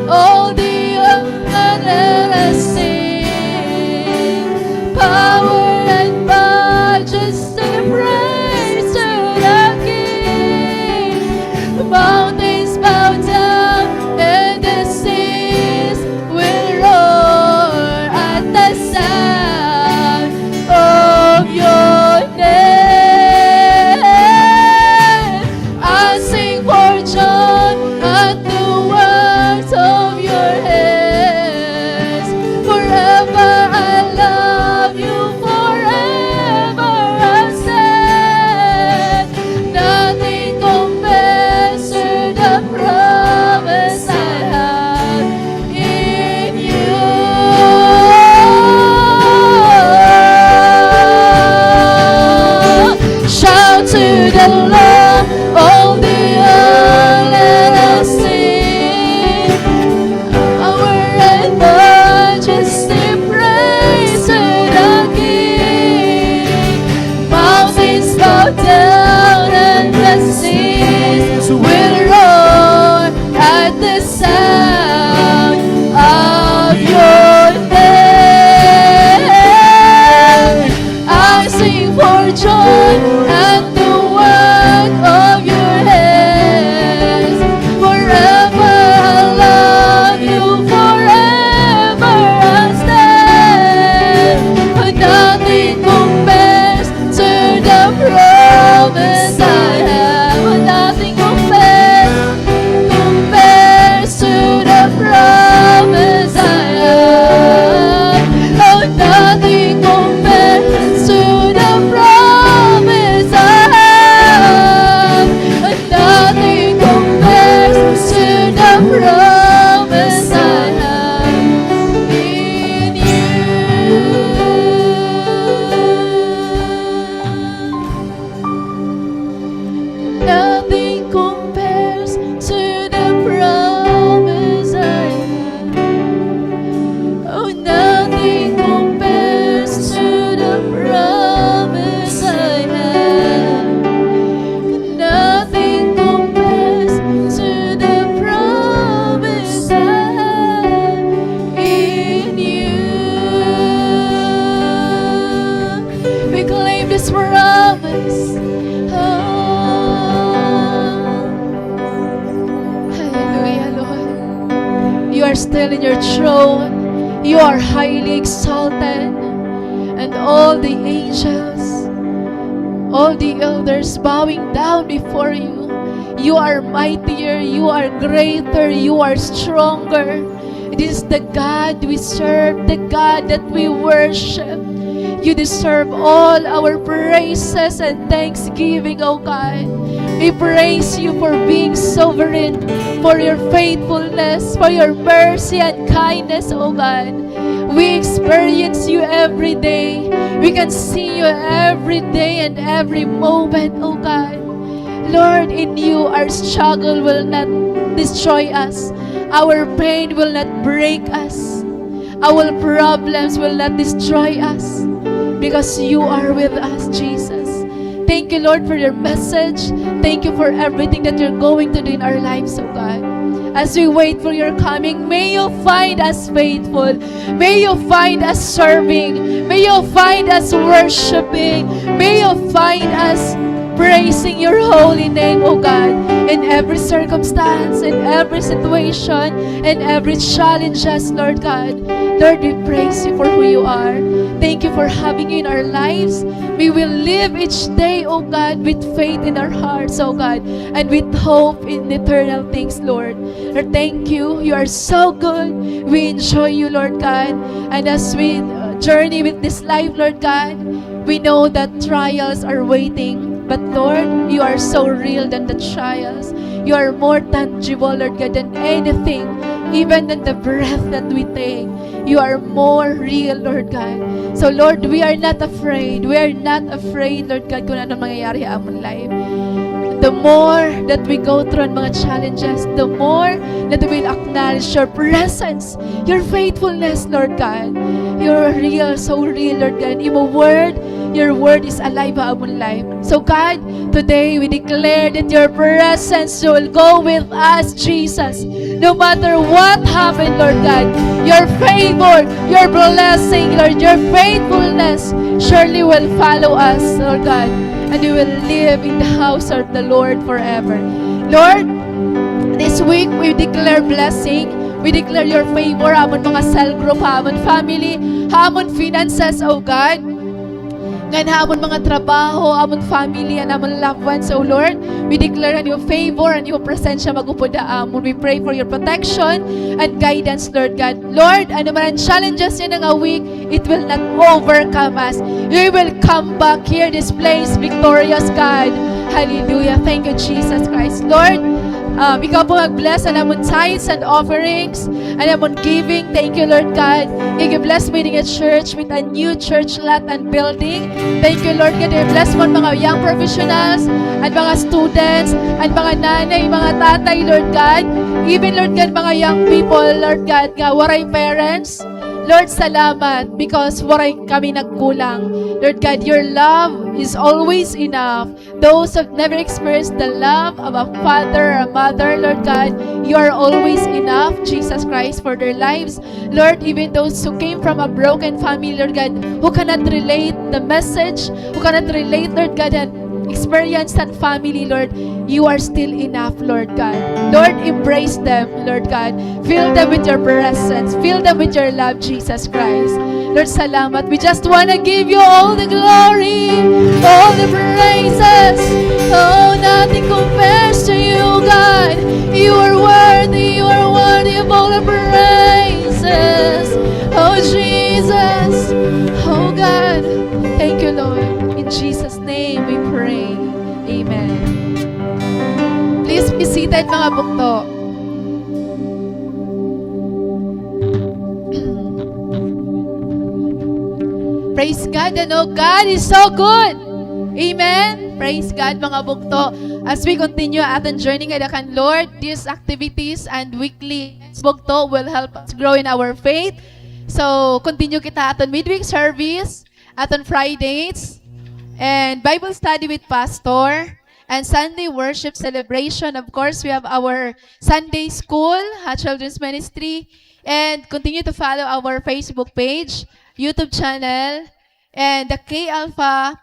All the earth, let us sing. Power and majesty, praise to the King. Mountains bow down and the seas will roar at the sound of your name. I sing for joy at the works of your hands. Forever I love you, forever I stand. Nothing compares to the promise I have in you. Shout to the Lord, all the earth, let us sing. Power and majesty, praise to the King. Mountains bow down and the seas will roar at the sound of your name. I sing for joy at the work of your hands. Forever I love you, forever I stand. Nothing compares to the promise I have. Nothing compares, compares to the promise I have. Oh, nothing compares to the promise I have. Nothing compares to the promise I have in you. Nothing compares to the promise I have. Oh, nothing compares to the promise I have. Nothing compares to the promise I have in you. We claim this promise. Oh. Hallelujah, Lord. You are still in your throne. You are highly exalted. And all the angels, all the elders bowing down before you. You are mightier, you are greater, you are stronger. This is the God we serve, the God that we worship. You deserve all our praises and thanksgiving, O God. We praise you for being sovereign, for your faithfulness, for your mercy and kindness, O God. We experience you every day. We can see you every day and every moment, O God. Lord, in you, our struggle will not destroy us. Our pain will not break us. Our problems will not destroy us because you are with us, Jesus. Thank you, Lord, for your message. Thank you for everything that you're going to do in our lives, oh God. As we wait for your coming, may you find us faithful. May you find us serving. May you find us worshiping. May you find us praising your holy name, O God, in every circumstance, in every situation, in every challenges, Lord God. Lord, we praise you for who you are. Thank you for having you in our lives. We will live each day, O God, with faith in our hearts, O God, and with hope in eternal things, Lord. Lord, thank you. You are so good. We enjoy you, Lord God. And as we, uh, journey with this life, Lord God, we know that trials are waiting. But Lord, you are so real than the trials. You are more tangible, Lord God, than anything, even than the breath that we take. You are more real, Lord God. So Lord, we are not afraid. We are not afraid, Lord God, kung ano mangyayari ha amon life. The more that we go through an mga challenges, the more that we will acknowledge your presence, your faithfulness, Lord God. You're real, so real, Lord God. Imo word, Your word is alive ha amon life. So God, today we declare that your presence will go with us, Jesus. No matter what happened, Lord God, your favor, your blessing, Lord, your faithfulness surely will follow us, Lord God. And we will live in the house of the Lord forever. Lord, this week we declare blessing. We declare your favor ha amon mga cell group, ha amon family, ha amon finances, O God. Ngan ha amon mga trabaho, amon family, and amon loved ones, O Lord. We declare an iyo favor, an iyo presensya mag-upod ha amon. We pray for your protection and guidance, Lord God. Lord, ano man an challenges yana nga week, it will not overcome us. We will come back here, this place, victorious, God. Hallelujah. Thank you, Jesus Christ. Lord, um, ikaw po mag-bless an amon tithes and offerings, an amon giving. Thank you, Lord God. Ig-bless mo ini nga church with a new church lot and building. Thank you, Lord God. I-bless mo an mga young professionals, an mga students, an mga nanay, mga tatay, Lord God. Even, Lord God, mga young people, Lord God, nga waray parents. Lord, salamat because waray kami nagkulang. Lord God, your love is always enough. Those who have never experienced the love of a father or a mother, Lord God, you are always enough, Jesus Christ, for their lives. Lord, even those who came from a broken family, Lord God, who cannot relate the message, who cannot relate, Lord God, and experience that family, Lord, you are still enough, Lord God. Lord, embrace them, Lord God. Fill them with your presence. Fill them with your love, Jesus Christ. Lord, salamat. We just wanna give you all the glory, all the praises. Oh, nothing compares to you, God. You are worthy, you are worthy of all the praises. Oh, Jesus. Oh, God. Thank you, Lord. In Jesus' name we pray. Amen. Please be seated, mga bugto. Praise God, ano? God is so good. Amen. Praise God, mga bugto. As we continue aton journey ngada kan Lord, these activities and weekly bugto will help us grow in our faith. So, continue kita aton midweek service, aton Fridays, and Bible study with Pastor, and Sunday worship celebration. Of course, we have our Sunday school, ha, children's ministry, and continue to follow our Facebook page, YouTube channel, and the K Alpha